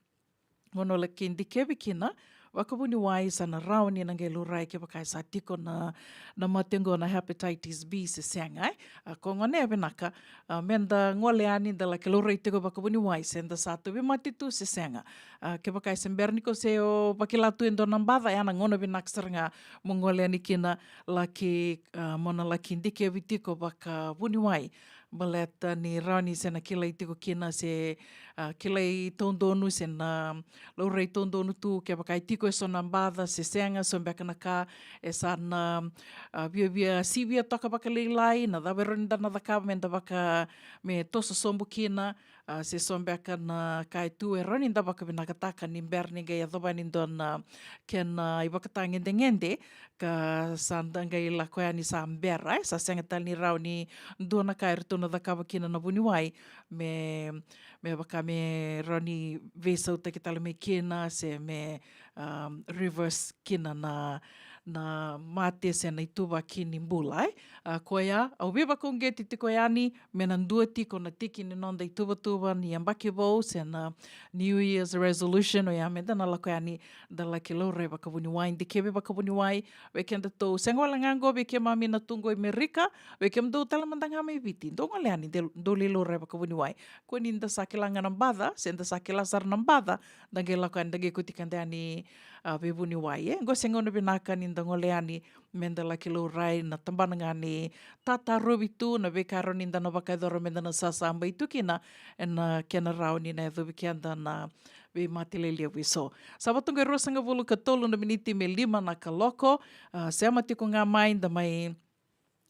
o na laki dikevi kina vakavuniwai, sa na rawa ni na qai laurai kevaka e sa tiko na, na mate oqo na hepatitis B se sega, e. A, ko gone e vinaka, a, me da gole yani da laki laurai tiko vakavuniwai se da sa tauvi mate tu se sega. A, kevaka e se bera ni ko se o vakila tu e dua na baca, ya na gauna vinaka sara ga mo gole yani kina, laki, a, mo na laki dikevi tiko vakavuniwai. Baleta ni rawa ni se na kilai tiko kina se, a, kilai taudonu se na laurai taudonu tu kevaka e tiko eso na baca se sega, so beka na ka e sa na, a, viavia sivia toka vakalailai, na cava e rawa ni da na cakava me da vaka, me toso sobu kina, A, se so beka na ka e tu e rawa ni da vakavinakataka ni bera ni qai yacova yani e dua na kena ivakatagedegede, ka sa da qai lako yani sa bera, e, sa sega tale ni rawa ni dua na ka eratou na cakava kina na vuniwai, me, me vaka me rawa ni veisautaki tale mai kina, se me, um, reverse kina na, na mate se na ituvaki ni bula, e. A, koya, au veivakauqeti tiko yani, me na dua tiko na tiki ni noda ituvatuva ni yabaki vou, se na New Year's resolution, oya me da na lako yani, da laki laurai vakavuniwai, dikevi vakavuniwai, vei kedatou, sega wale ga qo vei keimami na tu qo i Merika, vei kemudou tale mada ga mai Viti, dou gole yani, de-, dou lai laurai vakavuniwai. Kua ni da sa kila ga na baca, se da sa kila sara na baca, da qai lako yani, da qai kauti keda yani, a, veivuniwai, e. Qo se gauna vinaka ni da gole yani, me da laki laurai na tabana ga ni tatarovi tu, na veika e rawa ni da na vakayacora me da na sasabai tu kina, ena kena rawa ni na yacovi keda na veimate lelevu e so. Sa vata qo e ruasagavulu ka tolu na miniti me lima na kaloko, a, sema tiko ga mai, da mai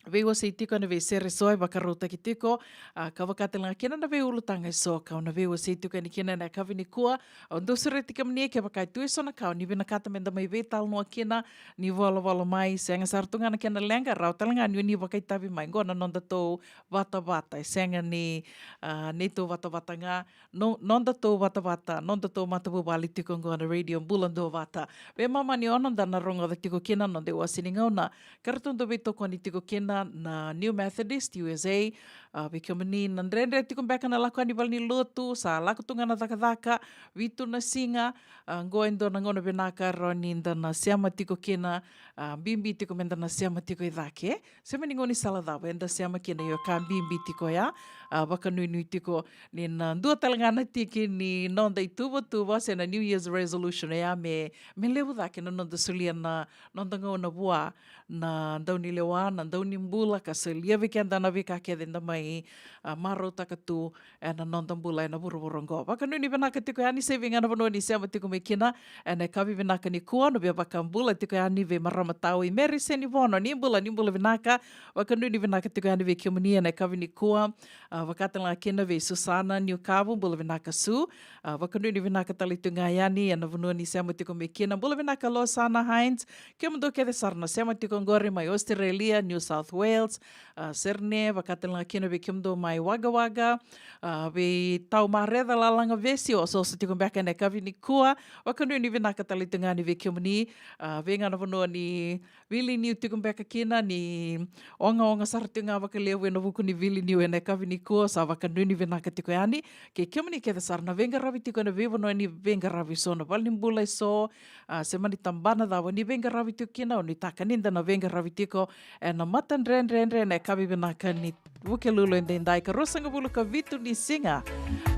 veiwasei tiko ena veisere e so e vakarautaki tiko, a, ka vaka tale ga kina na veiulutaga e so, kau na veiwasei tiko yani kina ena yakavi nikua. Au dau sureti kemuni kevaka e tu e so na ka o ni vinakata me da mai veitalanoa kina, ni volavola mai, sega sara tu ga na kena leqa, rawa tale ga ni o ni vakaitavi mai. Qo na nodatou vatavata, e sega ni, a, neitou vatavata ga, no-, nodatou vatavata, nodatou matavuvale tiko qo na Radio Bula Duavata. Veimama ni ono da na rogoca tiko kina na noda iwase ni gauna, ka ratou dau veitokoni tiko kina na New Methodist U S A, a, vei kemuni na dredre tiko beka na lako yani valenilotu, sa lako tu ga na cakacaka, vitu na siga, a, qo e dua na gauna vinaka e rawa ni da na sema tiko kina, a, bibi tiko me da na sema tiko i cake. Sema ni gaunisala cava eda sema kina, io ka bibi tiko ya, a, vakanuinui tiko ni na dua tale ga na tiki ni noda ituvatuva se na New Year's resolution ya me, me levu cake na noda solia na noda gauna vua na daunilewa, na daunibula, ka solia vei keda na veika kece eda mai, a, marautaka tu ena noda bula ena vuravura oqo. Vakanuinui vinaka tiko yani se vei ga na vanua ni sema tiko mai kina ena yakavi vinaka nikua. Au via vakabula tiko yani vei marama tau i Mary Senivono, ni bula, ni bula vinaka. Vakanuinui vinaka tiko yani vei kemuni ena yakavi nikua. A, vaka tale ga kina vei Susana Niukavu, bula vinaka Su. A, vakanuinui vinaka tale tu ga yani ena vanua ni sema tiko mai kina. Bula vinaka Losana Hines, kemudou kece sara na sema tiko oqori mai Australia, New South Wales, a, Serne, vaka tale ga kina vei kemudou mai Wagga Wagga, a, vei Tau Mareca Lalaga Vesi, osooso tiko beka ena yakavi nikua. Vakanuinui vinaka tale tu ga yani vei kemuni, a, vei ga na vanua ni vili niu tiko beka kina, ni ogaoga sara tiko ga vakalevu ena vuku ni vili niu ena yakavi nikua, sa vakanuinui vinaka tiko yani. Kei kemuni kece sara na veiqaravi tiko ena veivanua ni veiqaravi e so, na valenibula e so, a, se mani tabana cava ni veiqaravi tiko kina, au nuitaka ni da na veiqaravi tiko ena matadredredre ena yakavi vinaka ni Vukelulu edaidai, ka ruasagavulu ka vitu ni siga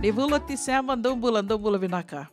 ni vula o Tiseba. Dou bula, dou bula vinaka.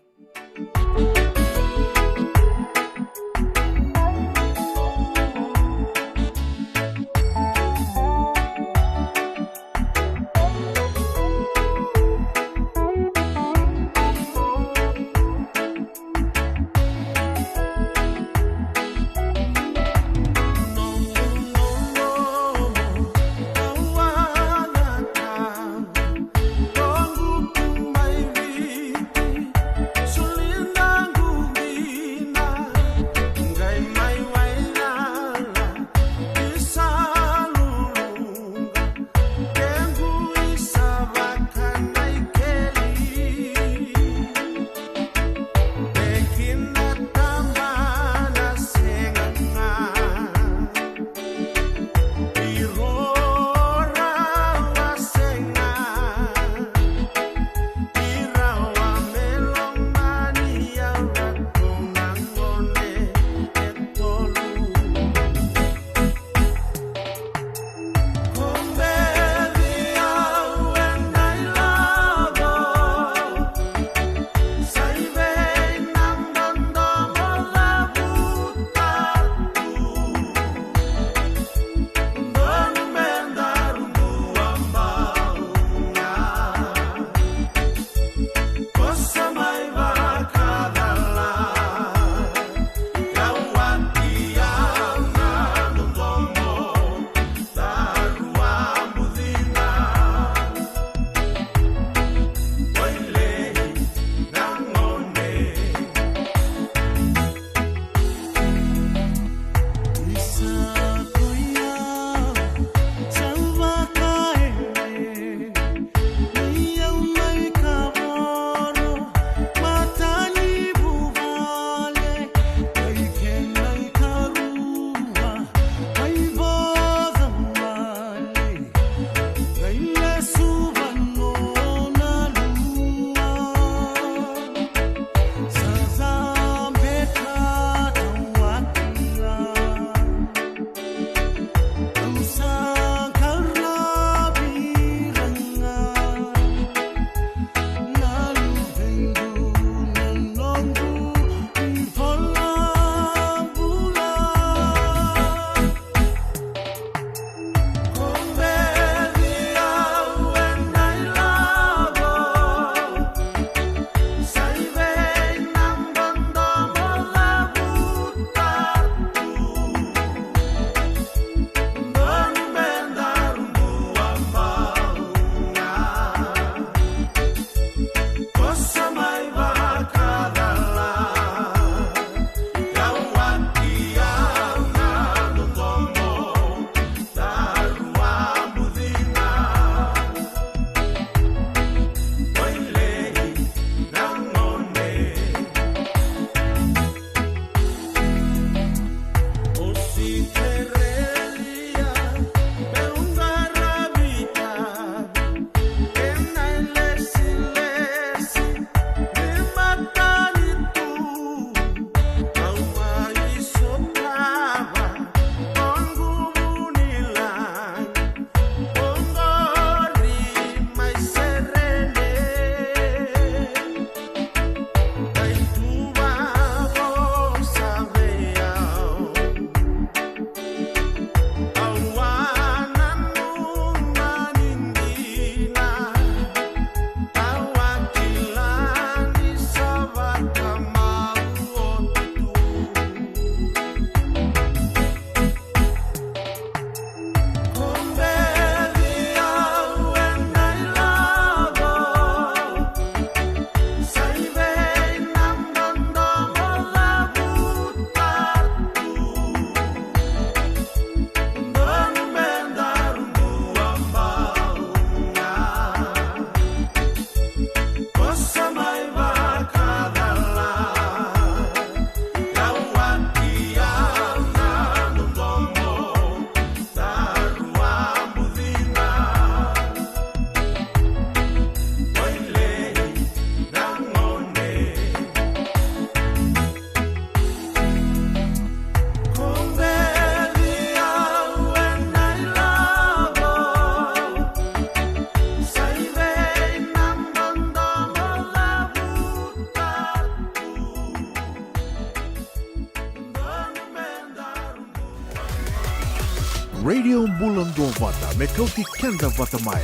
Radio Bula Duavata, me kauti keda vata mai.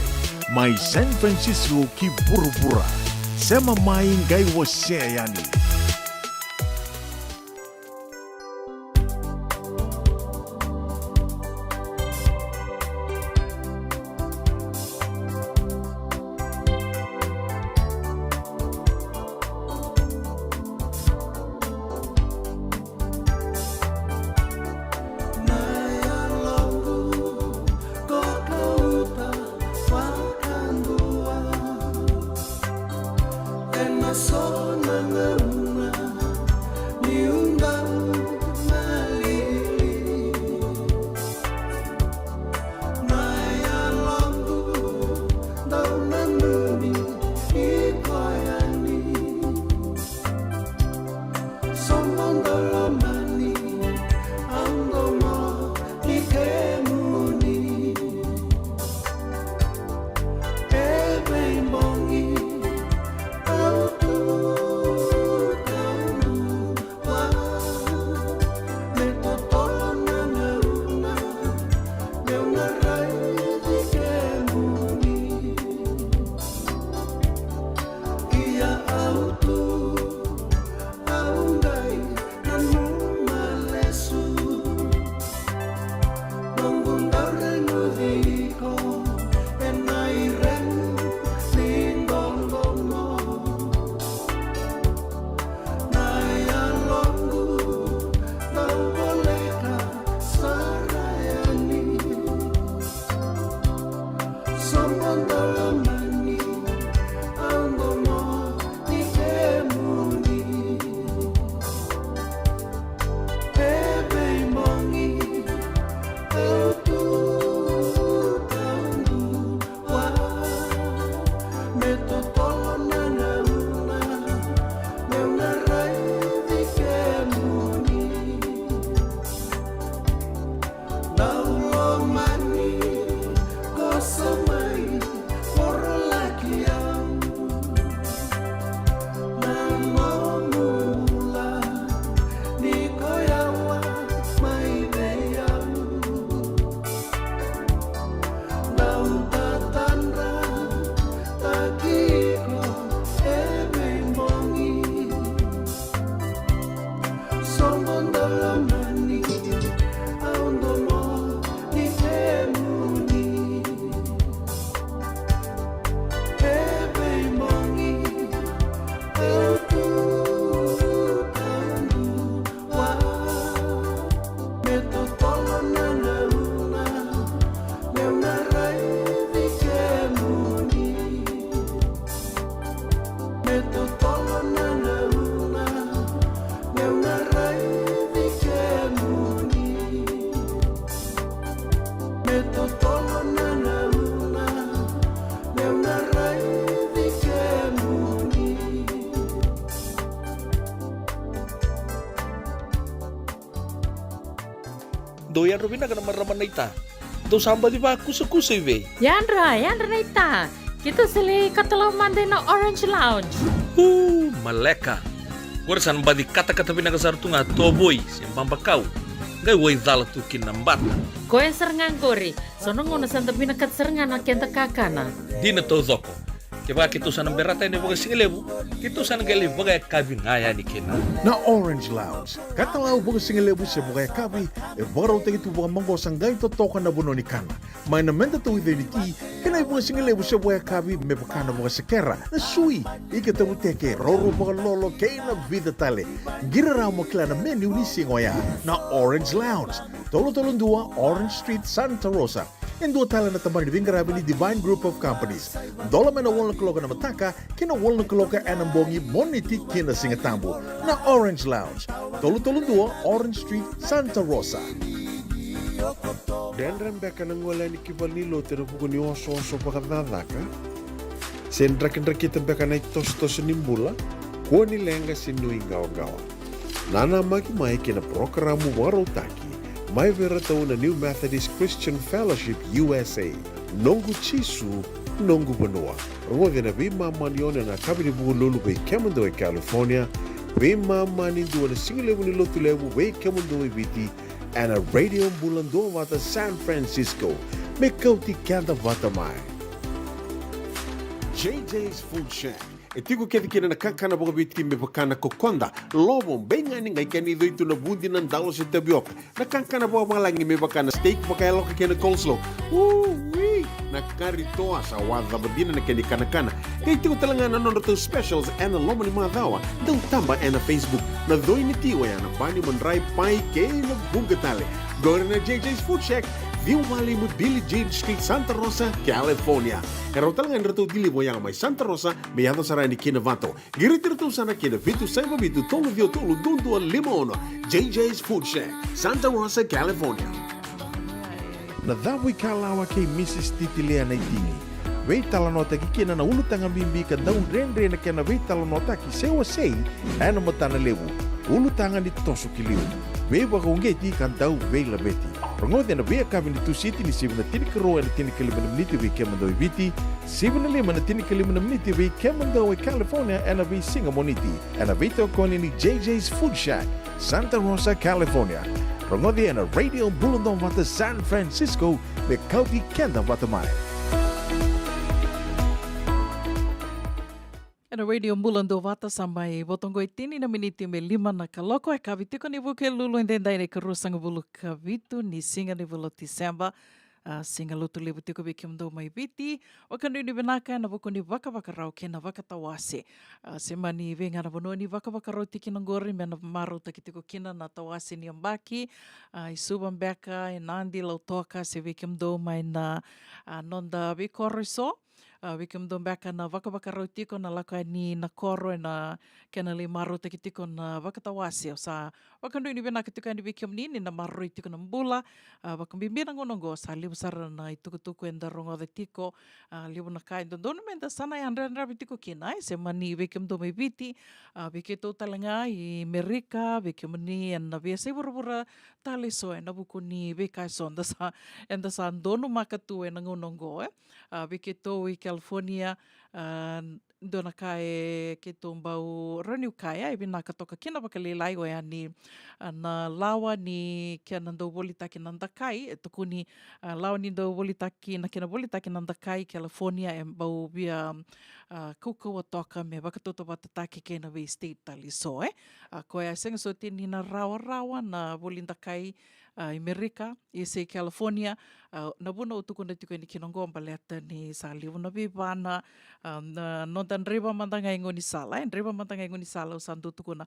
Mai San Francisco ki vuravura. Sema mai, qai wasea yani. Dou yadra vinaka na marama naita. Dou sa baci vakusakusa i vei? Yadra, yadra naita. Keitou sa lai katalau mada ina Orange Lounge. Uu, maleka. Qori sa na baci katakata vinaka sara tu ga tovoi se babakau. Qai waicala tu kina na bata. Koya sara ga qori. So na gauna sa da vinakata sara ga na keda kakana. Dina taucoko. Kevaka keitou sa na berata yani vakasigalevu, keitou sa na qai lai vakayakavi ga yani kina. Na Orange Lounge, katalau vakasigalevu se vakayakavi, e vakarautaki tu vakamaqosa qai totoka na vanua ni kana. Mai na meda tauica ni ti, kei na ivakasigalevu se vakayakavi me vaka na vakasekera, na sui, ika tavuteke, roro vakalolo, kei na vica tale. Qiri rawa mo kila na menu ni siga oya. Na Orange Lounge, tolu tolu dua Orange Street, Santa Rosa. E dua tale na tabana ni veiqaravi ni Divine Group of Companies. Dola mai na walu na kaloko ena mataka ki na walu na kaloko ena bogi, Moniti ki na Sigatabu. Na Orange Lounge, tolu tolu dua Orange Street, Santa Rosa. Dredre beka na gole yani ki valenilotu ena vuku ni osooso vakacakacaka? Se drakidrakita beka na itosotoso ni bula? Kua ni leqa se nuiqawaqawa. Nanamaki mai ki na parokaramu vakarautaki mai vei iratou na New Methodist Christian Fellowship U S A, Noqu Jisu, Noqu Vanua. Rogoci ena veimama ni ono ena yakavi ni Vukelulu vei kemudou e California, veimama ni dua ena sigalevu ni Lotulevu vei kemudou e Viti, Ena Radio Bula Duavata San Francisco, me kauti keda vata mai. J J's Food Shack. E tiko kece kina na kakana vakaviti me vaka na kokoda, lovo, beigani, qai kena icoitu na vudi, na dalo se tavioka. Na kakana vakavalagi me vaka na steak vakayaloka kei na coleslaw. Ui! Na kari toa, sa wacava dina na kena ikanakana. Qai tiko tale ga na nodratou specials ena loma ni macawa. Dau taba ena Facebook. Na coi ni ti oya na bani, madrai, pai kei na vuqa tale. Qori na J J's Food Shack, ciwa walu lima Billie Jean Street, Santa Rosa, California. E rawa tale ga ni ratou deliver oya mai Santa Rosa me yaco sara yani ki Novato. Qiriti ratou sara ki na vitu saiva vitu tolu ciwa tolu dua dua lima ono. J J's Food Shack, Santa Rosa, California. Na cavu ikalawa kei Mrs Titilia Naitini. Veitalanoataki kina na ulutaga bibi ka dau dredre na kena veitalanoataki se wasei ena matana levu. Ulutaga ni toso ki liu. Veivakauqeti ka dau veilaveti. Rogoci ena veiyakavi ni Tusiti ni sivi na tinikarua ena tinikalima na miniti vei kemudou e Viti, sivi na lima na tinikalima na miniti vei kemudou e California ena veisiga Moniti, ena veitokoni ni J J's Food Shack, Santa Rosa, California. Rogoci ena Radio Bula Duavata San Francisco, me kauti keda vata mai. Ena Radio Bula Duavata, sa mai voto oqo e tini na miniti me lima na kaloko, e kavi tiko ni Vukelulu, edaidai na ikaruasagavulu ka vitu ni siga ni vula o Tiseba. A, siga Lotulevu tiko vei kemudou mai Viti. Vakanuinui vinaka ena vuku ni vakavakarau kei na vakatawase. A, se mani vei ga na vanua ni vakavakarau tiko kina oqori, me na marautaki tiko kina na tawase ni yabaki. A, i Suva beka, i Nadi, Lautoka, se vei kemudou mai na, a, noda veikoro eso. A, vei kemudou beka na vakavakarau tiko, na lako yani na koro ena kena lai marautaki tiko na vakatawase. Au sa vakanuinui vinaka tiko yani vei kemuni ni na maroroi tiko na bula. A, vakabibi na gauna oqo sa levu sara na itukutuku eda rogoca tiko. A, levu na ka e dodonu meda sa na yadrayadravi tiko kina, e, se mani vei kemudou mai Viti. A, vei keitou tale ga i Merika, vei kemuni ena veiyasai vuravura tale eso, ena vuku ni veika eso eda sa, eda sa donumaka tu ena gauna oqo, e. A, vei keitou i California, a, dua na ka e keitou bau rawa niu kaya e vinaka toka kina vakalailai, oya ni, a, na lawa ni kena dau volitaki na dakai, e tukuni, a, lawa ni dau volitaki, na kena volitaki na dakai California e bau via, a, kaukauwa toka me vakatautauvatataki kei na vei state tale eso, e. A, koya e sega soti ni na rawarawa na voli dakai, a, i Merika, e se i California. A, na vuna au tukuna tiko yani kina oqo baleta ni sa levu na veivana, a, na noda draiva mada ga i gaunisala, e, draiva mada ga i gaunisala, au sa dau tukuna.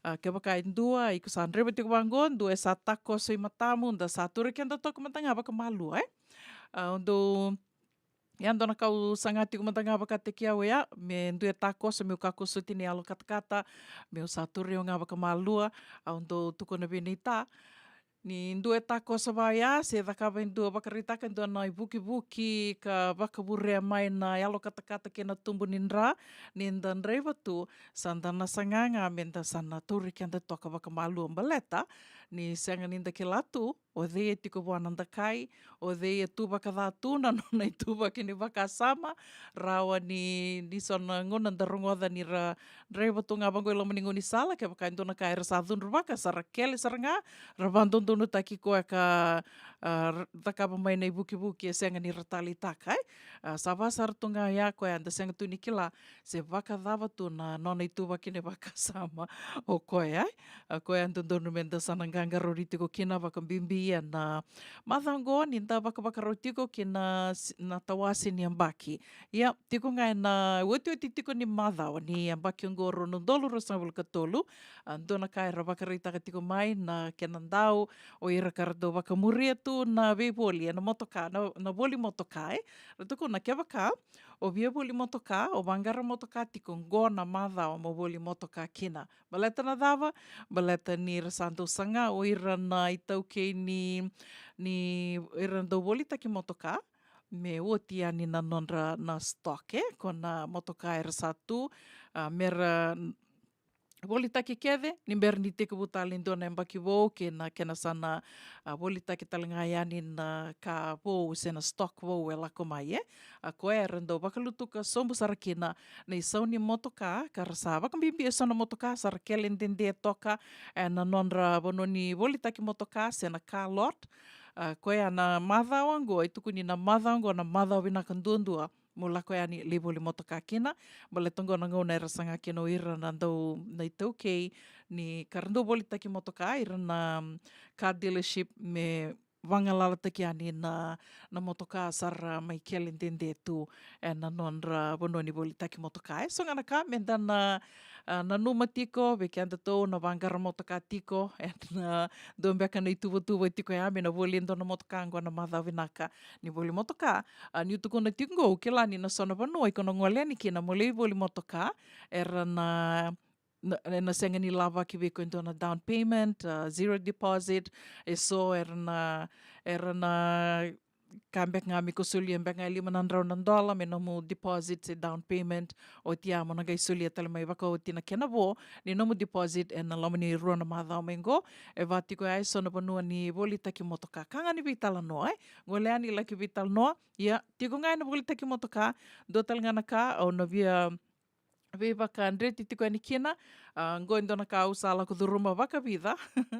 A, kevaka e dua, iko sa draiva tiko vaqo, dua e sa takoso i matamu, da sa turi keda toka mada ga vakamalua, e. A, au dau Ia dua na ka au saga tiko mada ga vakataki au oya, me dua e takoso, meu kakua soti ni yalo katakata, meu sa turi au ga vakamalua. Au dau tukuna vei naita, ni dua e takoso vaya se cakava e dua, vakaraitaka e dua na ivukivuki ka vakavurea mai na yalo katakata kei na tubu ni dra, ni da draiva tu, sa da na saga ga me da sa na tauri keda toka vakamalua baleta ni sega ni da kila tu o cei e tiko vua na dakai, o cei e tu vakaca tu na nona ituvaki ni vakasama. Rawa ni, ni so na gauna da rogoca ni ra draiva tu ga vaqo i loma ni gaunisala, kevaka e dua na ka era sa cudruvaka, sa ra kele sara ga, ra vadodonutaki koya ka, a, ra cakava mai na ivukivuki e sega ni ra taleitaka, e. A, sa va sara tu ga ya koya, da sega tu ni kila se vakacava tu na nona ituvaki ni vakasama o koya, e. A, koya e dodonu me da sa na qaqarauni tiko kina vakabibi ena macawa oqo ni da vakavakarau tiko kina s-, na tawase ni yabaki. Ia, tiko ga ena otioti tiko ni macawa ni yabaki oqo rua na udolu ruasagavulu ka tolu, a, dua na ka era vakaraitaka tiko mai na kena dau o ira ka ra dau vakamuria tu na veivoli ena motoka, na, na voli motoka, e. Ra tukuna kevaka o via voli motoka, o vaqara motoka tiko, qo na macawa mo voli motoka kina. Baleta na cava? Baleta ni ra sa dau saga o ira na itaukei ni, ni ira na dau volitaki motoka, me oti yani na nodra na stock, e, ko na motoka era sa tu, a, mera volitaki kece ni bera ni tekivu tale e dua na yabaki vou kei na kena sa na, a, volitaki tale ga yani na ka vou se na stock vou e lako mai, e. A koya era dau vakalutuka sobu sara kina na isau ni motoka, ka ra sa vakabibi e so na motoka sa ra kele dede toka ena nodra vanua ni volitaki motoka se na car lot. A, koya na macawa oqo, e tukuni na macawa oqo na macawa vinaka duadua mo lako yani lai voli motoka kina. Baleta oqo na gauna era saga kina o ira na dau, na itaukei ni ka ra dau volitaki motoka, ira na, mm, car dealership, me vagalalataki yani na, na motoka sa ra mai kele dede tu ena nodra vanua ni volitaki motoka. E so ga na ka meda na, a, nanuma tiko vei kedatou na vaqara motoka tiko, ena dua beka na ituvatuva tiko ya me na voli e dua na motoka oqo na macawa vinaka ni voli motoka. A, niu tukuna tiko oqo, au kila ni na so na vanua iko na gole yani kina mo lai voli motoka, era na, na, na sega ni lavaki vei iko e dua na down payment, a, zero deposit. E so era na, era na kaya beka ga me ko solia beka ga e lima na drau na dola me nomu deposit se down payment. Oti ya mo na qai solia tale mai vakaoti na kena vo ni nomu deposit ena loma ni rua na macawa mai oqo. E vaka tiko ya e so na vanua ni volitaki motoka. Ka ga ni veitalanoa, e. Gole yani laki veitalanoa. Ia, tiko ga ena volitaki motoka, dua tale ga na ka au na via veivakadreti tiko yani kina. A, oqo e dua na ka au sa lako curuma vakavica.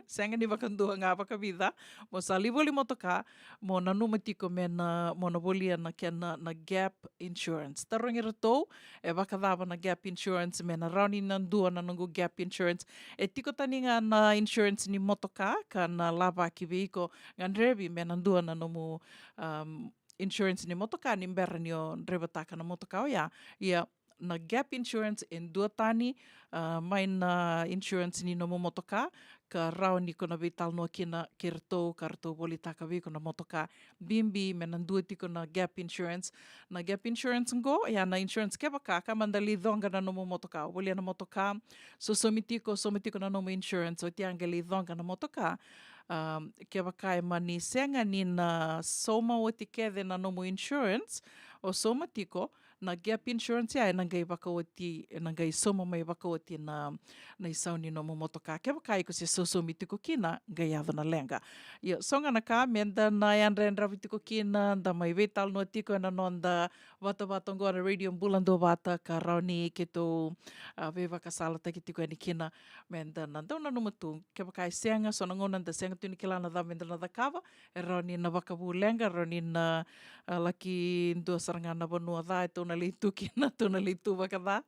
Sega ni vakadua ga, vakavica. Mo sa lai voli motoka, mo nanuma tiko me na, mo na volia na kena na gap insurance. Tarogi iratou e vakacava na gap insurance, me na rawa ni na dua na noqu gap insurance. E tiko tani ga na insurance ni motoka ka na lavaki vei iko, gadrevi me na dua na nomu, um, insurance ni motoka ni bera ni o draivataka na motoka oya. Ia, na gap insurance e duatani, a, mai na insurance ni nomu motoka, ka rawa ni ko na veitalanoa kina kei ratou, ka ratou volitaka vei iko na motoka bibi me na dua tiko na gap insurance. Na gap insurance oqo, ia na insurance kevaka ka mada lai coqa na nomu motoka, o volia na motoka, sosomi tiko, sauma tiko na nomu insurance, oti ya qai lai coqa na motoka. A, kevaka e mani sega ni na sauma oti kece na nomu insurance, o sauma tiko, na gap insurance ya ena qai vakaoti, ena qai sauma mai vakaoti na, na isau ni nomu motoka. Kevaka iko se sosomi tiko kina, qai yaco na leqa. Ia, so ga na ka meda na yadrayadravi tiko kina, da mai veitalanoa tiko ena noda vatavata oqo na Radio Bula Duavata, ka rawa ni keitou, a, veivakasalataki tiko yani kina, meda na dau nanuma tu. Kevaka e sega, so na gauna da sega tu ni kila na cava meda na cakava, e rawa ni na vakavu leqa, e rawa ni na, a, laki dua sara ga na vanua ca e tou na lai tu kina, tou na lai tu vakaca.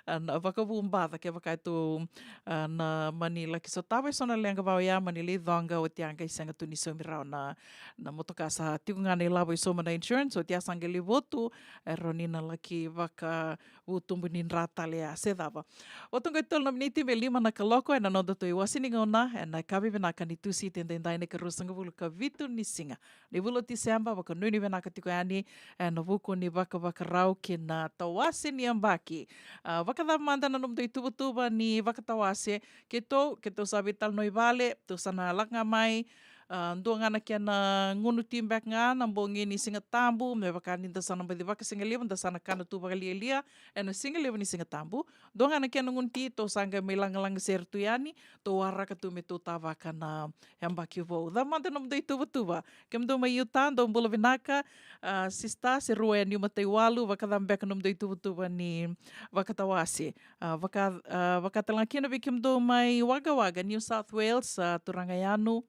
A, na vakavu baca, kevaka e tou, a, na mani laki sotava e so na leqa vaka oya, mani lai coqa, oti ya qai sega tu ni saumi rawa na, na motoka, sa tiko ga na ilavo e sauma na insurance, oti ya sa qai lai votu, e rawa ni na laki vaka vu tubu ni dra tale ya se cava. Oti oqo e tolu na miniti me lima na kaloko ena nodatou iwase ni gauna ena yakavi vinaka ni Tusiti edaidai, na ikaruasagavulu ka vitu ni siga ni vula o Tiseba. Vakanuinui vinaka tiko yani ena vuku ni vakavakarau kei na tawase ni yabaki. A, vakacava mada na nomudou ituvatuva ni vakatawase? Keitou, keitou sa veitalanoa i vale, tou sa na lako ga mai, a, dua ga na kena gunu ti beka ga na bogi ni Siga Tabu, me vaka ni da sa na baci vakasigalevu, da sa na kana tu vakalialia ena sigalevu ni Siga Tabu. Dua ga na kena gunu ti, tou sa qai mai lagalaga sere tu yani, tou waraka tu me tou tavaka na yabaki vou. Cava mada na nomudou ituvatuva? Kemudou mai Utah, dou bula vinaka, a, sista, se rua e niu matai walu, vakacava beka na nomudou ituvatuva ni vakatawase? A, vaka, a, vaka tale ga kina vei kemudou mai Wagga Wagga, New South Wales, a, turaga Yanu,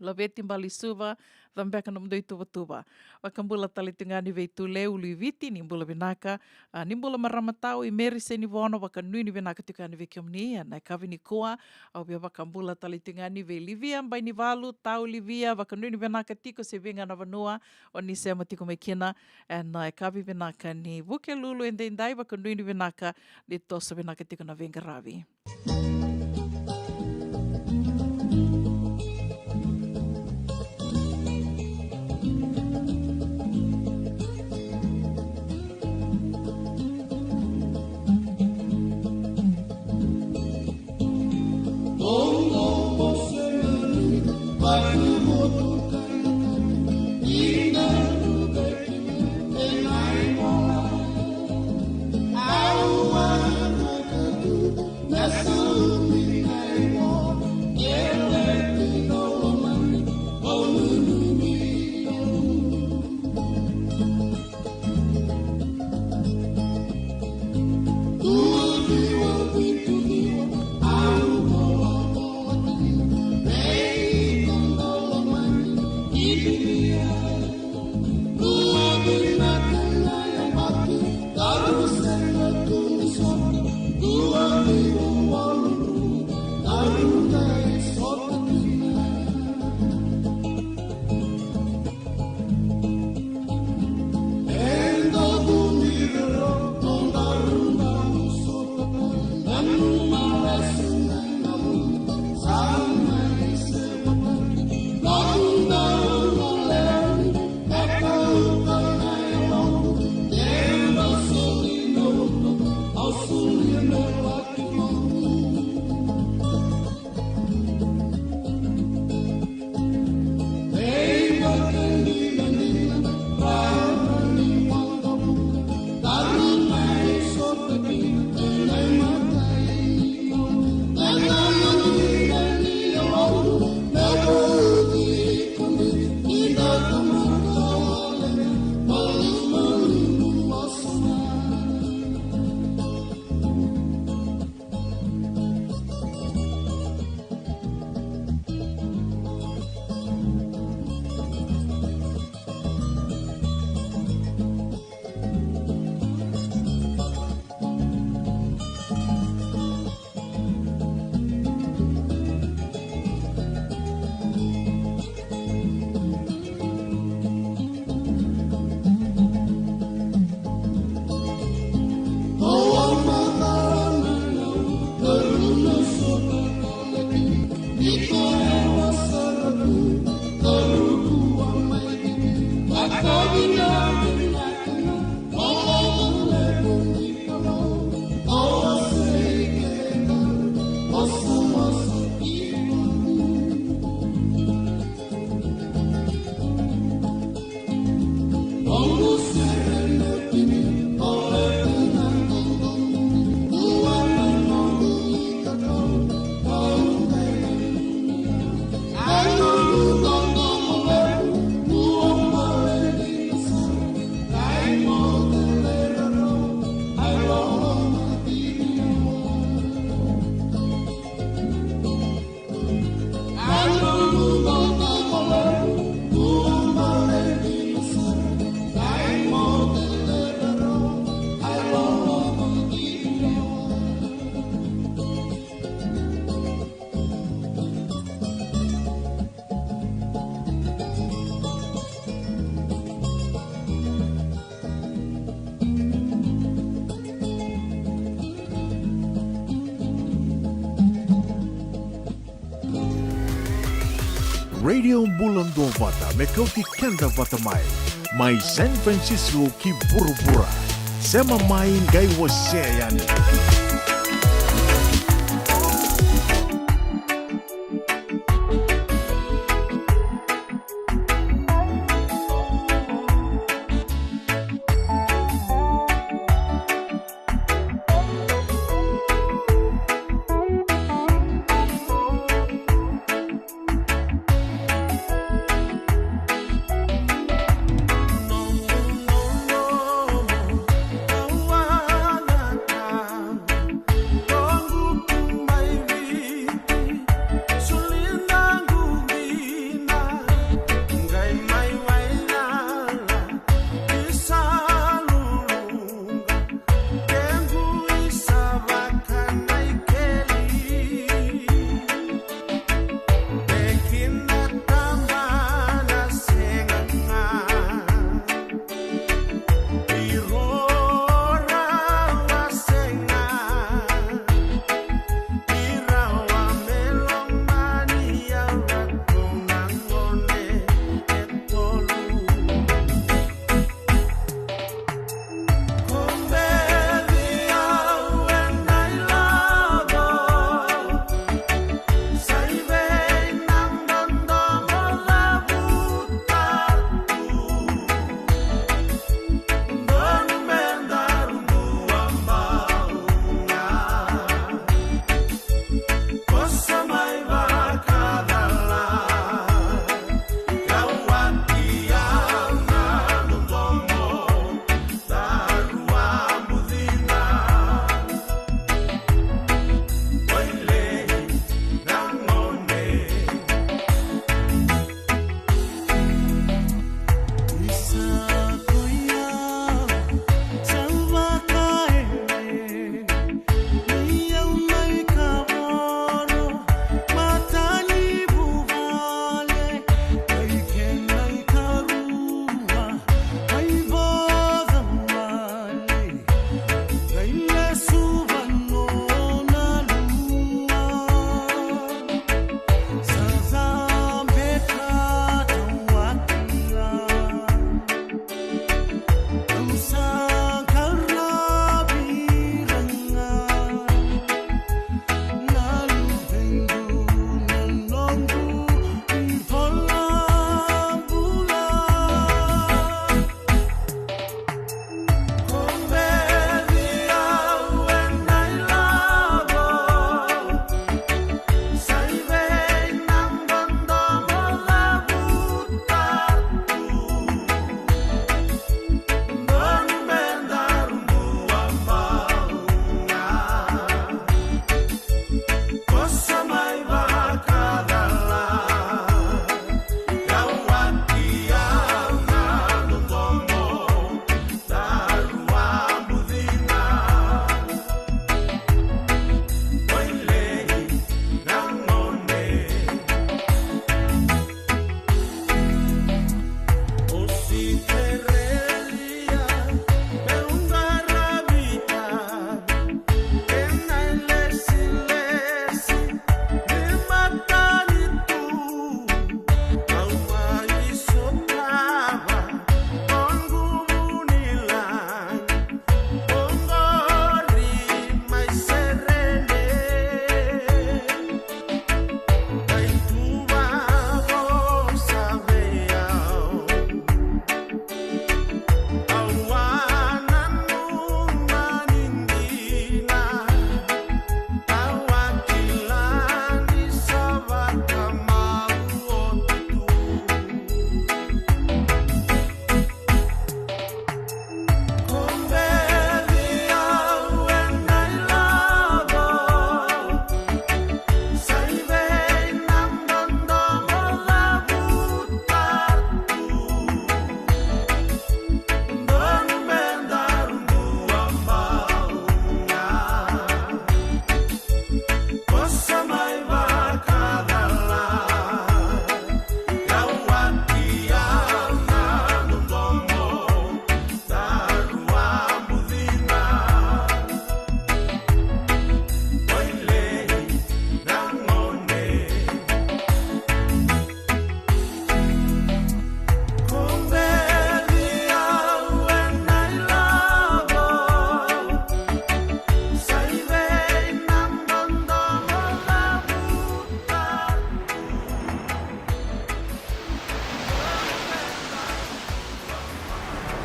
Laveti, Bale i Suva, cava beka na nomudou ituvatuva? Vakabula tale tu ga ni vei Tule, Uluiviti, ni bula vinaka. A, ni bula marama tau i Meri Senivono, vakanuinui vinaka tiko yani vei kemuni ena yakavi nikua. Au via vakabula tale tu ga ni vei Livia Bainivalu, Tau Livia, vakanuinui vinaka tiko se vica na vanua o ni sema tiko mai kina ena yakavi vinaka ni Vukelulu edaidai, vakanuinui vinaka ni toso vinaka tiko na veiqaravi. Radio Bula Duavata, me kauti keda vata mai. Mai San Francisco ki vuravura. Sema mai, qai wasea yani.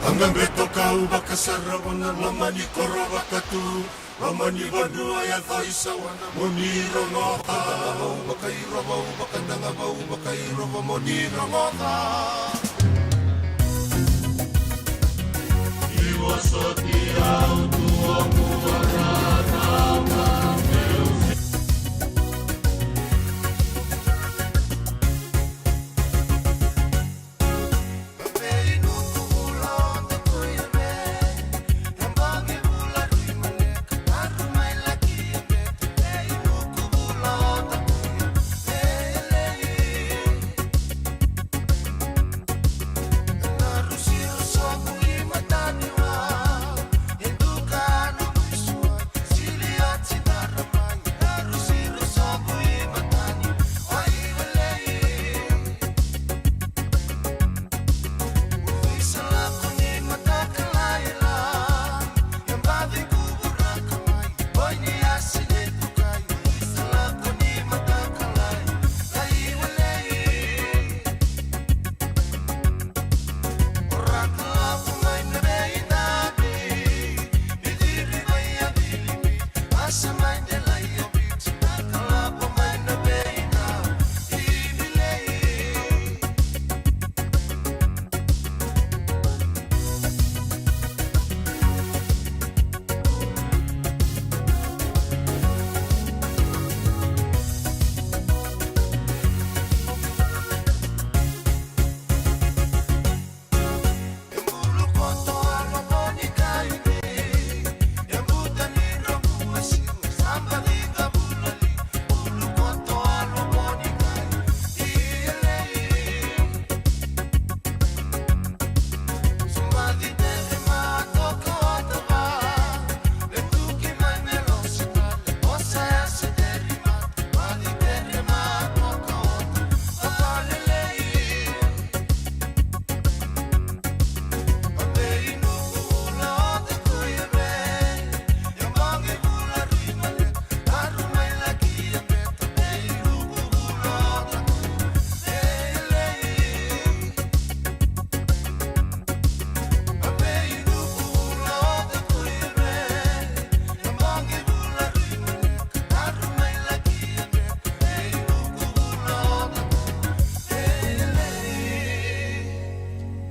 Aga beto kau vakasara vana loma ni koro vakatu. Loma ni vanua ya thoi sawana mo ni rogoca. Vau vakairova, vau vakadaga, vau vakairova mo ni rogoca. Iwa soti au tu oku arana meu.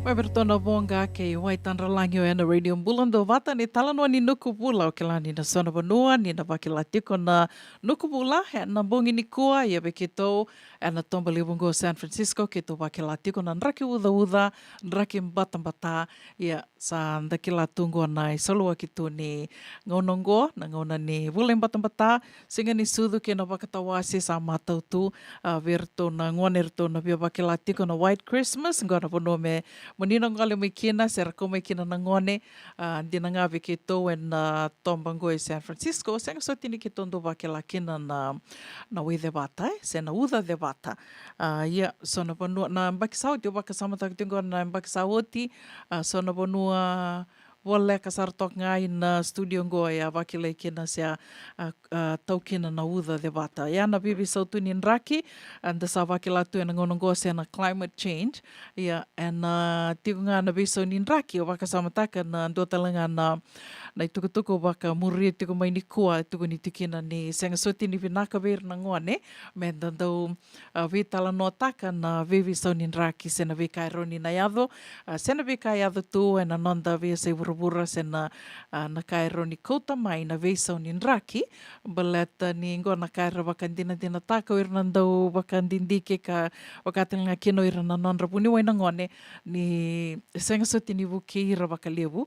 Mai vei ratou na Voqa kei Waitadralagi o ya na Radio Bula Duavata, ni talanoa ni Nuku Vula. O kila ni na so na vanua ni na vakila tiko na Nuku Vula ena bogi nikua. Ia vei keitou ena toba levu oqo San Francisco, keitou vakila tiko na draki ucauca, draki batabata. Ia sa da kila tu oqo na isaluaki tu ni gauna oqo, na gauna ni vula i batabata, siga ni sucu kei na vakatawase sa matau tu, a, vei ratou na gone, ratou na via vakila tiko na White Christmas, oqo na vanua me, mo ni na gole mai kina, se ra kau mai kina na gone. A, dina ga vei keitou ena, a, toba oqo e San Francisco, sega soti ni keitou dau vakila kina na, na wai cevata, e, se na uca cevata. A, ia, so na vanua, na yabaki sa oti, au vakasamataka tiko oqo na yabaki sa oti, a, so na vanua voleka sara toka ga ina studio oqo e a vakilai kina se a, a, a, tau kina na uca cevata. Ia na veiveisau tu ni draki, a, da sa vakila tu ena gauna oqo se na climate change. Ia, ena, a, tiko ga na veisau ni draki, au vakasamataka na dua tale ga na, na itukutuku vakamuria tiko mai nikua, e tukuni tiko kina ni sega soti ni vinaka vei ira na gone me da dau, a, veitalanoataka na veiveisau ni draki se na veika e rawa ni na yaco, a, se na veika e yaco tu ena noda veiyasai vuravura, se na, a, na ka e rawa ni kauta mai na veisau ni draki. Baleta ni oqo na ka era vakadinadinataka o ira na dau vakadidike ka vaka tale ga kina o ira na nodra vuniwai na gone, ni sega soti ni vukei ira vakalevu.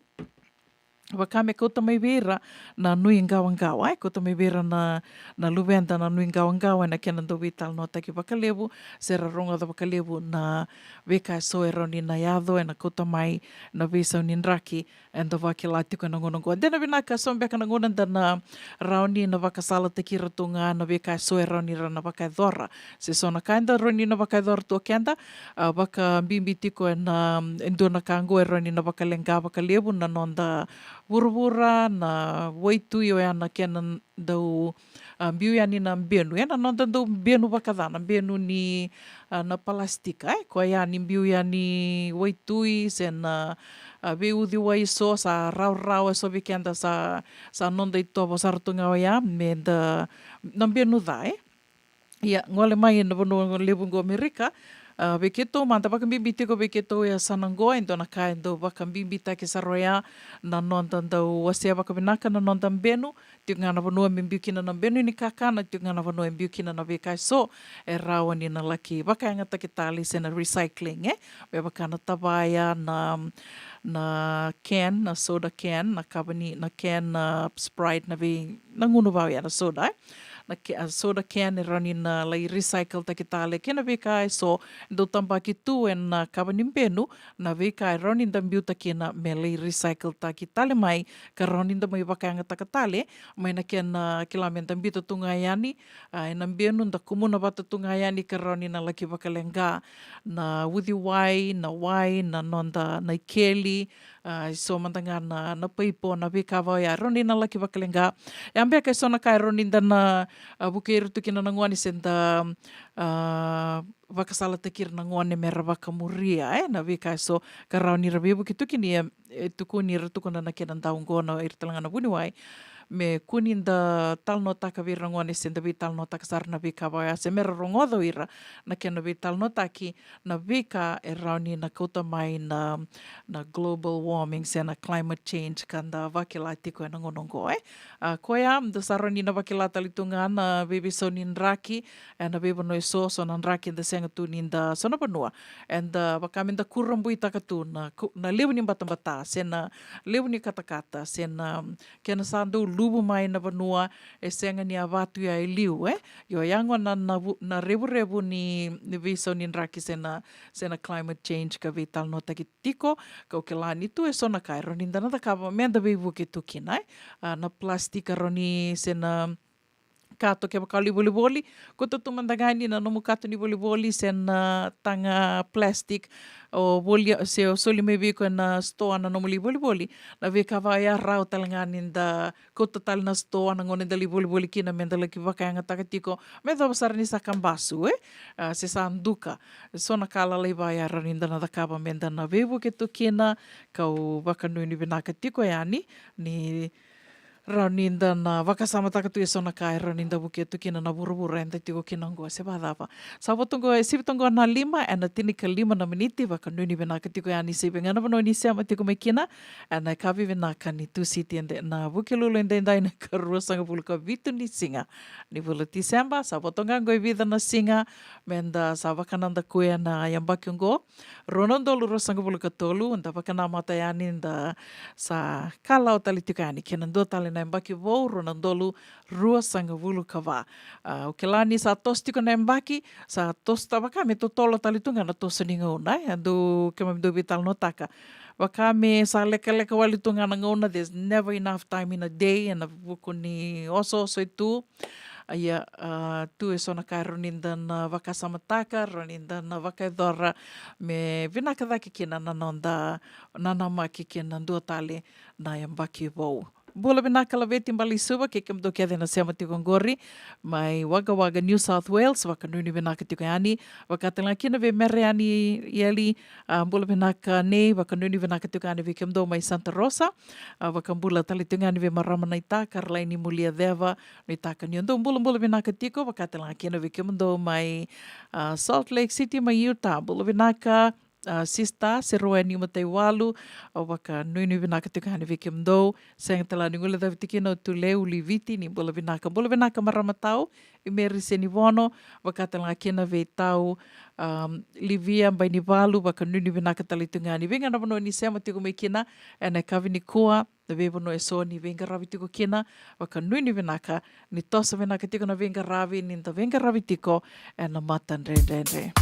Vaka me kauta mai vei ira na nuiqawaqawa, e kauta mai vei ira na, na luveda na nuiqawaqawa ena kena dau veitalanoataki vakalevu, se ra rogoca vakalevu na veika eso e rawa ni na yaco ena kauta mai na veisau ni draki eda vakila tiko ena gauna oqo. De na vinaka, so beka na gauna da na rawa ni na vakasalataki ira tu ga na veika eso e rawa ni ra na vakayacora, se so na ka eda rawa ni na vakayacora tu o keda, a, vakabibi tiko ena, e dua na ka oqo e rawa ni na vakaleqa vakalevu na noda vuravura, na waitui, oya na kena dau, a, biu yani na benu, ena noda dau benu vakaca, na benu ni, a, na palastika, e, koya yani biu yani waitui, se na, a, veiuciwai eso, sa rawarawa eso vei keda, sa, sa noda itovo sara tu ga oya, me da, na benu ca, e. Ia, gole mai na vanua levu qo Amerika, a, vei keitou mada vakabibi tiko vei keitou e yasana qo, e dua na ka e dau vakabibitaki sara oya, na noda dau wasea vakavinaka na noda benu, tiko ga na vanua me biu kina na benu ni kakana, tiko ga na vanua e biu kina na veika eso, e rawa ni na laki vakayagataki tale se na recycling, e? Me vaka na tavaya, na, na can, na soda can, na kava ni, na can, na Sprite, na vei, na gunu vau ya na soda, e? Na ke-, a soda can e rawa ni na lai recycle taki tale, kei na veika eso, dau tabaki tu ena kava ni benu, na veika e rawa ni da biuta kina me lai recycle taki tale mai, ka rawa ni da mai vakayagataka tale, mai na kena kila me da biuta tu ga yani, a, ena benu da kumuna vata tu ga yani ka rawa ni na laki vakaleqa, na uciwai, na wai, na noda, na ikeli, a, eso mada ga na, na paipo, na veika vau ya, rawa ni na laki vakaleqa. Ya beka eso na ka e rawa ni da na, a, vukei ira tu kina na gone se da, a, vakasalataki ira na gone me ra vakamuria, e, na veika eso ka rawa ni ra veivuke tu kina, e, e tukuni ira, tukuna na kena dau qo na ira tale ga na vuniwai. Me kua ni da talanoataka vei ira na gone se da veitalanoataka sara na veika vau ya, se me ra rogoca o ira na kena veitalanoataki na veika e rawa ni na kauta mai na, na global warming se na climate change ka da vakila tiko ena gauna oqo, e. A, koya, da sa rawa ni na vakila tale tu ga na veiveisau ni draki, ena veivanua eso, so na draki da sega tu ni da, so na vanua eda vaka me da kurabuitaka tu na ku-, na levu ni batabata, se na levu ni katakata, se na kena sa dau luvu mai na vanua, e sega ni a vatu ya e liu, e. Io, ya gona na, na vu-, na revurevu ni, ni veisau ni draki se na, se na climate change ka veitalanoataki tiko, kau kila ni tu eso na ka e rawa ni da na cakava me da veivuke tu kina, e. A, na plastic e rawa ni se na kato kevaka o lai volivoli, kauta tu mada ga yani na nomu kato ni volivoli, se na taga plastic, o volia, se o soli mai vei iko ena sitoa na nomu lai volivoli, na veika vau ya rawa tale ga ni da kauta tale na sitoa na gauna da lai volivoli kina me da laki vakayagataka tiko, me yacova sara ni sa kabasu, e? A, se sa duka. So na ka lalai vau ya rawa ni da na cakava me da na veivuke tu kina, kau vakanuinui vinaka tiko yani, ni rawa ni da na vakasamataka tu eso na ka e rawa ni da vukea tu kina na vuravura eda tiko kina oqo se vakacava. Sa vo tu oqo, e sivi tu oqo na lima, ena tinikalima na miniti, vakanuinui vinaka tiko yani se vei ga na vanua ni sema tiko mai kina, ena yakavi vinaka ni Tusiti eda, na Vukelulu edaidai na ikaruasagavulu ka vitu ni siga ni vula Tiseba, sa vo tu ga oqo e vica na siga, me da sa vakanadakuya na yabaki oqo, rua na udolu ruasagavulu ka tolu, da vakanamata yani da sa kalawa tale tiko yani kei na dua tale na yabaki vou, rua na udolu ruasagavulu ka va. A, au kila ni sa toso tiko na yabaki, sa toso ta vaka me totolo tale tu ga na toso ni gauna, e, a dau keimami dau veitalanoataka. Vaka me sa lekaleka wale tu ga na gauna, there's never enough time in a day, ena vuku ni osooso e tu. A, ia, a, tu eso na ka e rawa ni da na vakasamataka, rawa ni da na vakayacora, me vinaka cake kina na noda nanamaki kei na dua tale na yabaki vou. Bula vinaka Laveti Baleisuva, kei kemudou kece na sema tiko oqori mai Wagga Wagga, New South Wales, vakanuinui vinaka tiko yani. Vaka tale ga kina vei Mere yani Eli, a, bula vinaka nei, vakanuinui vinaka tiko yani vei kemudou mai Santa Rosa. A, vakabula tale tiko yani vei marama naita, Caroline Muliaceva, naitaka ni o dou bulabula vinaka tiko, vaka tale ga kina vei kemudou mai, a, Salt Lake City, mai Utah, bula vinaka, a, sista Serueni Mataiwalu, au vakanuinui vinaka tiko yani vei kemudou, sega tale ga ni guilecavi tiko kina o Tulei Uliviti, ni bula vinaka, bula vinaka marama tau, i Meri Senivono, vaka tale ga kina vei tau, a, Livia Bainivalu, vakanuinui vinaka tale tiko yani vei ga na vanua ni sema tiko mai kina, ena yakavi nikua, na veivanua eso ni veiqaravi tiko kina, vakanuinui vinaka, ni toso vinaka tiko na veiqaravi, ni da veiqaravi tiko ena matadredredre.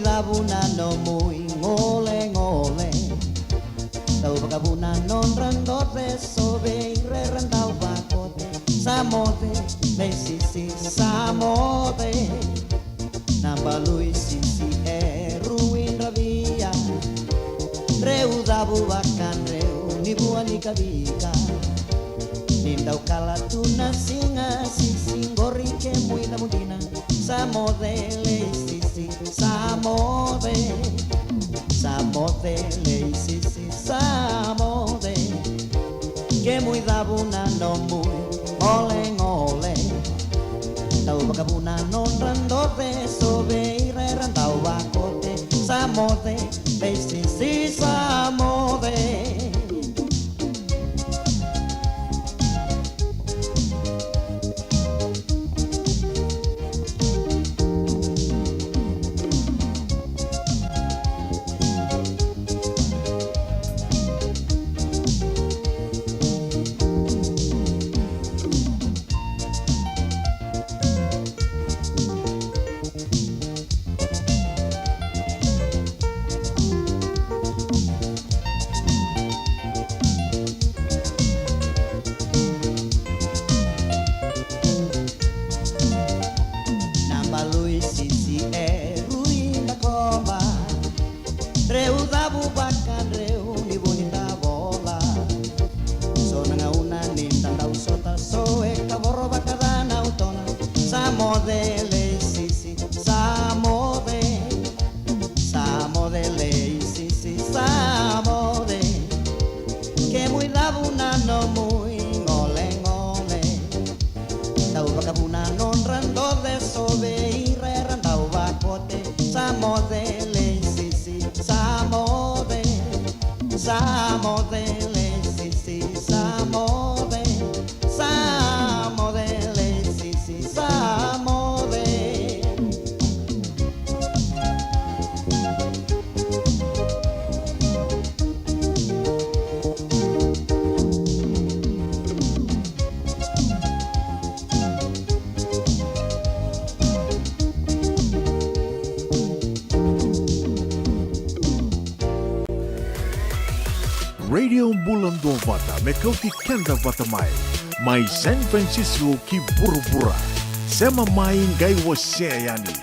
Cavu na nomu igolegole. Dau vakavuna nodra doce, sovei rera dau vakote. Sa moce, leisisi, sa moce. Na balu i sisi e rui dravia. Dreu cavu vakadreu ni vua ni kavika. Ni dau kala tu na siga, sisi qori kemui cavu dina. Sa moce leisisi, sa moce. Sa moce leisisi, sa moce. Kemui cavu na nomu igolegole. Dau vakavuna nodra doce, sovei rera dau vakote. Sa moce leisisi, sa moce. Na balu i sisi e rui da koba. Dreu cavu vakadreu ni vua ni tavola. So na gauna ni da dau sota, so e kavoro vakaca na utona. Sa moce leisisi, sa moce. Sa moce leisisi, sa moce. Kemui cavu na nomu igolegole. Dau vakavuna nodra doce, sovei rera dau vakote. Sa moce leisisi, sa moce. Sa moce leisisi, sa moce. Sa moce leisisi, sa moce. Radio Bula Duavata, me kauti keda vata mai. Mai San Francisco ki vuravura. Sema mai qai wasea yani.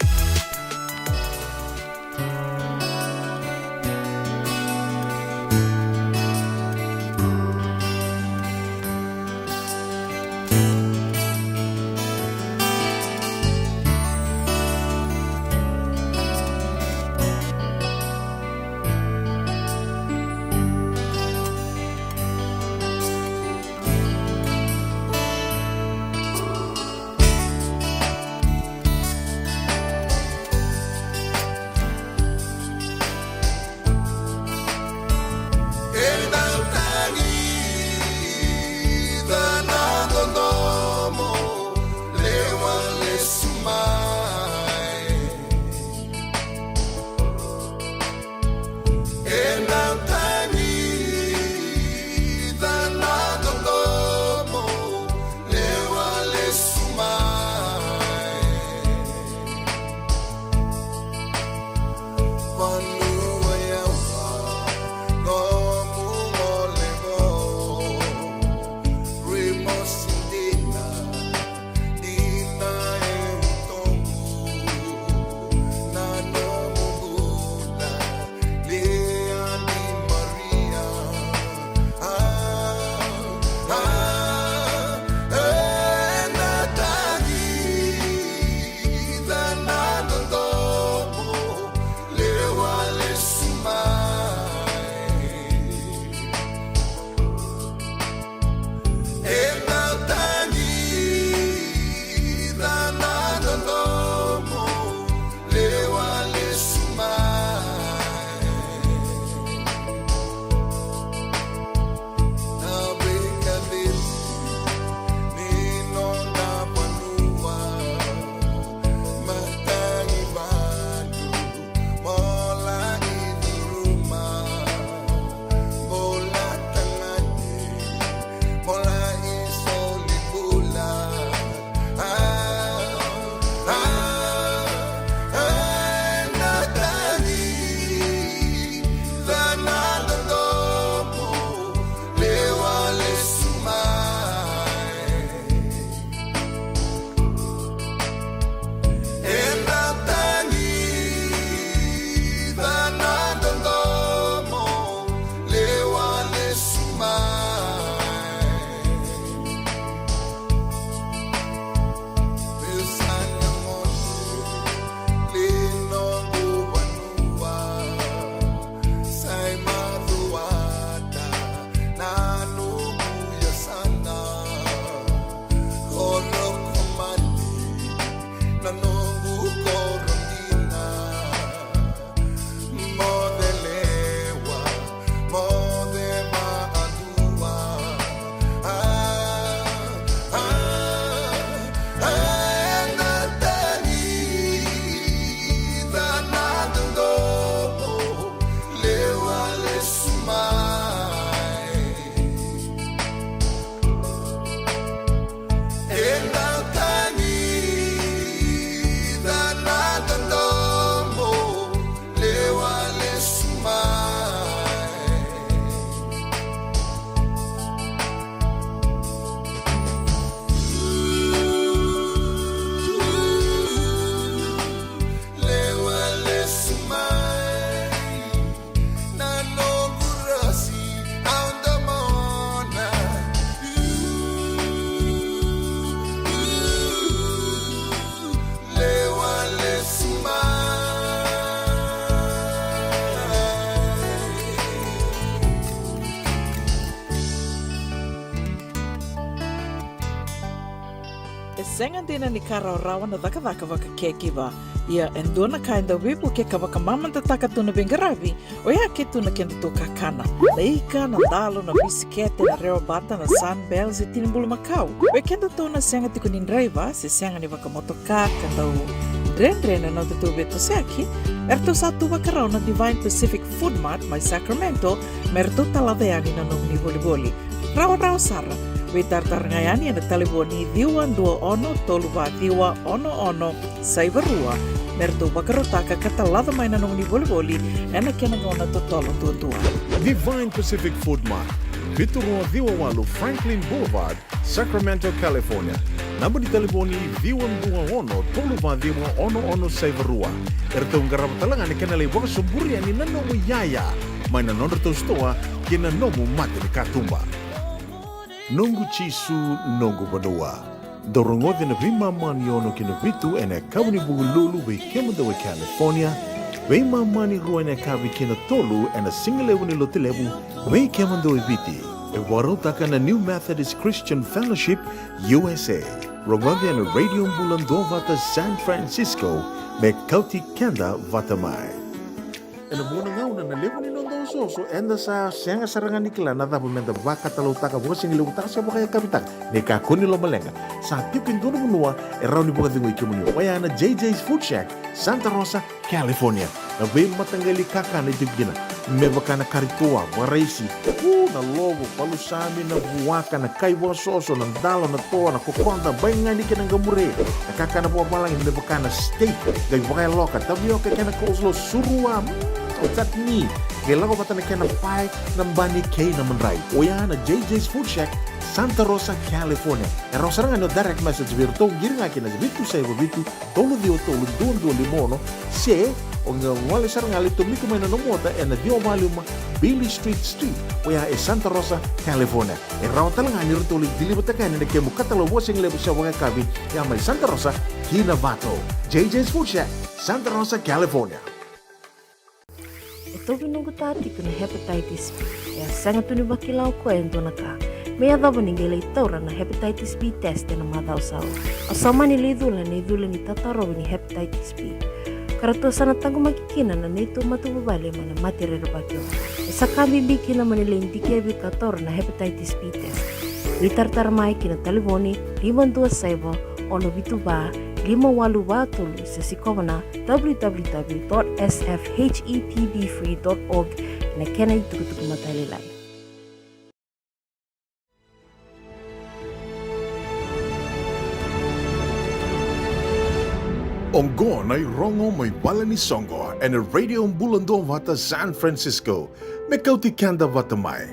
Sega dina ni ka rawarawa na cakacaka vaka caregiver. Ia e dua na ka e dau veivuke ka vakamamadataka tu na veiqaravi, oya ke tu na kedatou kakana. Na ika, na dalo, na bisikete, na rewa bata, na Sunbell se tini bulumakau. Vei kedatou na sega tiko ni draiva se sega ni vakamotoka ka dau dredre na nodatou veitosoyaki, eratou sa tu vakarau na Divine Pacific Food Mart mai Sacramento me ratou talaca yani na nomuni volivoli. Rawarawa sara. Veitaratara ga yani ena talevoni ciwa dua ono tolu va ciwa ono ono saiva rua me ratou vakarautaka ka talaca mai na nomuni volivoli ena kena gauna totolo duadua. Divine Pacific Food Mart, vitu rua ciwa walu Franklin Boulevard, Sacramento, California. Naba ni talevoni ciwa dua ono tolu va ciwa ono ono saiva rua. Eratou qarava tale ga na kena lai vakasoburi yani na nomu iyaya mai na nodratou sitoa ki na nomu mata ni katuba. Noqu Jisu, noqu vanua. Dou rogoca na veimama ni ono ki na vitu ena yakavi ni Vukelulu vei kemudou e California, veimama ni rua ena yakavi ki na tolu ena sigalevu ni Lotulevu vei kemudou e Viti. E vakarautaka na New Methodist Christian Fellowship, U S A. Rogoca ena Radio Bula Duavata San Francisco me kauti keda vata mai. Ena vuqa na gauna na levu ni noda osooso, eda sa sega sara ga ni kila na cava meda vakatalautaka, vakasigalevu taka se vakayakavi taka. Ni kakua ni lomaleqa, sa tiko e dua na vanua e rawa ni vakacegui kemuni, oya na J J's Food Shack, Santa Rosa, California. Na veimataqali kakana e tiko kina, me vaka na kari toa, vakaraisi, u, na lovo, palusami, na vuaka, na kai vakasoso, na dalo, na toa, na kokoda, baigani kei na qamure, na kakana vakavalagi me vaka na steak, qai vakayaloka, tavioka kei na coleslaw, surua, mm, o chutney, qai lako vata na kena pae, na bani kei na madrai. Oya na J J's Food Shack, Santa Rosa, California. E rawa sara ga ni o direct message vei iratou, qiri ga kina vitu saiva vitu, tolu ciwa tolu, dua dua lima ono, se o qai gole sara ga lai tomika mai na nomu ota ena ciwa va lima Beale Street Suite, oya e Santa Rosa, California. E rawa tale ga ni ratou lai deliver-taka yani na kemu katalau vakasigalevu se vakayakavi, ya mai Santa Rosa ki Novato. J J's Food Shack, Santa Rosa, California. E tauvi noqu ta tiko na hepatitis B. E a sega tu ni vakila o koya e dua na ka. Me yacova ni qai lai taura na hepatitis B test ena macawa sa oti. Au sa mani lai cula na icula ni tatarovi ni hepatitis B, ka ratou sa na taqomaki kina na neitou matavuvale mai na mate rerevaki oqo. E sa ka bibi kina mo ni lai dikevi ka taura na hepatitis B test. Veitaratara mai ki na talevoni lima dua saiva, ono vitu va, lima walu va tolu, se sikova na w w w dot s f h e p b free dot org ena kena itukutuku matailalai. Oqo na irogo mai vale ni soqo ena Radio Bula Duavata San Francisco, me kauti keda vata mai.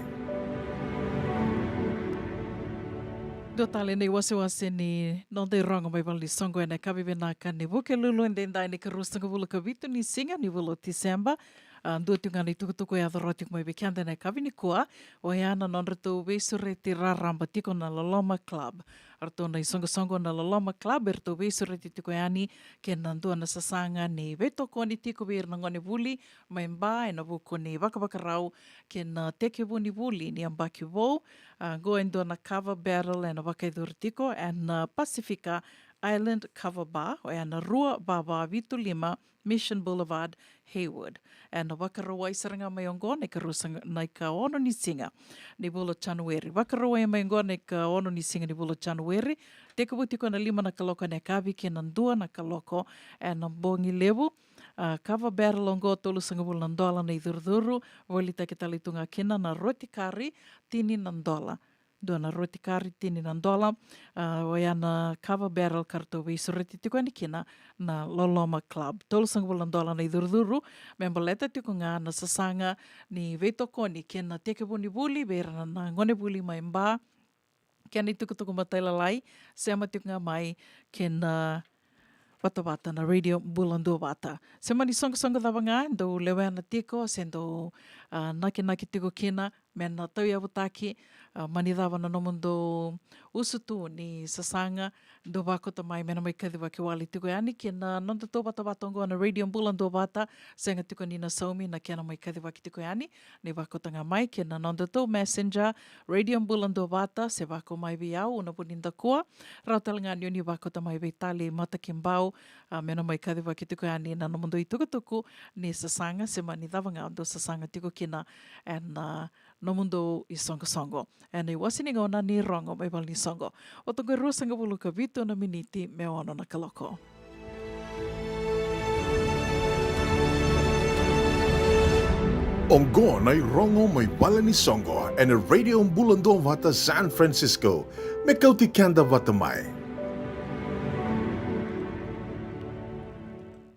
Dua tale na iwasewase ni noda irogo mai vale ni soqo ena yakavi vinaka ni Vukelulu edaidai, na ikaruasagavulu ka vitu ni siga ni vula o Tiseba. A, dua tiko ga na itukutuku e yaco rawa tiko mai vei keda ena yakavi nikua, oya na nodratou veisureti raraba tiko na Loloma Club. Ratou na isoqosoqo na Loloma Club, eratou veisureti tiko yani kei na dua na sasaga ni veitokoni tiko vei ira na gonevuli mai Ba ena vuku ni vakavakarau kei na tekivu ni vuli ni yabaki vou. A, oqo e dua na kava barrel ena vakayacori tiko ena, a, Pasifika Island Kava Bar, oya na rua va va vitu lima Mission Boulevard, Hayward. Ena Vakarauwai sara ga mai oqo na ikaruasaga, na ikaono ni siga ni vula o Janueri. Vakarauwai mai oqo na ikaono ni siga ni vula o Janueri. Tekivu tiko ena lima na kaloko ena yakavi kei na dua na kaloko ena bogi levu. A, kava barrel oqo tolusagavulu na dola na icurucuru, volitaki tale tu ga kina na roti kari, tini na dola. Dua na roti kari, tini na dola. A, oya na kava barrel ka ratou veisureti tiko yani kina na Loloma Club. Tolusagavulu na dola na icurucuru, me baleta tiko ga na sasaga ni veitokoni kei na tekivu ni vuli vei ira na, na gonevuli mai Ba. Kena itukutuku matailalai, sema tiko ga mai kei na vatavata na Radio Bula Duavata. Se mani soqosoqo cava ga dou lewena tiko se dou, a, nakinaki tiko kina, me na tauyavutaki, a, mani cava na nomudou usutu ni sasaga, dou vakauta mai me na mai kacivaki wale tiko yani kina nodatou vatavata oqo na Radio Bula Duavata. Sega tiko ni na saumi na kena mai kacivaki tiko yani, ni vakauta ga mai kina nodatou Messenger, Radio Bula Duavata, se vakau mai vei au, Una Vunidakua. Rawa tale ga ni o ni vakauta mai vei Tali Matakibau, a, me na mai kacivaki tiko yani na nomudou itukutuku ni sasaga, se mani cava ga dou sasaga tiko kina ena nomudou isoqosoqo. Ena iwase ni gauna ni Rogo mai Vale ni Soqo. Oti oqo e ruasagavulu ka vitu na miniti me ono na kaloko. Oqo na iRogo mai Vale ni Soqo ena Radio Bula Duavata San Francisco, me kauti keda vata mai.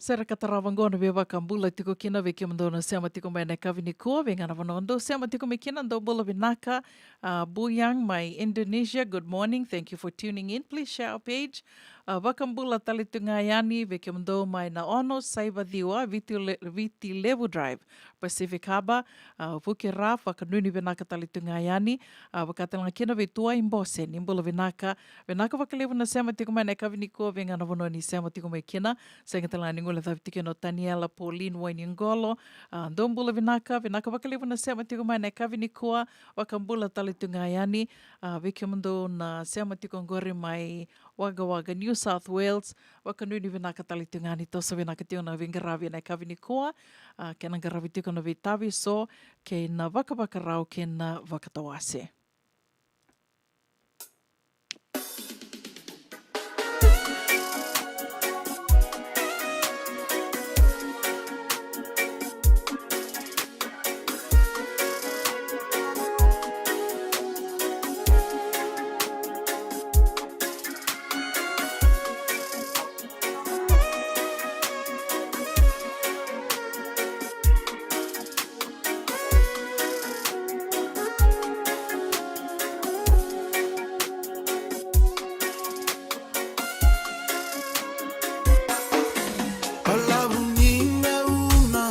Sere ka tarava oqo na veivakabula tiko kina vei kemudou na sema tiko mai na yakavi nikua, vei ga na vanua dou sema tiko mai kina, dou bula vinaka. A, Buyang mai Indonesia, good morning, thank you for tuning in, please share our page. A, vakabula tale tu ga yani vei kemudou mai na ono saiva ciwa Viti Le-, Viti Levu Drive, Pacific Harbour. A, Vuke Raf, vakanuinui vinaka tale tu ga yani. A, vaka tale ga kina vei Tuai Bose, ni bula vinaka. Vinaka vakalevu na sema tiko mai na yakavi nikua, vei ga na vanua ni sema tiko mai kina. Sega tale ga ni guilecavi tiko kina o Taniela Pauline Wainiqolo. A, dou bula vinaka, vinaka vakalevu na sema tiko mai na yakavi nikua, vakabula tale tu ga yani. A, vei kemudou na sema tiko oqori mai Wagga Wagga, New South Wales, vakanuinui vinaka tale tu ga yani, toso vinaka tiko na veiqaravi ena yakavi nikua, a, kei na qaravi tiko na veitavi so, kei na vakavakarau, kei na vakatawase. Balavu ni gauna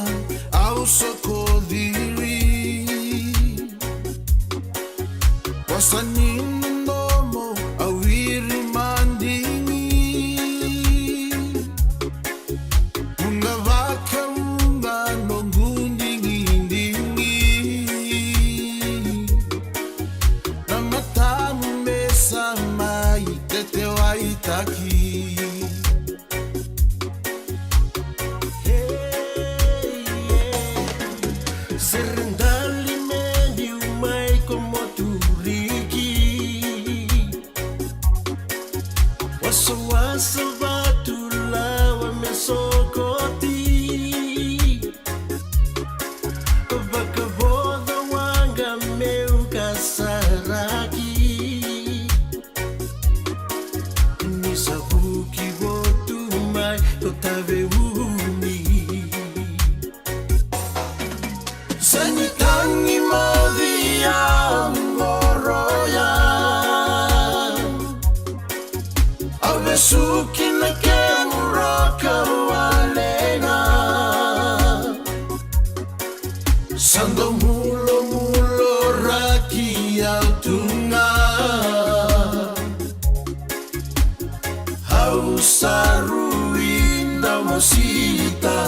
au soko ciri, vosa ni domo au iri madigi. Vuqa vakavuqa noqu digidigi, na matamu me sa mai tetewaitaki. Hey, yeah. Sere dali me biu mai ko Moturiki. Wasawasa vatu lawa me sokoti. Vakavoca waqa meu kasaraki. Ni sa vuki votu mai ko Taveuni. Sa ni tagi moci au qoroya. Au vesuki na kemu roka wale ga. Sa dau mulomulo raki au tu ga. Au sa rui na mosita.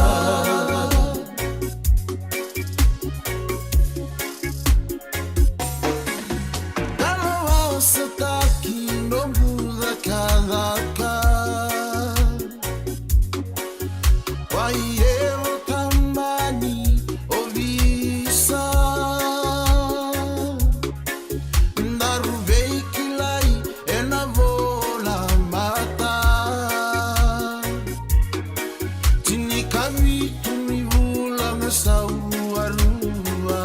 Dalo au sa taki noqu cakacaka. Wai e vo tamani ovisa. Daru veikilai ena vola mata. Tinikavitu ni vula me sau a rua.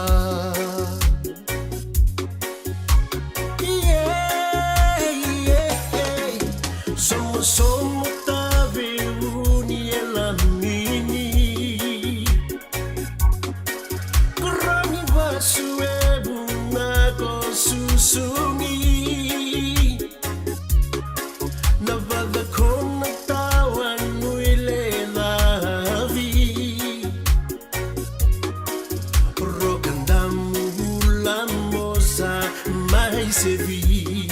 Yeah, yeah. Somosomo Taveuni e lamini. Koroni vasu e vuna ko susugi. Na vaca ko na tawa nui le lavi. Sevi.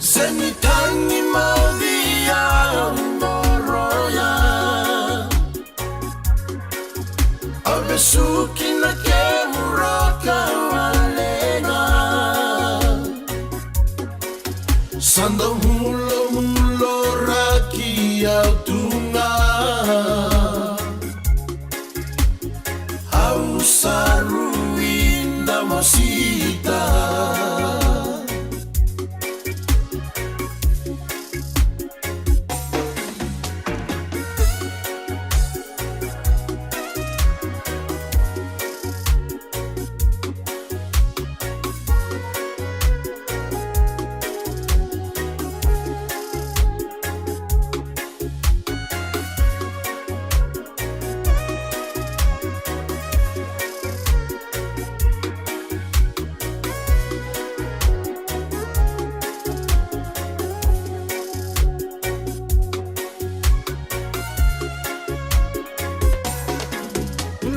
Se ni tagi mauci au qoroya. Au vesuki na kemu roka valega. Sa dau mulomuloraki au tu ga. Au sa rui damosita.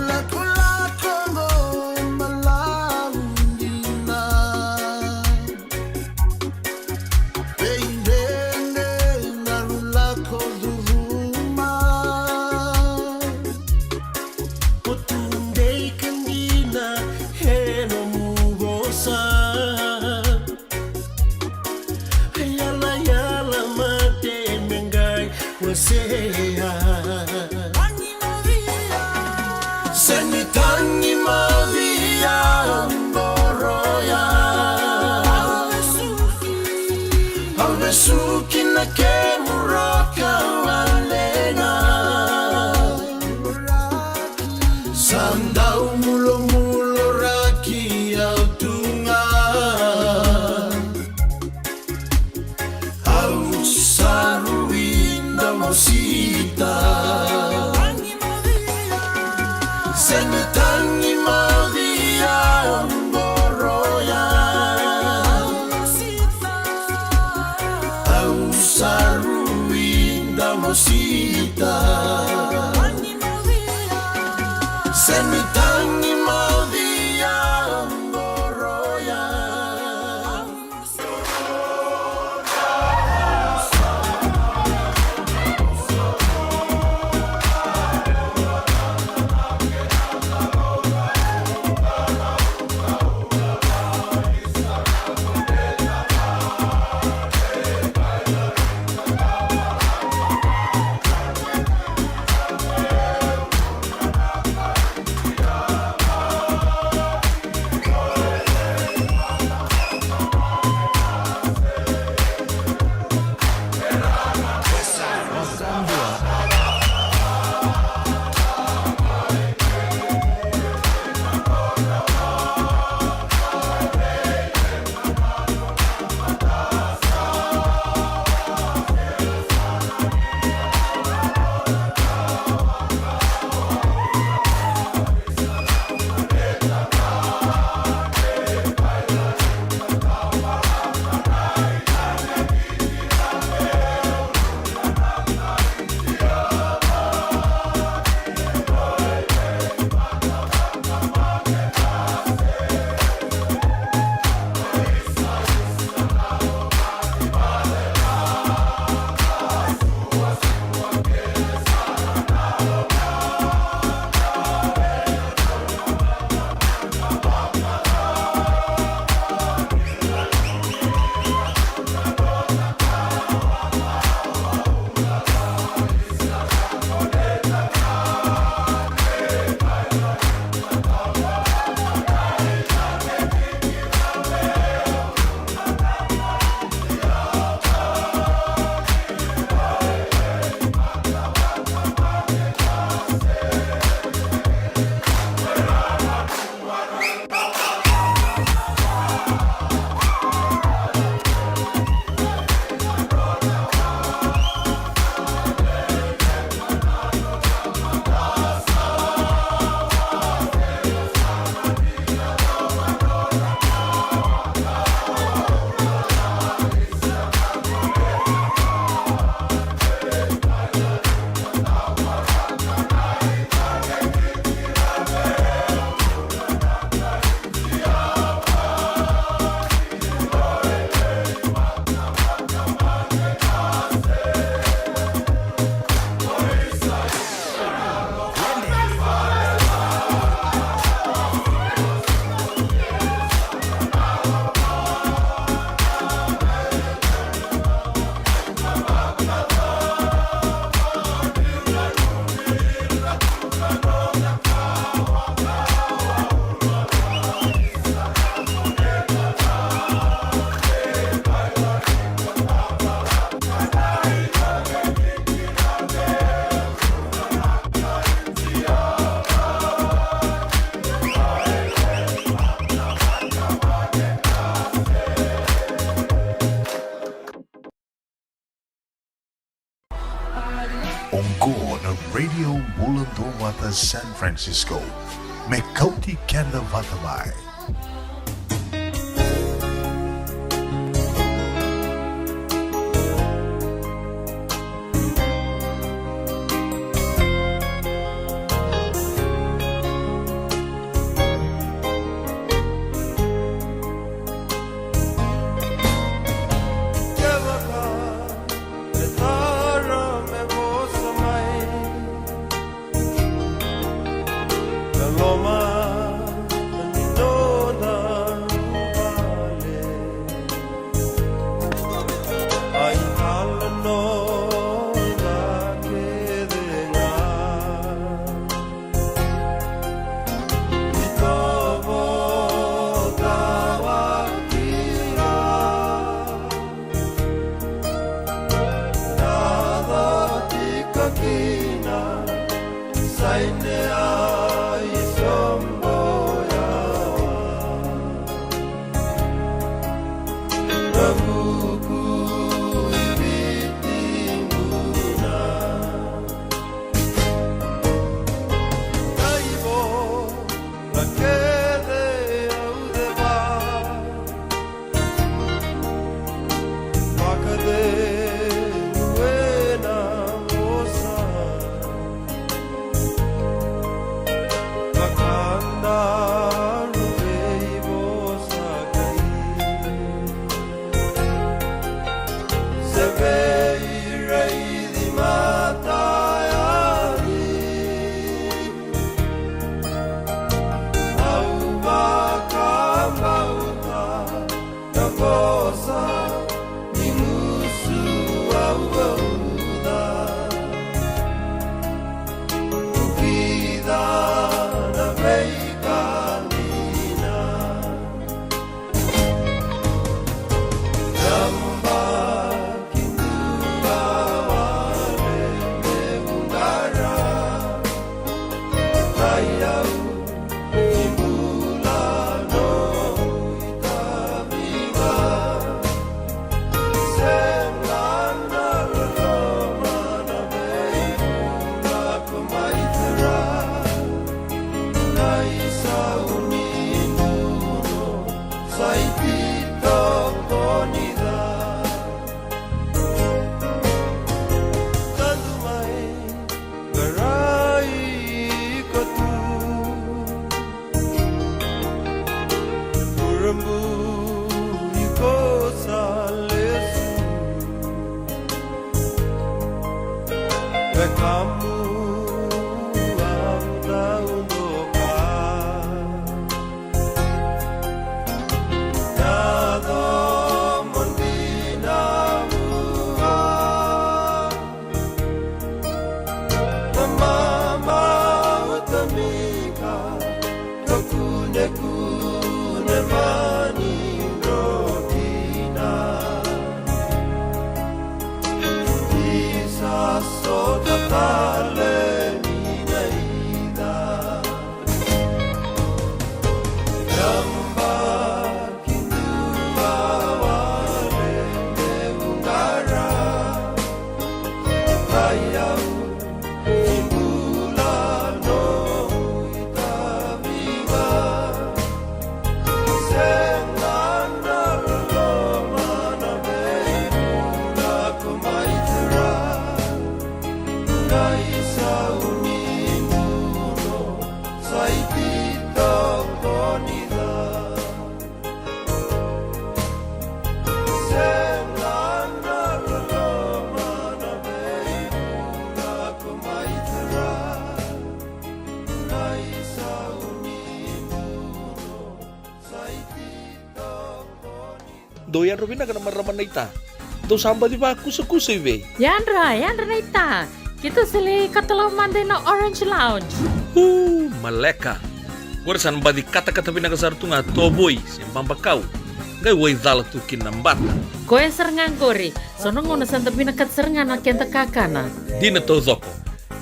Lakolako mo malaudina. Veidredre na rulako curuma. Ko tu dei ka dina e nomu vosa. Yalayala mate me qai wasea. Se ni tagi mauci au qoroya. Au vesuki na kemu roka valega. Sa dau mulomuloraki au tu ga. Au sa rui damosita. Se ni tagi mauci au qoroya. Au sa rui damosita. Se ni tagi mauci au qoroya. Vata San Francisco, me kauti keda vata mai. Kevaka e tara me vosa mai, na loma ni noda vuvale, a italanoa kece ga. Itovo tawa kina, na cotika kina, sainea i sobo yawa. Na vuku i Viti buna. Na ivola kece au ceva, vakacegu ena vosa. Vakadaru vei vosa kai. Se vei raici mata yali. Au vakabauta na vosa ni gusu au vauca. Vukica na veika dina. Naba ki dua wale me vuqara. Ai au ni bula noqu itavi ga. Sega na loloma na veibula ko mai tara. Na isau ni duru sa ititokoni ca. Tadu mai, qarai ka tu. Kurabui ko sa lesu. Wekamu au dau doka. Na domo dina vua. Na mama utamika. Ka kunekune mani dro kina. Isa sota tale ni na ida. Yamba ki dua wale me vuqara. Ai au ni bula noqu itavi ga. Sega na loloma na veibula ko mai tara. Na isau ni duru sa ititokoni ca. Dou yadra vinaka na marama naita. Dou sa baci vakusakusa i vei? Yadra, yadra naita. Keitou sa lai katalau mada ina Orange Lounge. Uu, maleka. Qori sa na baci katakata vinaka sara tu ga tovoi se babakau. Qai waicala tu kina na bata. Koya sara ga qori. So na gauna sa da vinakata sara ga na keda kakana. Dina taucoko.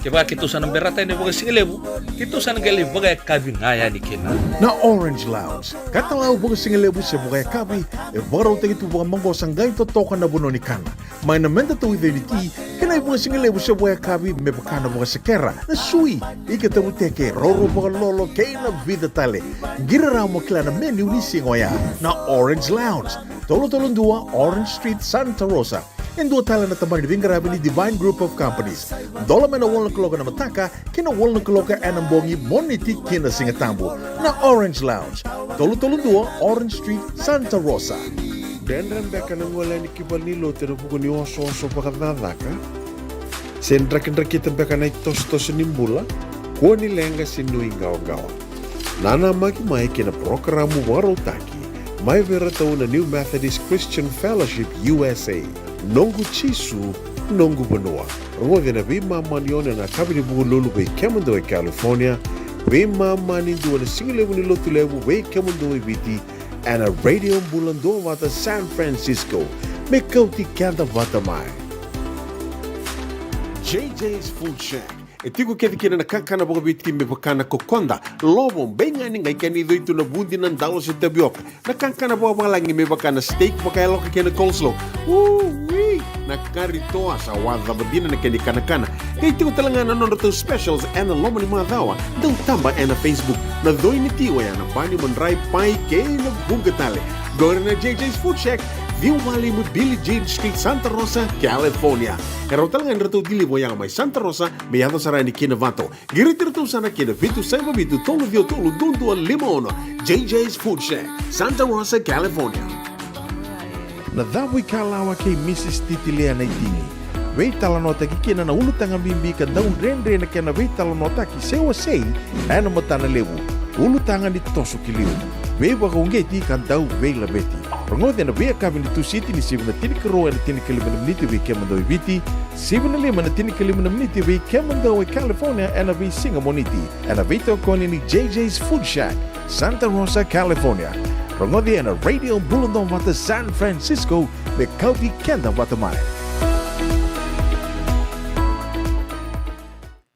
Kevaka keitou sa na berata yani vakasigalevu, keitou sa na qai lai vakayakavi ga yani kina. Na Orange Lounge, katalau vakasigalevu se vakayakavi, e vakarautaki tu vakamaqosa qai totoka na vanua ni kana. Mai na meda tauica ni ti, kei na ivakasigalevu se vakayakavi me vaka na vakasekera, na sui, ika tavuteke, roro vakalolo, kei na vica tale. Qiri rawa mo kila na menu ni siga oya. Na Orange Lounge, tolu tolu dua Orange Street, Santa Rosa. E dua tale na tabana ni veiqaravi ni Divine Group of Companies. Dola mai na walu na kaloko ena mataka ki na walu na kaloko ena bogi, Moniti ki na Sigatabu. Na Orange Lounge, tolu tolu dua Orange Street, Santa Rosa. Dredre beka na gole yani ki valenilotu ena vuku ni osooso vakacakacaka? Se drakidrakita beka na itosotoso ni bula? Kua ni leqa se nuiqawaqawa. Nanamaki mai ki na parokaramu vakarautaki mai vei iratou na New Methodist Christian Fellowship U S A, Noqu Jisu, Noqu Vanua. Rogoci ena veimama ni ono ena yakavi ni Vukelulu vei kemudou e California, veimama ni dua na sigalevu ni Lotulevu vei kemudou e Viti, ena Radio Bula Duavata San Francisco. Me kauti keda vata mai. J J's Food Shack. E tiko kece kina na kakana vakaviti me vaka na kokoda, lovo, beigani, qai kena icoitu na vudi, na dalo se tavioka. Na kakana vakavalagi me vaka na steak vakayaloka kei na coleslaw. Ui! Na kari toa, sa wacava dina na kena ikanakana. Qai tiko tale ga na nodratou specials ena loma ni macawa. Dau taba ena Facebook. Na coi ni ti oya na bani, madrai, pai kei na vuqa tale. Qori na J J's Food Shack, ciwa lima Billie Jean Street, Santa Rosa, California. E rawa tale ga ni ratou deliver oya mai Santa Rosa me yaco sara yani ki Novato. Qiriti iratou sara ki na vitu saiva vitu tolu ciwa tolu dua dua lima ono. J J's Food Shack, Santa Rosa, California. Na Cavuikalawa kei Mrs Titilea Naitini. Veitalanoataki kina na ulutaga bibi ka dau dredre na kena veitalanoataki se wasei ena matana levu. Ulutaga ni toso ki liu, veivakauqeti ka dau veilaveti. Rogoci ena veiyakavi ni Tusiti ni sivi na tinikarua ena tinikalima na miniti vei kemudou e Viti, sivi na lima ena tinikalima na miniti vei kemudou e California ena veisiga Moniti, ena veitokoni ni J J's Food Shack, Santa Rosa, California. Rogoci ena Radio Bula Duavata San Francisco, me kauti keda vata mai.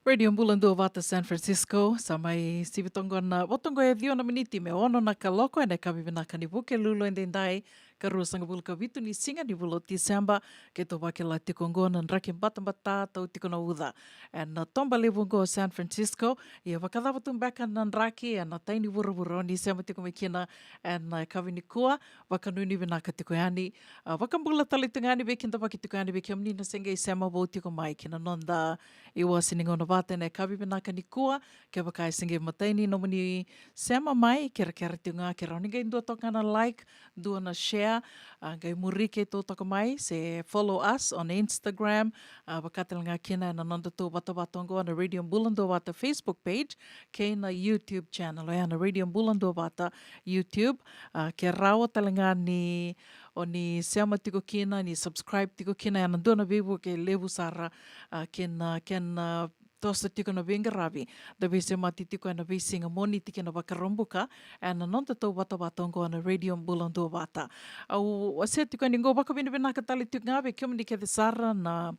Radio Bula Duavata San Francisco, sa mai sivi toka qo na, vo toka qo e ciwa na miniti me ono na kaloko ena yakavi vinaka ni Vukelulu edaidai, ka ruasagavulu ka vitu ni siga ni vula o Tiseba. Keitou vakila tiko qo na draki batabata tau tiko na uca ena toba levu qo San Francisco. Ia vakacava tu beka na draki ena tai ni vuravura o ni sema tiko mai kina ena yakavi nikua? Vakanuinui vinaka tiko yani. A, vakabula tale tu ga yani, veikidavaki tiko yani vei kemuni na se qai sema vou tiko mai ki na noda iwase ni gauna vata ena yakavi vinaka nikua. Kevaka e se qai matai ni nomuni sema mai, kerekere tiko ga ke rawa ni qai dua toka ga na like, dua na share, a, qai muri keitou toka mai, se follow us on Instagram, a, vaka tale ga kina ena nodatou vatavata oqo na Radio Bula Duavata Facebook page, kei na YouTube channel, oya na Radio Bula Duavata YouTube. A, ke rawa tale ga ni o ni sema tiko kina, ni subscribe tiko kina, ena dua na veivuke levu sara, a, kena, kena toso tiko na veiqaravi da veisemati tiko ena veisiga Moniti kei na Vakaraubuka ena nodatou vatavata oqo na Radio Bula Duavata. Au wasea tiko yani qo, vakavinavinaka tale tiko ga vei kemuni kece sara na,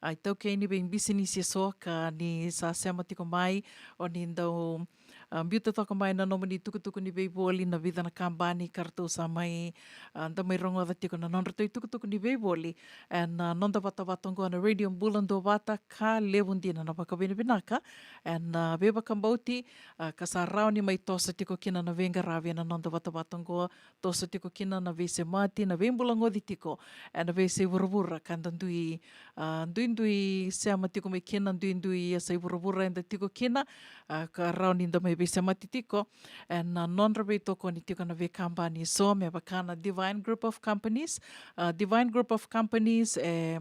a, itaukei ni veibisinisi eso ka ni sa sema tiko mai, o ni dau, a, biuta toka mai na nomuni itukutuku ni veivoli, na vica na kabani ka ratou sa mai, a, da mai rogoca tiko na nodratou itukutuku ni veivoli ena noda vatavata oqo na Radio Bula Duavata. Ka levu dina na vakavinavinaka ena, a, veivakabauti, a, ka sa rawa ni mai toso tiko kina na veiqaravi ena noda vatavata oqo, toso tiko kina na veisemati, na veibulagoci tiko ena veiyasai vuravura ka da dui, a, duidui sema tiko mai kina, duidui yasai vuravura eda tiko kina, a, ka rawa ni da mai veisemati tiko ena nodra veitokoni tiko na veikabani eso me vaka na Divine Group of Companies. A, Divine Group of Companies, e,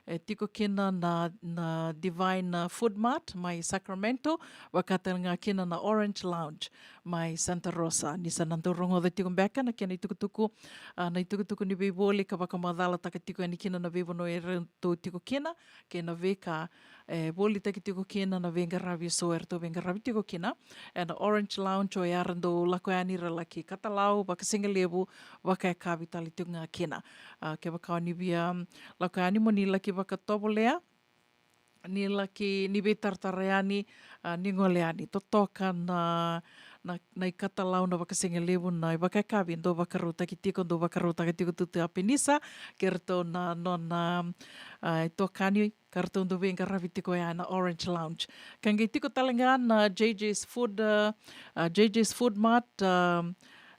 e tiko kina na, na Divine, a, Food Mart mai Sacramento, vaka tale ga kina na Orange Lounge mai Santa Rosa. Ni sa na dau rogoca tiko beka na kena itukutuku, a, na itukutuku ni veivoli ka vakamacalataka tiko yani kina na veivanua eratou tiko kina kei na veika e volitaki tiko kina na veiqaravi eso eratou veiqaravi tiko kina ena Orange Lounge, oya era dau lako yani ra laki katalau vakasigalevu, vakayakavi tale tiko ga kina. A, kevaka o ni via, mm, lako yani mo ni laki vakatovolea, ni laki, ni veitaratara yani, a, ni gole yani. Totoka na, na, na ikatalau, na vakasigalevu, na ivakayakavi dau vakarautaki tiko, dau vakarautaka tiko Tutu Apenisa, kei ratou na nona, a, itokani, ka ratou dau veiqaravi tiko ya na Orange Lounge. Ka qai tiko tale ga na J J's Food, a, a, J J's Food Mart, a,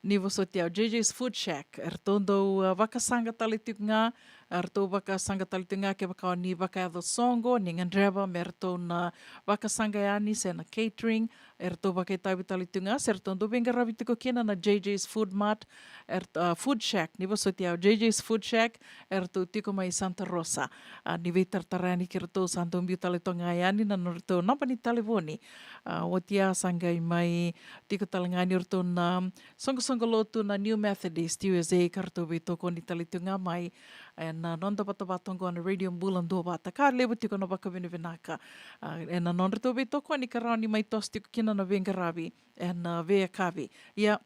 ni vosoti au, J J's Food Shack. Eratou dau, a, vakasaqa tale tiko ga, eratou vakasaqa tale tiko ga kevaka o ni vakayaco soqo, ni gadreva me ratou na vakasaqa yani se na catering, eratou vakaitavi tale tiko ga, se ratou dau veiqaravi tiko kina na J J's Food Mart, er, a, Food Shack, ni vosoti au, J J's Food Shack, eratou tiko mai Santa Rosa. A, ni veitaratara yani kei ratou, sa dau biu tale toka ga yani na nodratou naba ni talevoni. A, oti ya sa qai mai tiko tale ga ni ratou na soqosoqo lotu na New Methodist U S A ka ratou veitokoni tale tiko ga mai ena noda vatavata oqo na Radio Bula Duavata. Ka levu tiko na vakavinavinaka, a, ena nodratou veitokoni ka rawa ni mai toso tiko kina na veiqaravi ena veiyakavi. Ia,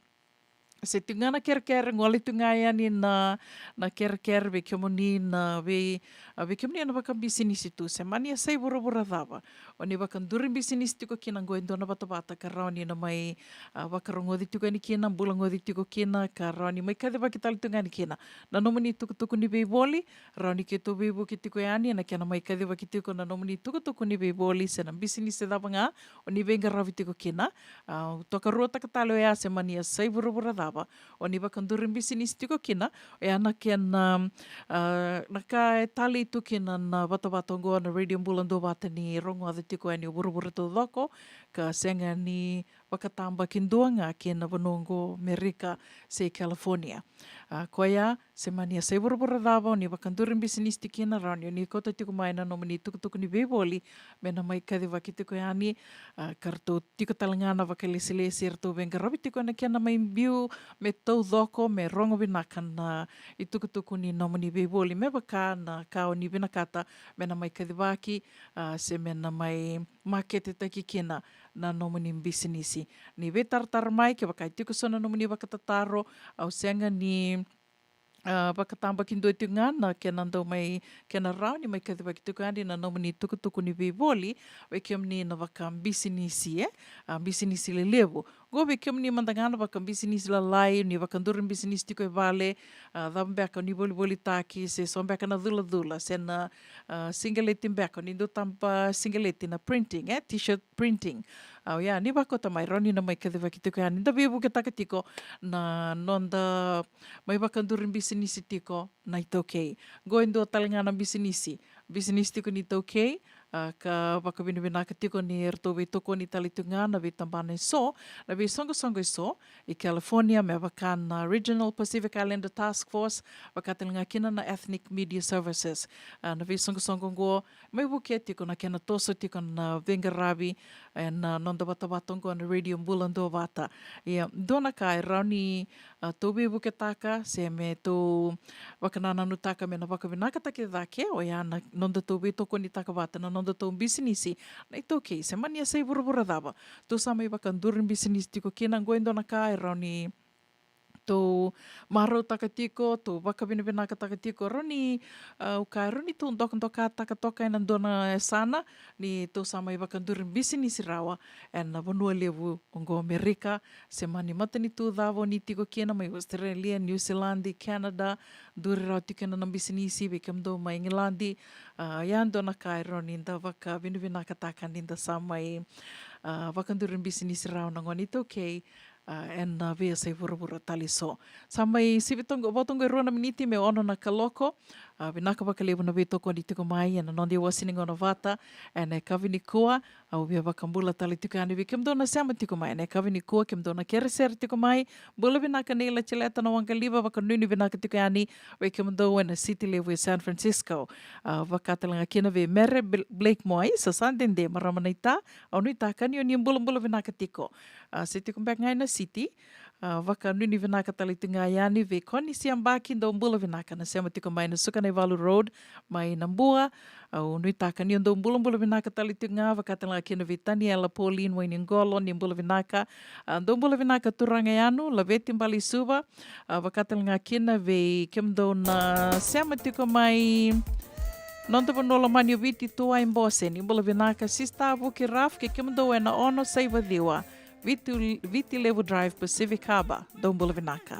se tiko ga na kerekere, gole tiko ga yani na, na kerekere vei kemuni na vei, a, vei kemuni na vakabisinisi tu, se mani a sa i vuravura cava o ni vakaduri bisinisi tiko kina, qo e dua na vatavata ka rawa ni na mai, a, vakarogoci tiko yani kina, bula goci tiko kina, ka rawa ni mai kacivaki tale tiko yani kina na nomuni tukutuku ni veivoli. Rawa ni keitou veivuke tiko yani ena kena mai kacivaki tiko na nomuni tukutuku ni veivoli se na bisinisi cava ga o ni veiqaravi tiko kina. A, au tokaruataka tale oya, se mani a sa i vuravura cava o ni vakaduri bisinisi tiko kina, oya na kena, a, na ka e talei tu kina na vatavata oqo na Radio Bula Duavata, ni rogoca tiko yani o vuravura taucoko, ka sega ni vakatabakidua ga kina vanua oqo Merika se California. A, koya, se mani a sa i vuravura cava o ni vakaduri bisinisi tiko kina, rawa ni o ni kauta tiko mai na nomuni tukutuku ni veivoli me na mai kacivaki tiko yani. A, ka ratou tiko tale ga na vakalesilesi, eratou veiqaravi tiko ena kena mai biu me taucoko, me rogo vinaka na itukutuku ni nomuni veivoli, me vaka na ka o ni vinakata me na mai kacivaki, a, se me na mai maketetaki kina na nomuni bisinisi. Ni veitaratara mai, kevaka e tiko so na nomuni vakatataro, au sega ni, a, vakatabakidua tiko ga na kena dau mai, kena rawa ni mai kacivaki tiko yani na nomuni tukutuku ni veivoli vei kemuni na vakabisinisi, e, a, bisinisi lelevu. Qo vei kemuni mada ga na vakabisinisi lalai, ni vakaduri bisinisi tiko e vale, a, cava beka o ni volivolitaki, se so beka na culacula, se na, a, siqeleti beka, ni dau taba siqeleti, na printing, e, t-shirt printing. A, oya, ni vakauta mai, rawa ni na mai kacivaki tiko yani. Da veivuketaka tiko na noda mai vakaduri bisinisi tiko na iTaukei. Qo e dua tale ga na bisinisi, bisinisi tiko ni iTaukei, a, ka vakavinavinaka tiko ni ratou veitokoni tale tiko ga na veitabana eso, na veisoqosoqo eso i California, me vaka na Regional Pacific Islander Task Force, vaka tale ga kina na Ethnic Media Services. A, na veisoqosoqo oqo mai vukea tiko na kena toso tiko na veiqaravi ena noda vatavata oqo na Radio Bula Duavata. Ia, dua na ka e rawa ni, a, tou veivuketaka se me tou vakanananutaka me na vakavinakataki cake, oya na nodatou veitokonitaka vata na nodatou bisinisi na iTaukei, se mani a sa i vuravura cava tou sa mai vakaduri bisinisi tiko kina. Qo e dua na ka e rawa ni tou marautaka tiko, tou vakavinavinakataka tiko, rawa ni, a, au kaya, rawa ni tou dokadokataka toka ena dua na yasana ni tou sa mai vakaduri bisinisi rawa ena vanua levu oqo Amerika, se mani matanitu cava o ni tiko kina, mai Australia, New Zealand, Canada, duri rawa tiko kina na bisinisi. Vei kemudou mai Igiladi, a, ya dua na ka e rawa ni da vakavinavinakataka ni da sa mai, a, vakaduri bisinisi rawa na gone iTaukei, a, ena veiyasai vuravura tale eso. Sa mai sivi toqo, vo toqo e rua na miniti me ono na kaloko. A, vinaka vakalevu na veitokoni tiko mai ena noda iwasewase ni gauna vata ena yakavi nikua. Au via vakabula tale tiko yani vei kemudou na sema tiko mai ena yakavi nikua, kemudou na kerekere tiko mai. Bula vinaka nei Latileta na Waqaliva, vakanuinui vinaka tiko yani vei kemudou ena siti levu e San Francisco. A, vaka tale ga kina vei Mere Bl-, Blake Moai, sa sa dede marama naita, au nuitaka ni o ni bulabula vinaka tiko. A, se tiko beka ga ena siti, a, vakanuinui vinaka tale tiko ga yani vei Koni Siabaki, dou bula vinaka na sema tiko mai na Sukanaivalu Road mai Nabua. Au nuitaka ni o dou bulabula vinaka tale tiko ga, vaka tale ga kina vei Taniela Pauline Wainiqolo, ni bula vinaka. A, dou bula vinaka turaga Yanu, Laveti Baleisuva. A, vaka tale ga kina vei kemudou na sema tiko mai Noda vanua lomani o Viti, Tuwai Bose, ni bula vinaka. Sista Vuki Raf kei kemudou ena ono saiva ciwa, Viti, Viti Levu Drive, Pacific Harbour. Dou bula vinaka.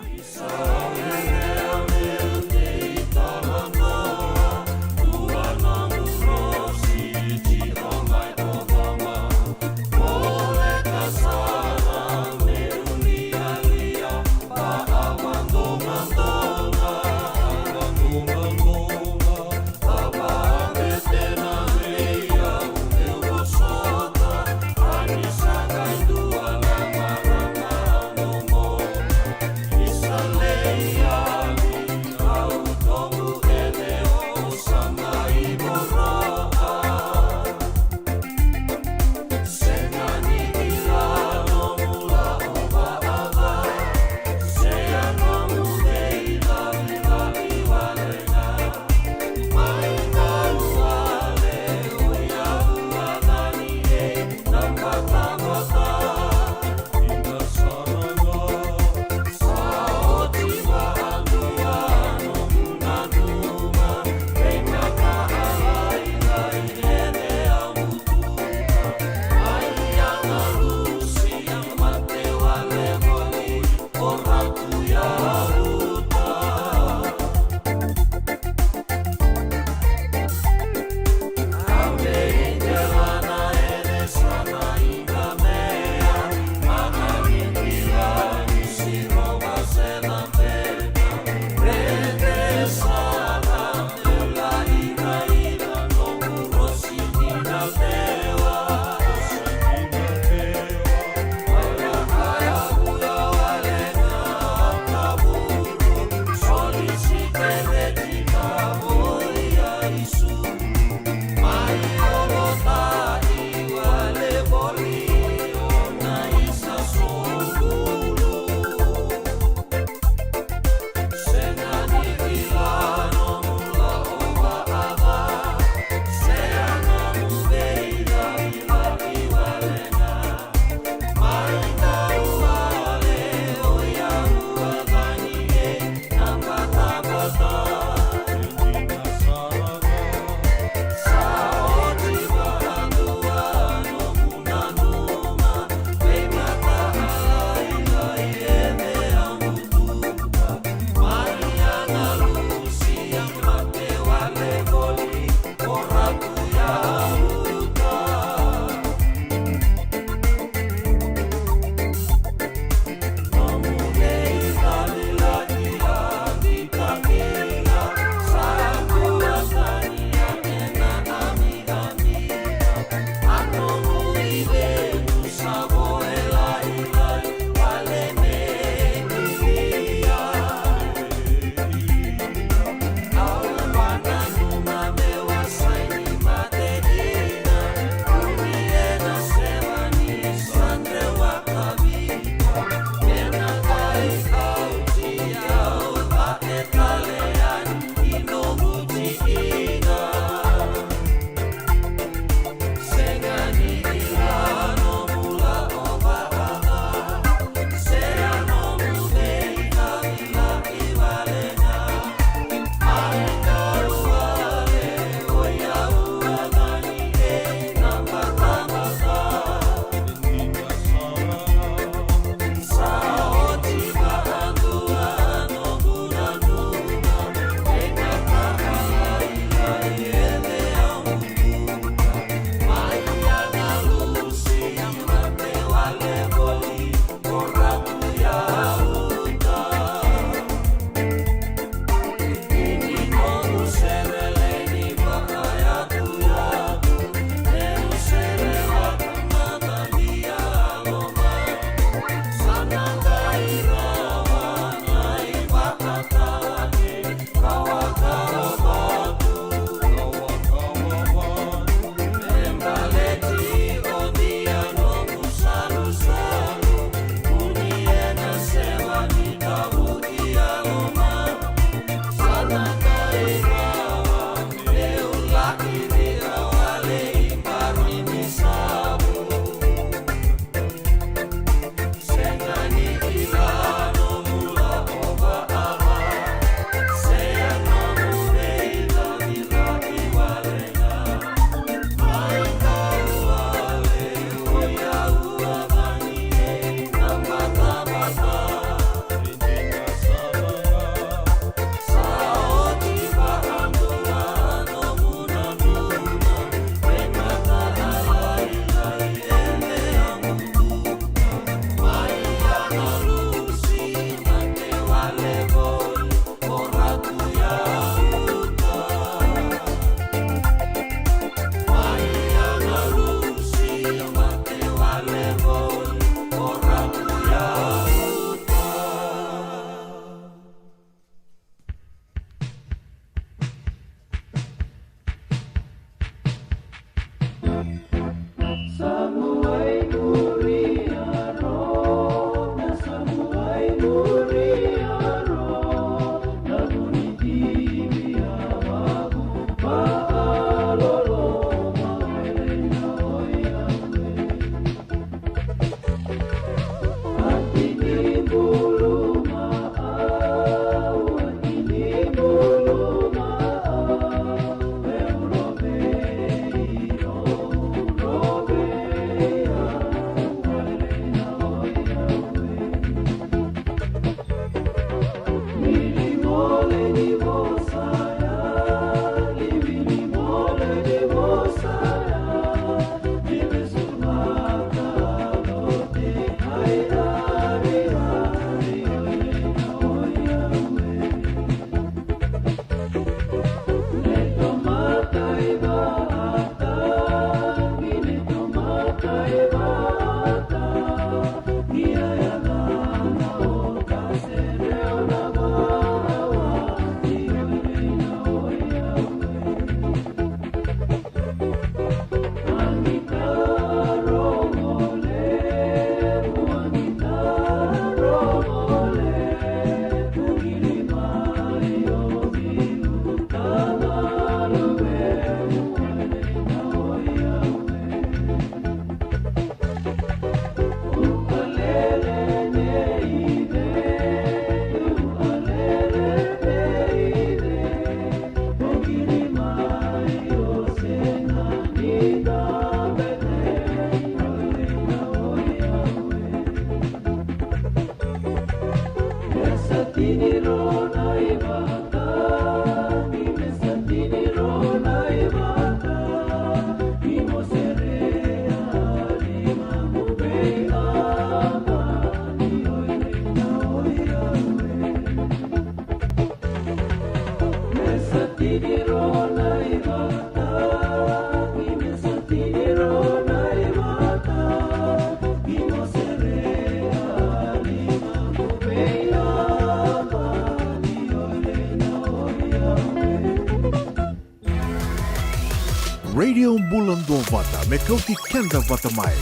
Radio Bula Duavata, me kauti keda vata mai.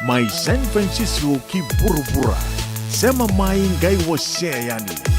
Mai San Francisco ki vuravura. Sema mai, qai wasea yani.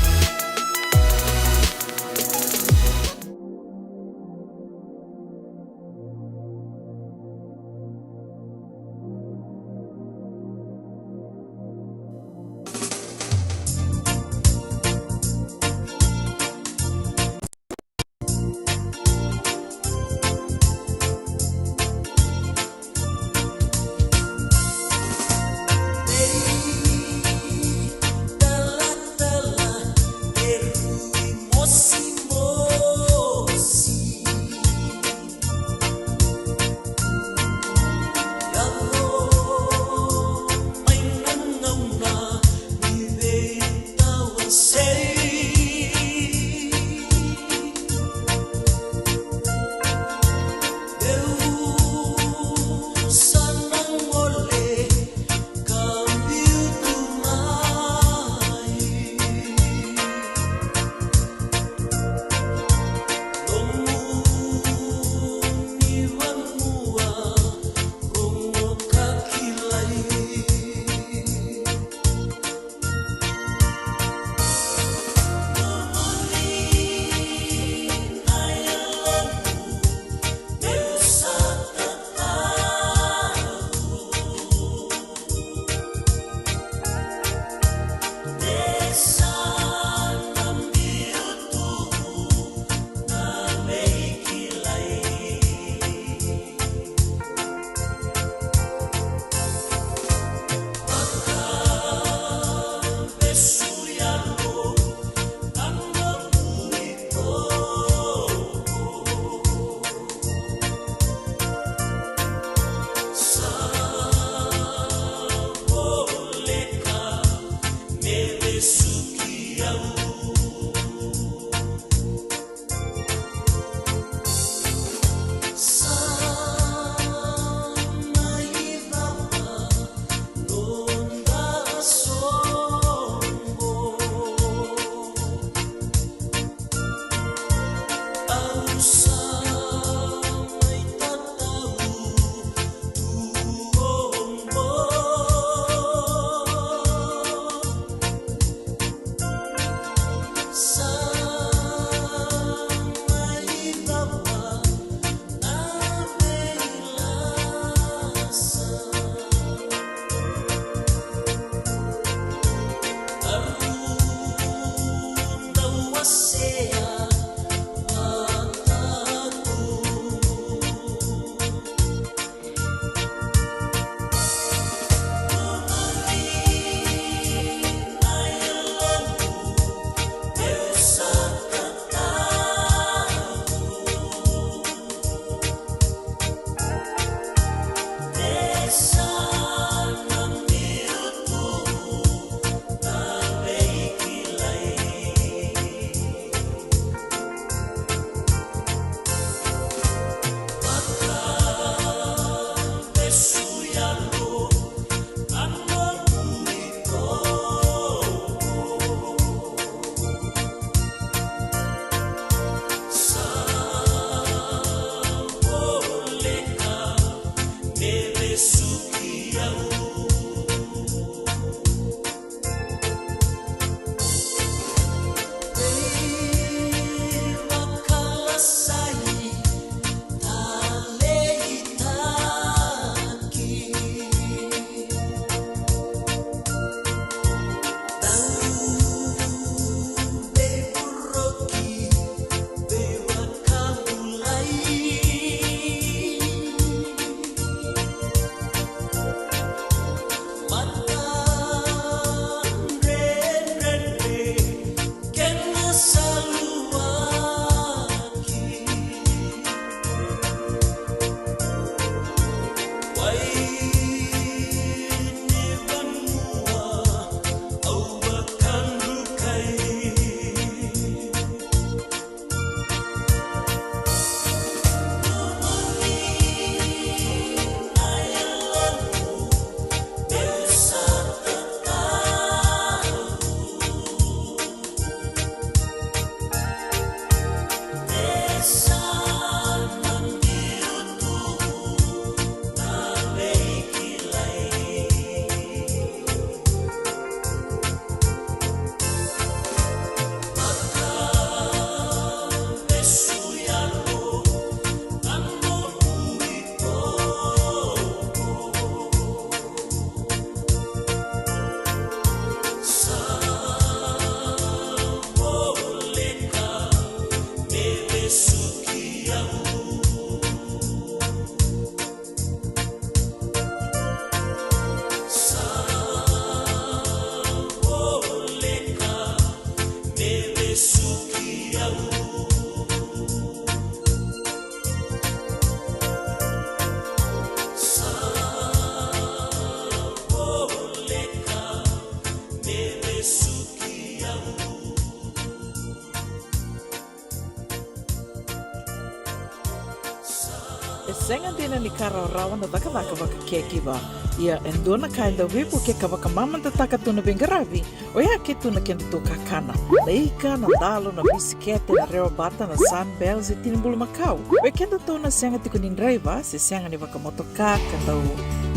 Sega dina ni ka rawarawa na cakacaka vaka caregiver. Ia e dua na ka e dau veivuke ka vakamamadataka tu na veiqaravi, oya ke tu na kedatou kakana. Na ika, na dalo, na bisikete, na rewa bata, na Sunbell se tini bulumakau. Vei kedatou na sega tiko ni draiva se sega ni vakamotoka ka dau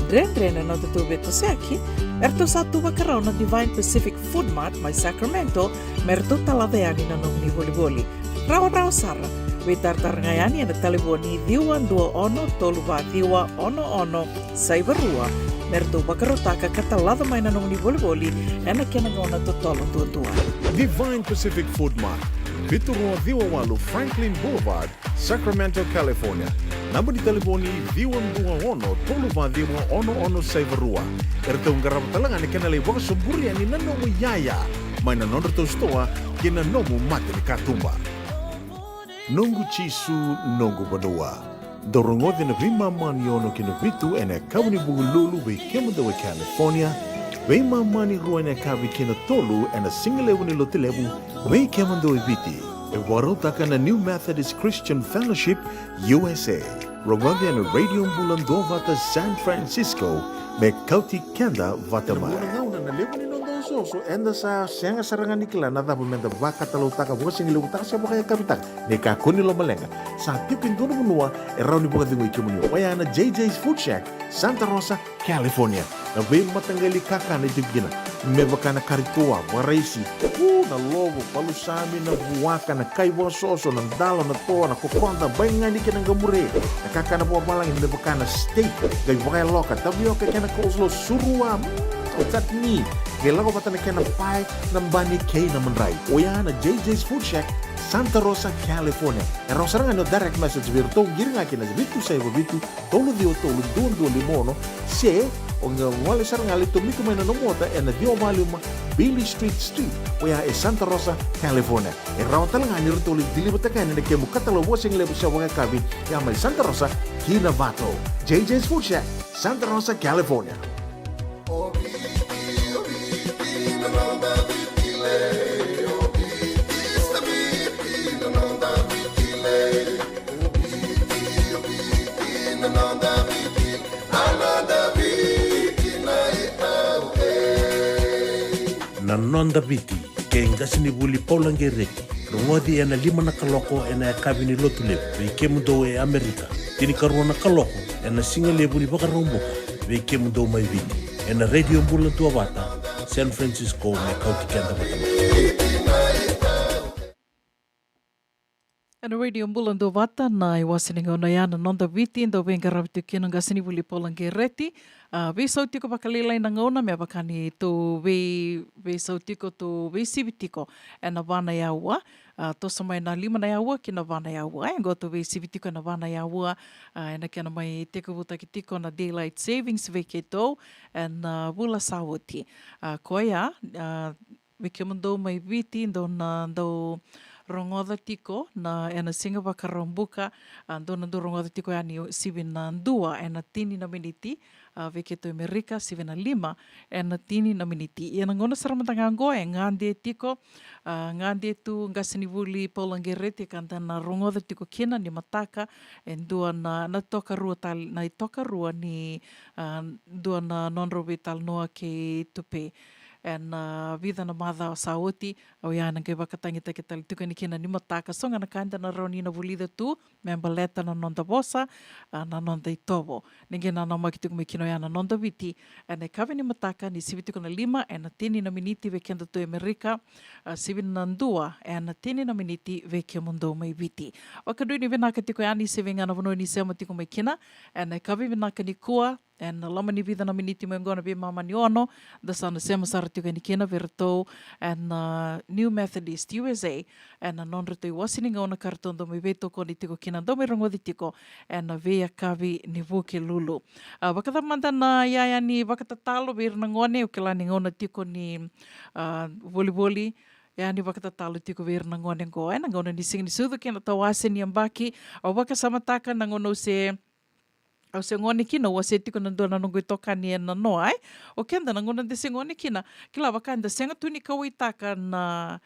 dredre na nodatou veitosoyaki, eratou sa tu vakarau na Divine Pacific Food Mart mai Sacramento me ratou talaca yani na nomuni volivoli. Rawarawa sara. Veitaratara ga yani ena talevoni ciwa dua ono tolu va ciwa ono ono saiva rua me ratou vakarautaka ka talaca mai na nomuni volivoli ena kena gauna totolo duadua. Divine Pacific Food Mart, vitu rua ciwa walu Franklin Boulevard, Sacramento, California. Naba ni talevoni ciwa dua ono tolu va ciwa ono ono saiva rua. Eratou qarava tale ga na kena lai vakasoburi yani na nomu iyaya mai na nodratou sitoa ki na nomu mata ni katuba. Noqu Jisu, noqu vanua. Dou rogoci ena veimama ni ono ki na vitu ena yakavi ni Vukelulu vei kemudou e California, veimama ni rua ena yakavi ki na tolu ena sigalevu ni Lotulevu vei kemudou e Viti. E vakarautaka na New Methodist Christian Fellowship U S A. Rogoci ena Radio Bula Duavata San Francisco me kauti keda vata mai. Ena gauna na levu ni noda osooso, eda sa sega sara ga ni kila na cava meda vakatalautaka, vakasigalevutaka se vakayakavitaka. Ni kakua ni lomaleqa, sa tiko e dua na vanua e rawa ni vakacegui kemuni. Oya na J J's Food Shack, Santa Rosa, California. Na veimataqali kakana e tiko kina, me vaka na kari toa, vakaraisi, u, na lovo, palusami, na vuaka, na kai vakasoso, na dalo, na toa, na kokoda, baigani kei na qamure, na kakana vakavalagi me vaka na steak, qai vakayaloka, tavioka kei na coleslaw, surua, mm, chutney, qai lako vata na kena pae, na bani kei na madrai. Oya na J J's Food Shack, Santa Rosa, California. E rawa sara ga ni o direct message vei iratou, qiri ga ki na vitu saiva vitu, tolu ciwa tolu, dua dua lima ono, se o qai gole sara ga, lai tomika mai na nomu ota ena ciwa va lima Beale Street Suite, oya e Santa Rosa, California. E rawa tale ga ni ratou lai deliver-taka yani na kemu katalau vakasigalevu se vakayakavi, ya mai Santa Rosa ki Novato. J J's Food Shack, Santa Rosa, California. Na Noda Viti, kei qasenivuli Paula Qereti. Rogoci ena lima na kaloko ena yakavi ni Lotulevu vei kemudou e Amerika, tinikarua na kaloko ena sigalevu ni Vakaraubuka vei kemudou mai Viti, ena Radio Bula Duavata San Francisco, me kauti keda vata mai. Ena Radio Bula Duavata na iwase ni gauna ya, na Noda Viti, dau veiqaravi tiko kina o qasenivuli Paula Qereti. A, veisau tiko vakalailai na gauna, me vaka ni tou vei, veisau tiko, tou veisivi tiko ena va na yaua. A, toso mai na lima na yaua ki na va na yaua. E, qo tou veisivi tiko ena va na yaua, a, ena kena mai tekivutaki tiko na daylight savings vei keitou ena, a, vula sa oti. A, koya, a, vei kemudou mai Viti, dou na dau rogoca tiko na, ena siga Vakaraubuka, a, dou na dau rogoca tiko yani sivi na dua ena tini na miniti, a, vei keitou e Amerika, sivi na lima ena tini na miniti. Ia na gauna sara mada ga oqo e gade tiko, a, gade tu qasenivuli Paula Qereti ka da na rogoca tiko kina ni mataka e dua na, na itokarua tal-, na itokarua ni, a, dua na nodrau veitalanoa kei Tupe. Ena, a, vica na macawa sa oti, oya ena qai vakatagitaki tale tiko yani kina ni mataka. So ga na ka eda na rawa ni na vulica tu me baleta na noda vosa, a, na noda itovo. Ni qai nanamaki tiko mai kina oya na Noda Viti ena yakavi ni mataka, ni sivi tiko na lima ena tini na miniti vei kedatou e Amerika, a, sivi na dua ena tini na miniti vei kemudou mai Viti. Vakadua ni vinaka tiko yani se vei ga na vanua ni sema tiko mai kina ena yakavi vinaka nikua. Ena loma ni vica na miniti mai oqo na veimama ni ono, da sa na sema sara tiko yani kina vei iratou ena, a, New Methodist U S A, ena nodratou iwase ni gauna ka ratou dau mai veitokoni tiko kina, dau mai rogoci tiko ena veiyakavi ni Vukelulu. A, vakacava mada na iyaya ni vakatatalo vei ira na gone? Au kila ni gauna tiko ni, a, volivoli, iyaya ni vakatatalo tiko vei ira na gone oqo ena gauna ni Siga ni Sucu kei na tawase ni yabaki. Au vakasamataka na gauna au se au se gone kina, au a se tiko na dua na noqu itokani e nanoa, e. O keda na gauna da se gone kina, kila vaka eda sega tu ni kauaitaka na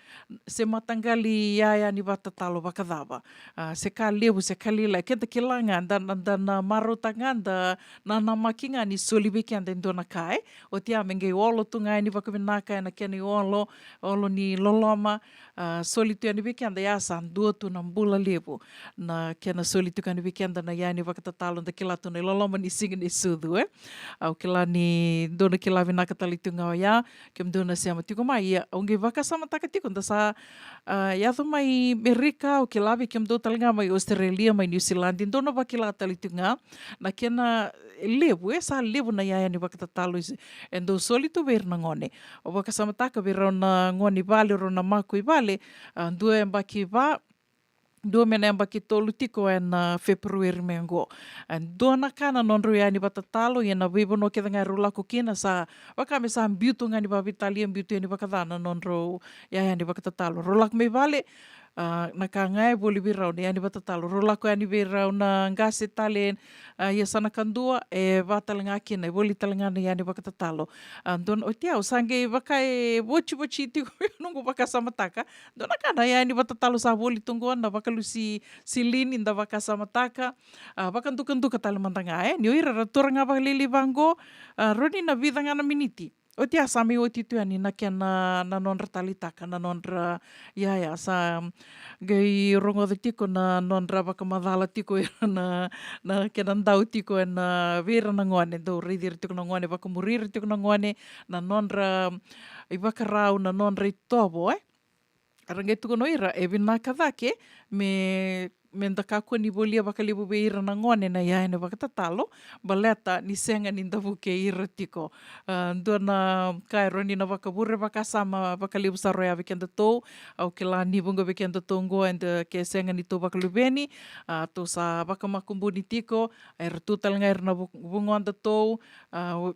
se mataqali iyaya ni vakatatalo vakacava. A, se ka levu, se ka lailai, keda kila ga, da, da, da na marautaka ga, da nanamaki ga ni soli vei keda e dua na ka, e. Oti ya me qai olo tu ga yani vakavinaka ena kena iolo, olo ni loloma, a, soli tu yani vei keda, ya sa dua tu na bula levu. Na kena soli tu yani vei keda na iyaya ni vakatatalo, da kila tu na iloloma ni siga ni sucu, e. Au kila ni dou na kila vinaka tale tu ga oya, kemudou na sema tiko mai, ia, au qai vakasamataka tiko, da sa, a, yaco mai Merika, au kila vei kemudou tale ga mai Australia, mai New Zealand, dou na vakila tale tu ga, na kena levu, e sa levu na iyaya ni vakatatalo, e dau soli tu vei ira na gone. Au vakasamataka vei rau na gone i vale, rau na maku i vale, a, dua e yabaki va, dua me na yabaki tolu tiko ena February me qo. E dua na ka na nodrau iyaya ni vakatatalo, ia na veivanua kece ga rau lako kina sa, vaka me sa biu tu ga ni vakaveitalia, biu tu yani vakaca na nodrau iyaya ni vakatatalo. Rau lako mai vale, a, na ka ga e voli vei rau na iyaya ni vakatatalo. Rau lako yani vei rau na qase tale, a, ia sa na kadua, e va tale ga kina, e voli tale ga na iyaya ni vakatatalo. A, dua na, oti ya au sa qai vaka e votivoti tiko, noqu vakasamataka. Dua na ka na iyaya ni vakatatalo sa voli tu qo, na vakalusi silini, da vakasamataka, a, vakadukaduka tale mada ga, e. Ni o ira ra turaga vakalailai vaqo, a, rawa ni na vica ga na miniti. Oti ya sa mai oti tu yani na kena, na nodra taleitaka, na nodra iyaya, sa qai rogoca tiko na nodra vakamacala tiko ira na, na kena dau tiko ena vei ira na gone, dau raici ira tiko na gone, vakamuri ira tiko na gone, na nodra ivakarau, na nodra itovo, e. Era qai tukuna o ira, e vinaka cake me, me da kakua ni volia vakalevu vei ira na gone na iyaya ni vakatatalo, baleta ni sega ni da vukei ira tiko. A, dua na ka e rawa ni na vakavure vakasama vakalevu sara oya vei kedatou. Au kila ni vuqa vei kedatou qo, eda ke sega ni tou vakaluveni, a, tou sa vakamakubuni tiko, era tu tale ga ira na vu-, vugodatou, a, o-,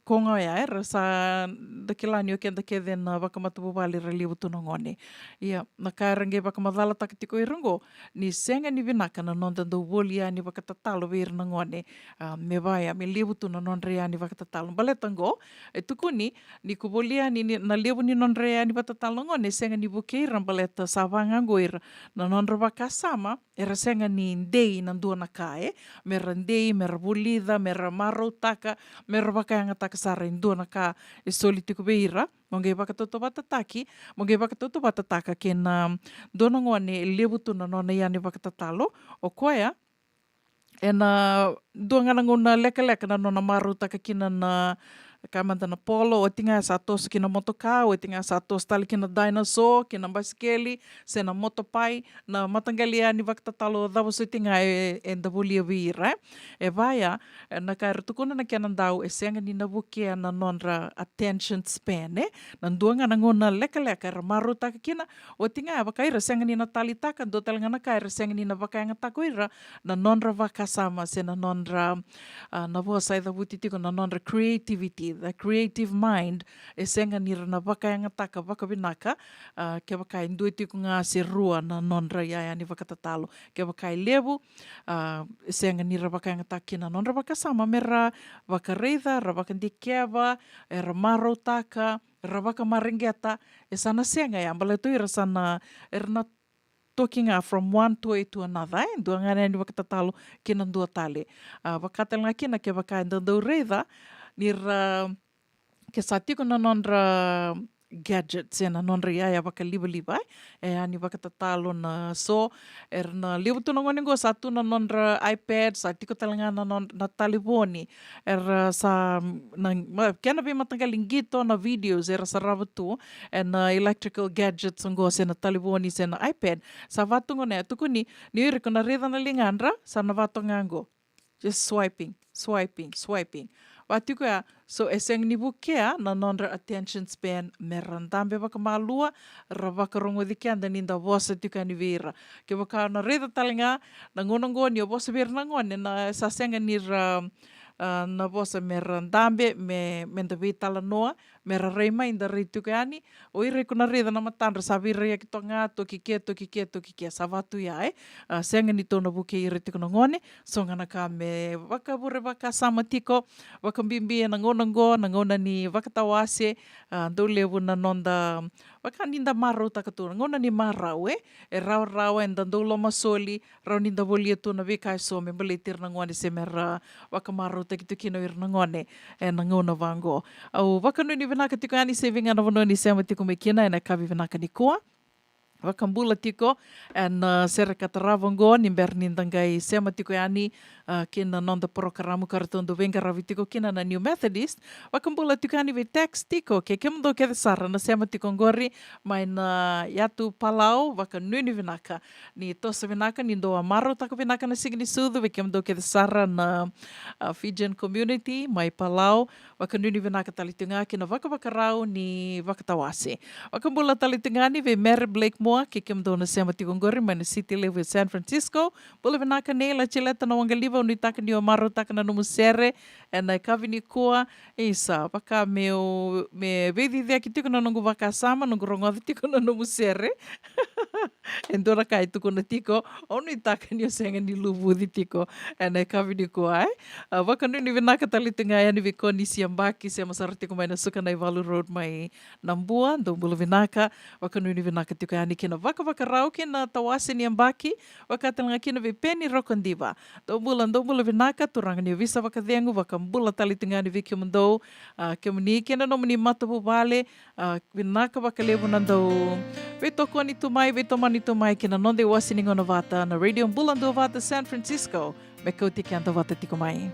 koga oya, era sa, da kila ni o keda kece na vakamatavuvale ra levu tu na gone. Ia, na ka era qai vakamacalataka tiko ira qo, ni sega ni vinaka na noda dau voli iyaya ni vakatatalo vei ira na gone, a, me vaya, me levu tu na nodra iyaya ni vakatatalo. Baleta qo, e tukuni, ni ko voli yani ni, na levu ni nodra iyaya ni vakatatalo na gone, e sega ni vukei ira baleta sa va ga qo ira na nodra vakasama, era sega ni dei na dua na ka, e. Mera dei, mera vulica, mera marautaka, mera vakayagataka sara e dua na ka e soli tiko vei ira. Mo qai vakatautauvatataki, mo qai vakatautauvatataka kei na dua na gone e levu tu na nona iyaya ni vakatatalo. O koya, ena dua ga na gauna lekaleka na nona marautaka kina na, ka mada na polo, oti ga sa toso ki na motoka, oti ga sa toso tale ki na dinosaur, ki na basikeli, se na motopai, na mataqali iyaya ni vakatatalo cava soti ga e, eda volia vei ira, e. E vaya, e, na ka era tukuna na kena dau, e sega ni na vukea na nodra attention span, e. Na dua ga na gauna lekaleka era marautaka kina, oti ga, e vaka ira sega ni na taleitaka, dua tale ga na ka era sega ni na vakayagataka o ira, na nodra vakasama, se na nodra, a, na vosa e cavuti tiko na nodra creativity, the creative mind, e sega ni ra na vakayagataka vakavinaka, a, kevaka e dua tiko ga se rua na nodra iyaya ni vakatatalo. Kevaka e levu, a, e sega ni ra vakayagataka kina na nodra vakasama, mera vakaraica, ra vakadikeva, era marautaka, ra vakamareqeta, e sa na sega ya, baleta o ira sa na, era na toki ga from one toy to another, e, dua ga na iyaya ni vakatatalo ki na dua tale. A, vaka tale ga kina kevaka eda dau raica, ni ra, ke sa tiko na nodra gadgets, e, na nodra iyaya vakalivaliva, e, iyaya ni vakatatalo na so, era na levu tu na gone qo sa tu na nodra iPad, sa tiko tale ga na nod-, na talevoni, era sa, na, ma, kena veimataqali qito na videos era sarava tu ena electrical gadgets qo, se na talevoni, se na iPad. Sa vaka tu qo na, e tukuni, ni o ira ko na raica na ligadra, sa na vaka tu ga qo. Just swiping, swiping, swiping. Vaka tiko ya, so e sega ni vukea na nodra attention span, mera dabe vakamalua, ra vakarogoci keda ni da vosa tiko yani vei ira. Kevaka o na raica tale ga, na gauna qo ni o vosa vei ira na gone, na sa sega ni ra, a, na vosa mera dabe, me, meda veitalanoa, me ra rai mai, da rai tiko yani. O ira iko na raica na matadra sa veiraiyaki toka ga, toki ke, toki ke, toki ke, sa vatu ya, e. A, sega ni tou na vukei ira tiko na gone. So ga na ka me vakavure vakasama tiko, vakabibi ena gauna oqo, na gauna ni vakatawase. A, dau levu na noda, vaka ni da marautaka tu na gauna ni marau, e. E rawarawa, eda dau lomasoli, rawa ni da volia tu na veika eso me baleti ira na gone se me ra vakamarautaki tu kina o ira na gone ena gauna vaqo. Au vakanuinui vinaka tiko yani se vei ga na vanua ni sema tiko mai kina ena yakavi vinaka nikua. Vakabula tiko ena, a, sere ka tarava oqo, ni bera ni da qai sema tiko yani, a, kina noda porokaramu ka ratou dau veiqaravi tiko kina na New Methodist. Vakabula tiko yani vei text tiko, kei kemudou kece sara na sema tiko oqori mai na yatu Palau, vakanuinui vinaka ni toso vinaka, ni dou a marautaka vinaka na siga ni sucu, vei kemudou kece sara na, a, Fijian community mai Palau. Vakanuinui vinaka tale tiko ga kina vakavakarau ni vakatawase. Vakabula tale tiko ga yani vei Mary Blakemore, kei kemudou na sema tiko oqori mai na city levu e San Francisco. Bula vinaka nei Lacileta na Waqaliva, au nuitaka ni o marautaka na nomu sere ena yakavi nikua. Isa, vaka meu, me veiciciyaki tiko na noqu vakasama, noqu rogoca tiko na nomu sere. E dua na ka e tukuna tiko, au nuitaka ni o sega ni luvuci tiko ena yakavi nikua, e. A, vakanuinui vinaka tale tiko ga yani vei Konisi Yabaki, sema sara tiko mai na Sukanaivalu Road mai Nabua, dou bula vinaka. Vakanuinui vinaka tiko yani kina vakavakarau kina tawase ni yabaki, vaka tale ga kina vei Peni Rokodiva. Dou bula, dou bula vinaka, turaga ni ovisa vakacegu, vakabula tale tiko ga yani vei kemudou, a, kemuni kei na nomuni matavuvale, a, vinaka vakalevu na dau veitokoni tu mai, veitomani tu mai kina noda iwase ni gauna vata na Radio Bula Duavata San Francisco, me kauti keda vata tiko mai.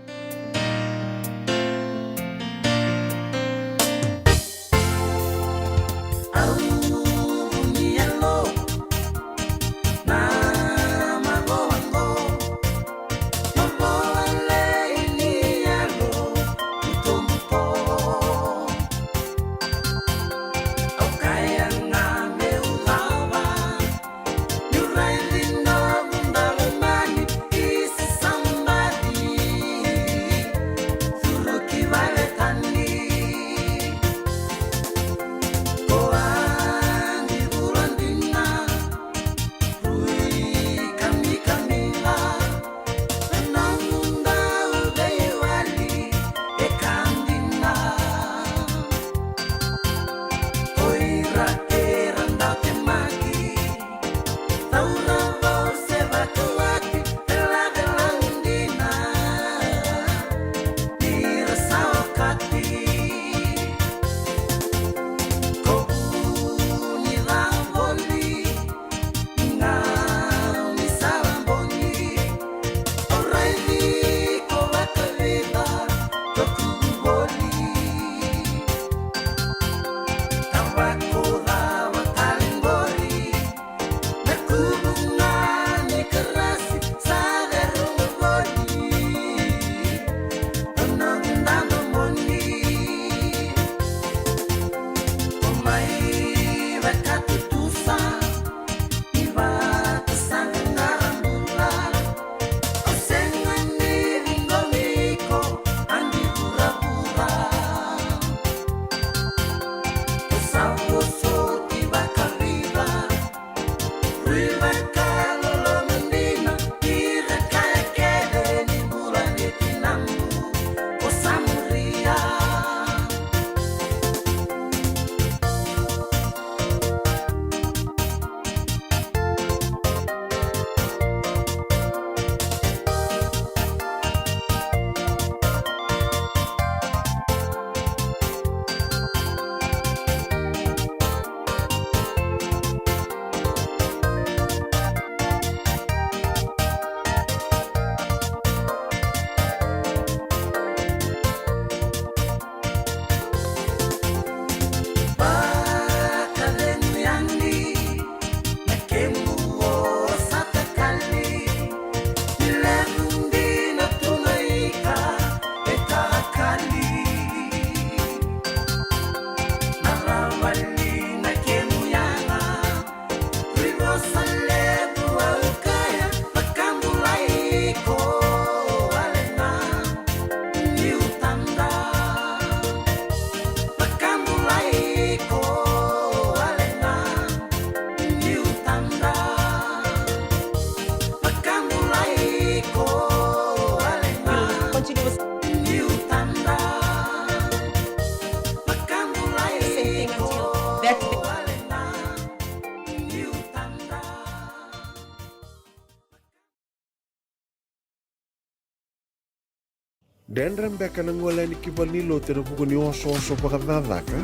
Dredre beka na gole yani ki valenilotu ena vuku ni osooso vakacakacaka?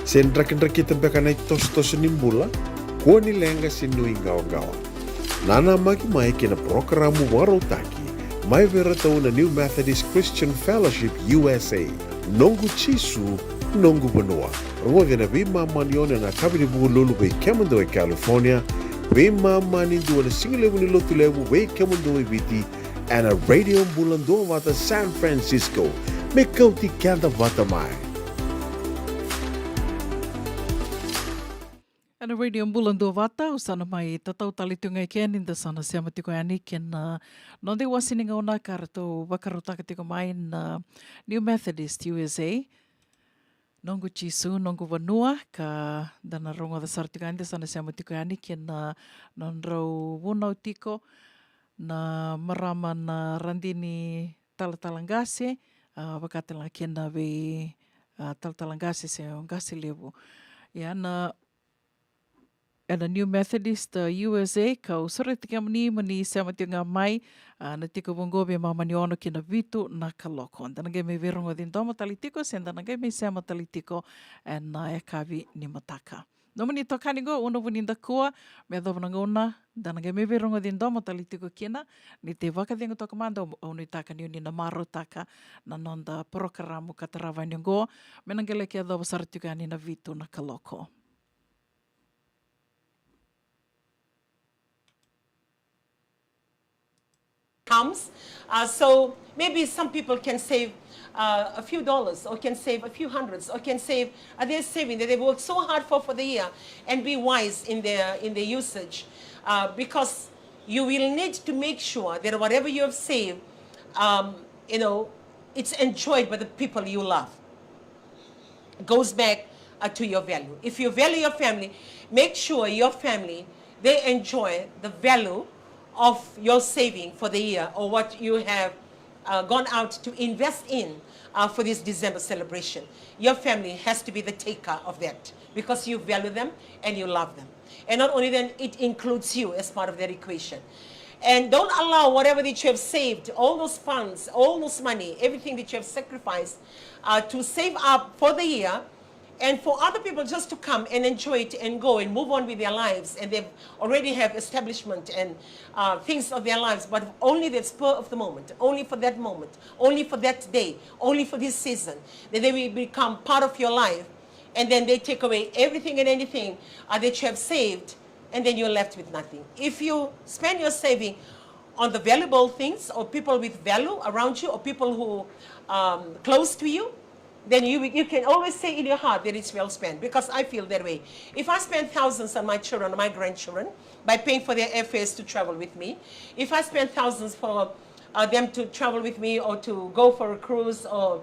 Se drakidrakita beka na itosotoso ni bula? Kua ni leqa se nuiqawaqawa. Nanamaki mai ki na parokaramu vakarautaki mai vei iratou na New Methodist Christian Fellowship U S A, Noqu Jisu, Noqu Vanua. Rogoci ena veimama ni ono ena yakavi ni Vukelulu vei kemudou e California, veimama ni dua na sigalevu ni Lotulevu vei kemudou e Viti, ena Radio Bula Duavata San Francisco. Me kauti keda vata mai. Ena Radio Bula Duavata, au sa na mai tatau tale tu ga i ke ni da sa na sema tiko yani kei na noda iwase ni gauna ka ratou vakarautaka tiko mai na New Methodist U S A, Noqu Jisu, Noqu Vanua, ka da na rogoca sara tiko yani, da sa na sema tiko yani kei na nodrau vunau tiko na marama na Radini Talatala Qase, a, vaka tale ga kei na vei, a, talatala qase se o qase levu. Ia na, ena New Methodist, a, U S A, kau sureti kemuni mo ni sema tiko ga mai, a, na tiko vuqa vei mama ni ono ki na vitu na kaloko. Da na qai mai veirogoci domo tale tiko, se da na qai mai sema tale tiko ena yakavi ni mataka. Nomuni itokani qo, Una Vunidakua, me yacova na gauna da na qai mai veirogoci domo tale tiko kina. Ni tei vakacegu toka mada, au nuitaka ni o ni na marautaka na noda parokaramu ka tarava yani qo, me na qai laki yacova sara tiko yani na vitu na kaloko. Comes. Uh, so maybe some people can save uh, a few dollars, or can save a few hundreds, or can save uh, their saving that they've worked so hard for for the year, and be wise in their in their usage, uh, because you will need to make sure that whatever you have saved, um, you know, it's enjoyed by the people you love. Goes back uh, to your value. If you value your family, make sure your family, they enjoy the value of your saving for the year, or what you have uh, gone out to invest in uh, for this December celebration. Your family has to be the taker of that because you value them and you love them. And not only then, it includes you as part of that equation. And don't allow whatever that you have saved, all those funds, all those money, everything that you have sacrificed uh, to save up for the year, and for other people just to come and enjoy it and go and move on with their lives, and they already have establishment and uh, things of their lives, but only the spur of the moment, only for that moment, only for that day, only for this season, that they will become part of your life, and then they take away everything and anything uh, that you have saved, and then you're left with nothing. If you spend your saving on the valuable things or people with value around you or people who um, close to you, then you, you can always say in your heart that it's well spent, because I feel that way. If I spend thousands on my children, my grandchildren, by paying for their airfares to travel with me, if I spend thousands for uh, them to travel with me or to go for a cruise or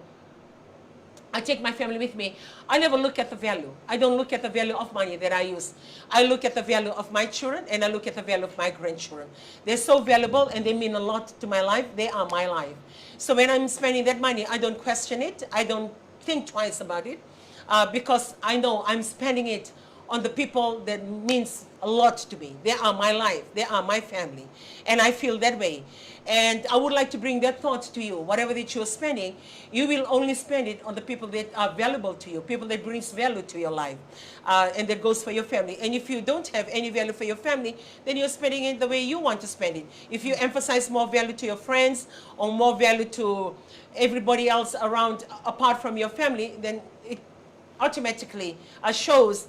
I take my family with me. I never look at the value. I don't look at the value of money that I use. I look at the value of my children and I look at the value of my grandchildren. They're so valuable and they mean a lot to my life. They are my life. So when I'm spending that money, I don't question it. I don't think twice about it uh, because I know I'm spending it on the people that means a lot to me. They are my life. They are my family. And I feel that way. And I would like to bring that thought to you. Whatever that you're spending, you will only spend it on the people that are valuable to you, people that brings value to your life, uh, and that goes for your family. And if you don't have any value for your family, then you're spending it the way you want to spend it. If you emphasize more value to your friends or more value to everybody else around apart from your family, then it automatically uh, shows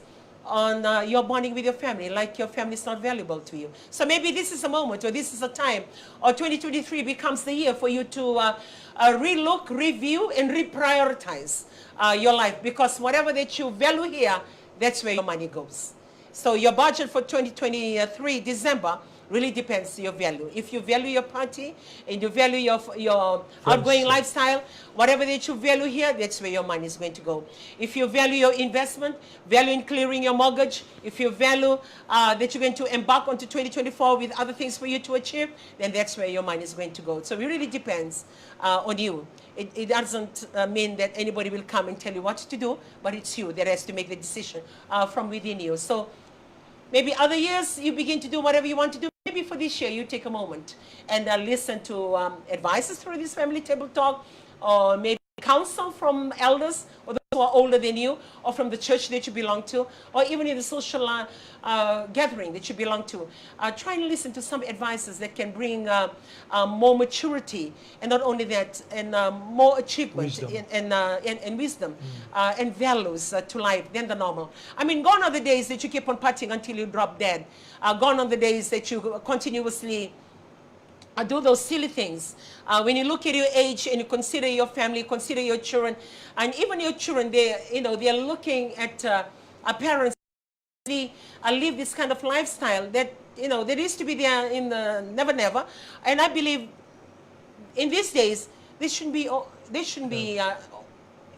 on uh, your bonding with your family, like your family is not valuable to you. So maybe this is a moment, or this is a time, or twenty twenty-three becomes the year for you to uh, uh, relook, review, and reprioritize uh, your life, because whatever that you value here, that's where your money goes. So your budget for twenty twenty-three December really depends your value. If you value your party and you value your your outgoing lifestyle, whatever that you value here, that's where your money is going to go. If you value your investment, value in clearing your mortgage, if you value uh, that you're going to embark onto twenty twenty-four with other things for you to achieve, then that's where your money is going to go. So it really depends uh, on you. It, it doesn't uh, mean that anybody will come and tell you what to do, but it's you that has to make the decision uh, from within you. So maybe other years you begin to do whatever you want to do. Maybe for this year, you take a moment and uh, listen to um, advices through this family table talk, or maybe counsel from elders or those who are older than you, or from the church that you belong to, or even in the social uh, uh, gathering that you belong to. Uh, try and listen to some advices that can bring uh, uh, more maturity, and not only that, and uh, more achievement Wisdom. And, and, uh, and, and wisdom uh, and values uh, to life than the normal. I mean, gone are the days that you keep on partying until you drop dead. Uh, gone are the days that you continuously uh, do those silly things. Uh, when you look at your age and you consider your family, consider your children, and even your children, they, you know, they are looking at uh, our parents uh, live this kind of lifestyle that, you know, that used to be there in the never never. And I believe in these days, this shouldn't be, o- this shouldn't be uh,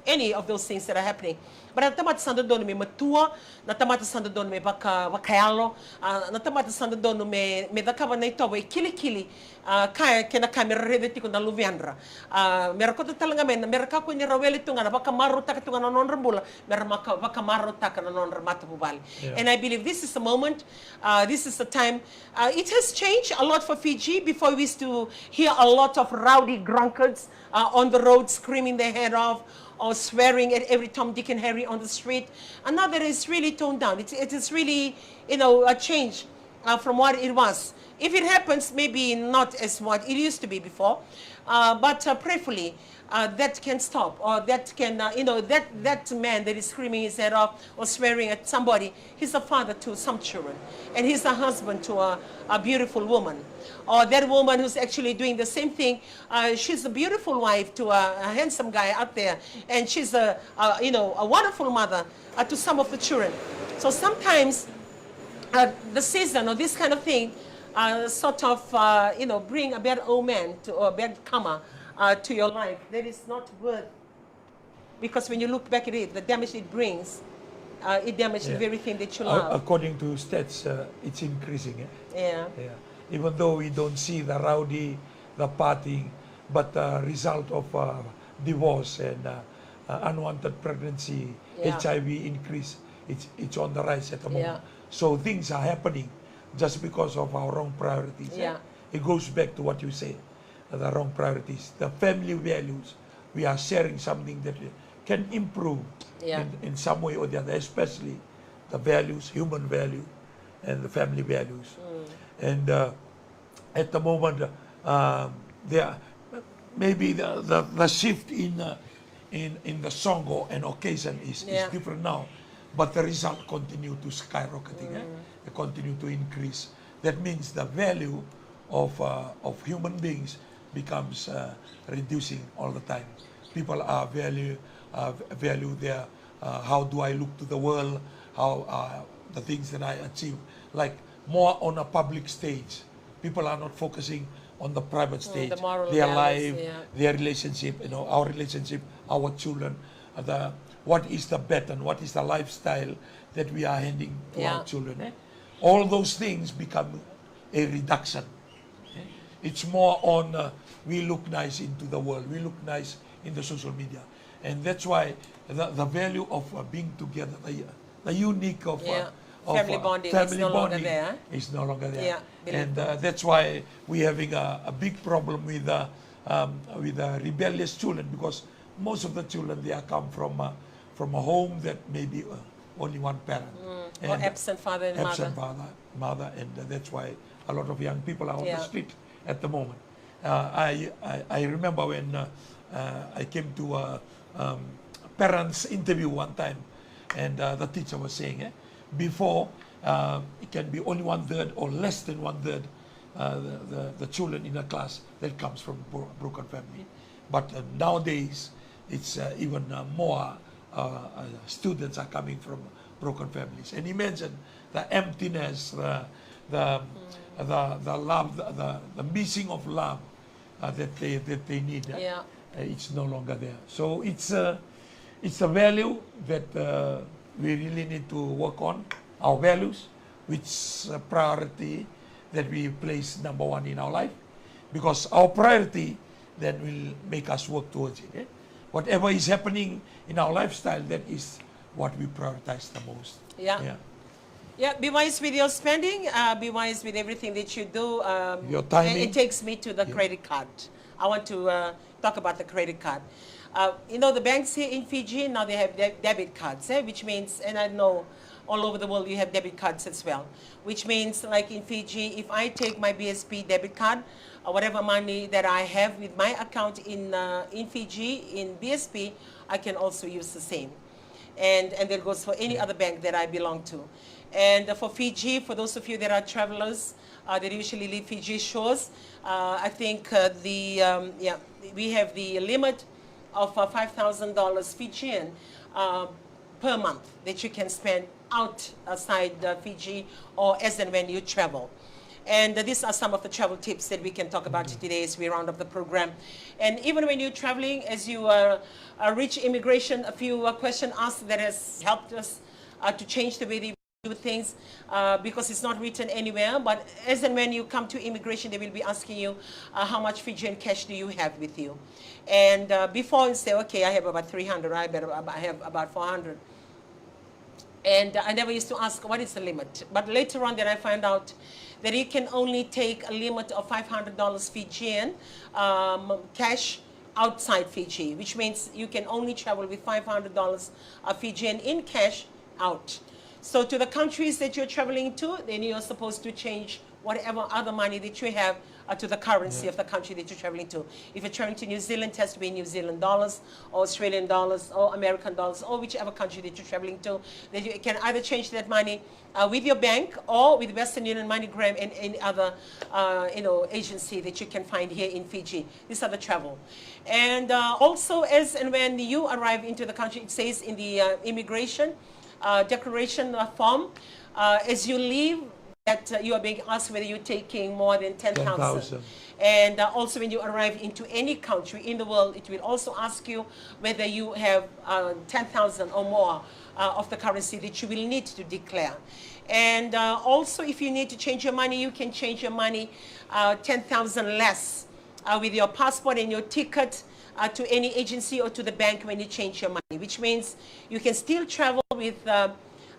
any of those things that are happening. But na tamata sa dodonu me matua, na tamata sa dodonu me vaka, vakayalo, uh, na tamata sa dodonu me, me cakava na itovo e kilikili, uh, ka e kena ka me ra raica tiko na luvedra. Uh, me ra kauta tale ga mai, me ra kakua ni ra wele tu ga na vakamarautaka tu ga na nodra bula, me ra maka, vakamarautaka na nodra matavuvale. Yeah. And I believe this is a moment, uh, this is a time. Uh, it has changed a lot for Fiji. Before we used to hear a lot of rowdy drunkards uh, on the road screaming their head off or swearing at every Tom, Dick and Harry on the street. And now that it's really toned down. It, it is really, you know, a change uh, from what it was. If it happens, maybe not as what it used to be before, uh, but uh, prayerfully, uh, that can stop, or that can, uh, you know, that, that man that is screaming his head off or swearing at somebody, he's a father to some children, and he's a husband to a, a beautiful woman. Or that woman who's actually doing the same thing, uh, she's a beautiful wife to a, a handsome guy out there, and she's a, a, you know, a wonderful mother uh, to some of the children. So sometimes uh, the season or this kind of thing uh, sort of, uh, you know, bring a bad omen to, or bad karma uh, to your life. That is not worth, because when you look back at it, the damage it brings, uh, it damages Yeah. everything that you Ac- love. According to stats, uh, it's increasing. Eh? Yeah. Yeah. Even though we don't see the rowdy, the partying, but the result of uh, divorce and uh, uh, unwanted pregnancy, Yeah. H I V increase, it's, it's on the rise at the moment. Yeah. So things are happening just because of our wrong priorities. Eh? Yeah. It goes back to what you say, the wrong priorities, the family values. We are sharing something that can improve Yeah. in, in some way or the other, especially the values, human value, and the family values. Mm. And uh, at the moment, um, there maybe the, the, the shift in, uh, in in the songo and occasion is, Yeah. is different now, but the result continue to skyrocketing, eh? Mm. They continue to increase. That means the value of uh, of human beings becomes uh, reducing all the time. People are value uh, value their uh, how do I look to the world, how uh, the things that I achieve, like more on a public stage. People are not focusing on the private Mm, stage, the moral their values, life, yeah. Their relationship, you know, our relationship, our children, uh, the what is the pattern, what is the lifestyle that we are handing to Yeah. our children. Eh? All those things become a reduction. Eh? It's more on uh, we look nice into the world, we look nice in the social media. And that's why the, the value of uh, being together, the, the unique of, Yeah. uh, of Family uh, bonding is family no longer bonding there. Is no longer there. Yeah, believe And that. Uh, that's why we're having a, a big problem with uh, um, with uh, rebellious children, because most of the children, they are come from uh, from a home that maybe uh, only one parent. Mm. Or And absent father and absent mother. Father, mother, and uh, that's why a lot of young people are on Yeah. The street at the moment. Uh, I, I I remember when uh, uh, I came to a um, parents interview one time, and uh, the teacher was saying, eh, before uh, it can be only one third or less than one third uh, the, the, the children in a class that comes from bro- broken family. But uh, nowadays, it's uh, even uh, more uh, uh, students are coming from broken families. And imagine the emptiness, the the the, the love, the, the, the missing of love uh, that they that they need. Uh, Yeah. uh, it's no longer there. So it's uh, it's a value that uh, we really need to work on, our values, which uh, priority that we place number one in our life, because our priority that will make us work towards it. Eh? Whatever is happening in our lifestyle, that is what we prioritize the most. Yeah. Yeah. Yeah, be wise with your spending, uh, be wise with everything that you do. Um, Your timing. And it takes me to the credit card. I want to uh, talk about the credit card. Uh, you know, the banks here in Fiji, now they have de- debit cards, eh, which means, and I know all over the world you have debit cards as well, which means, like, in Fiji, if I take my B S P debit card, uh, whatever money that I have with my account in, uh, in Fiji, in B S P, I can also use the same. And, and that goes for any other bank that I belong to. And uh, for Fiji, for those of you that are travelers, uh, that usually leave Fiji shores, uh, I think uh, the, um, yeah, we have the limit of uh, five thousand dollars Fijian uh, per month that you can spend out, outside uh, Fiji, or as and when you travel. And uh, these are some of the travel tips that we can talk about today as we round up the program. And even when you're traveling, as you uh, uh, reach immigration, a few uh, questions asked that has helped us uh, to change the way that we do things, uh, because it's not written anywhere. But as and when you come to immigration, they will be asking you uh, how much Fijian cash do you have with you. And uh, before, you say, "Okay, I have about three hundred, I, better, I have about four hundred." And I never used to ask what is the limit. But later on, then I find out that you can only take a limit of five hundred dollars Fijian um, cash outside Fiji, which means you can only travel with five hundred dollars of Fijian in cash out. So to the countries that you're traveling to, then you're supposed to change whatever other money that you have uh, to the currency of the country that you're traveling to. If you're traveling to New Zealand, it has to be New Zealand dollars, or Australian dollars, or American dollars, or whichever country that you're traveling to. That you can either change that money uh, with your bank or with Western Union, MoneyGram, and any other uh, you know agency that you can find here in Fiji. These are the travel. And uh, also, as and when you arrive into the country, it says in the uh, immigration uh, declaration uh, form, uh, as you leave, that uh, you are being asked whether you're taking more than ten thousand. And uh, also, when you arrive into any country in the world, it will also ask you whether you have uh, ten thousand or more uh, of the currency that you will need to declare. And uh, also, if you need to change your money, you can change your money uh, ten thousand less uh, with your passport and your ticket uh, to any agency or to the bank when you change your money, which means you can still travel with uh,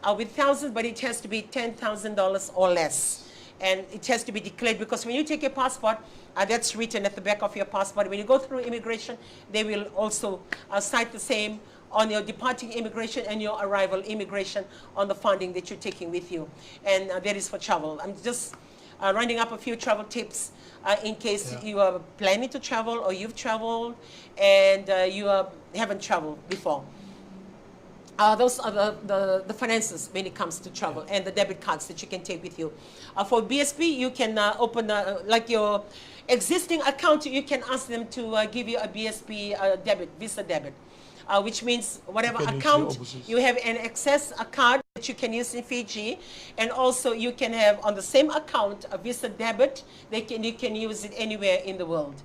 uh, with thousands, but it has to be ten thousand dollars or less. And it has to be declared, because when you take your passport, uh, that's written at the back of your passport. When you go through immigration, they will also uh, cite the same on your departing immigration and your arrival immigration on the funding that you're taking with you. And uh, that is for travel. I'm just uh, rounding up a few travel tips uh, in case you are planning to travel or you've traveled and uh, you uh, haven't traveled before. Uh, those are the, the, the finances when it comes to travel and the debit cards that you can take with you. Uh, for B S P, you can uh, open uh, like your existing account, you can ask them to uh, give you a B S P uh, debit, Visa debit. Uh, which means whatever account you have an access a card that you can use in Fiji, and also you can have on the same account a Visa debit. They can you can use it anywhere in the world,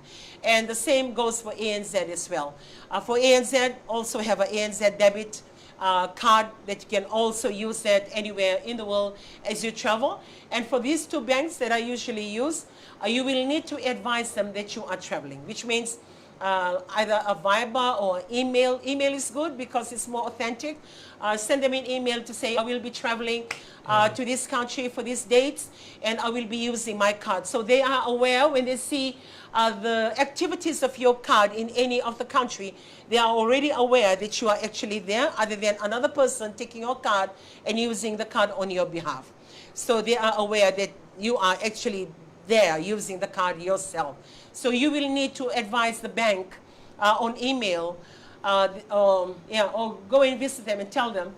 and the same goes for A N Z as well. Uh, for A N Z, also have a A N Z debit uh, card that you can also use that anywhere in the world as you travel. And for these two banks that I usually use, uh, you will need to advise them that you are traveling, which means uh, either a Viber or email. Email is good because it's more authentic. Uh, send them an email to say, "I will be traveling uh, to this country for these dates, and I will be using my card." So they are aware when they see uh, the activities of your card in any of the country. They are already aware that you are actually there, other than another person taking your card and using the card on your behalf. So they are aware that you are actually there using the card yourself. So you will need to advise the bank uh, on email, uh, um, yeah, or go and visit them and tell them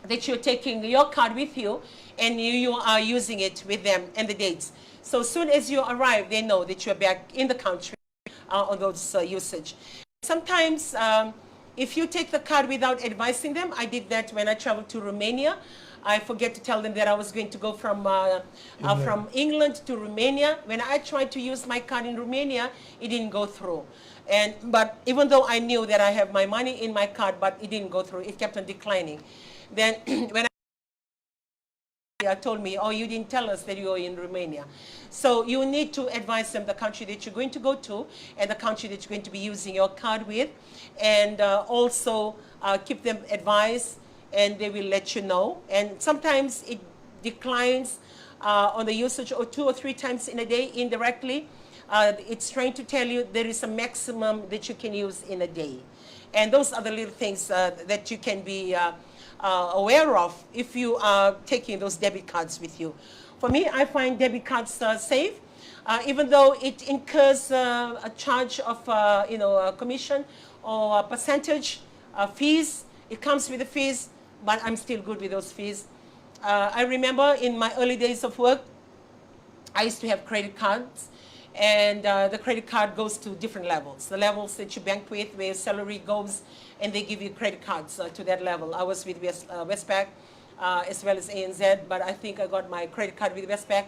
that you're taking your card with you and you, you are using it with them and the dates. So soon as you arrive, they know that you're back in the country uh, on those uh, usage. Sometimes, um, if you take the card without advising them, I did that when I traveled to Romania. I forget to tell them that I was going to go from uh, uh, from England to Romania. When I tried to use my card in Romania, it didn't go through. And but even though I knew that I have my money in my card, but it didn't go through. It kept on declining. Then when uh, told me, "Oh, you didn't tell us that you are in Romania." So you need to advise them the country that you're going to go to and the country that you're going to be using your card with, and uh, also uh, keep them advice, and they will let you know. And sometimes it declines uh, on the usage, or two or three times in a day indirectly. Uh, it's trying to tell you there is a maximum that you can use in a day. And those are the little things uh, that you can be uh, uh, aware of if you are taking those debit cards with you. For me, I find debit cards uh, safe, uh, even though it incurs uh, a charge of uh, you know, a commission or a percentage uh, fees. It comes with the fees, but I'm still good with those fees. Uh, I remember in my early days of work, I used to have credit cards, and uh, the credit card goes to different levels. The levels that you bank with, where your salary goes, and they give you credit cards uh, to that level. I was with West, uh, Westpac uh, as well as A N Z, but I think I got my credit card with Westpac.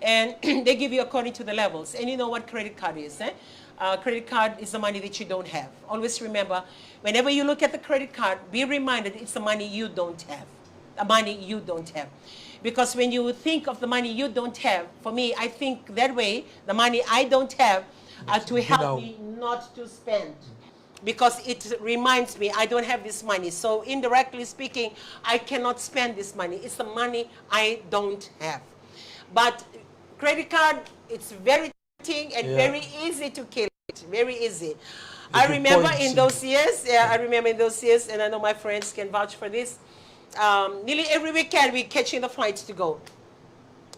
And they give you according to the levels. And you know what credit card is, eh? Uh, credit card is the money that you don't have. Always remember, whenever you look at the credit card, be reminded it's the money you don't have. The money you don't have. Because when you think of the money you don't have, for me, I think that way, the money I don't have uh, to help me not to spend. Because it reminds me I don't have this money. So indirectly speaking, I cannot spend this money. It's the money I don't have. But credit card, it's very tempting and very easy to kill it. Very easy. I remember in those years, yeah, I remember in those years, and I know my friends can vouch for this. Um, nearly every weekend, we're catching the flights to go.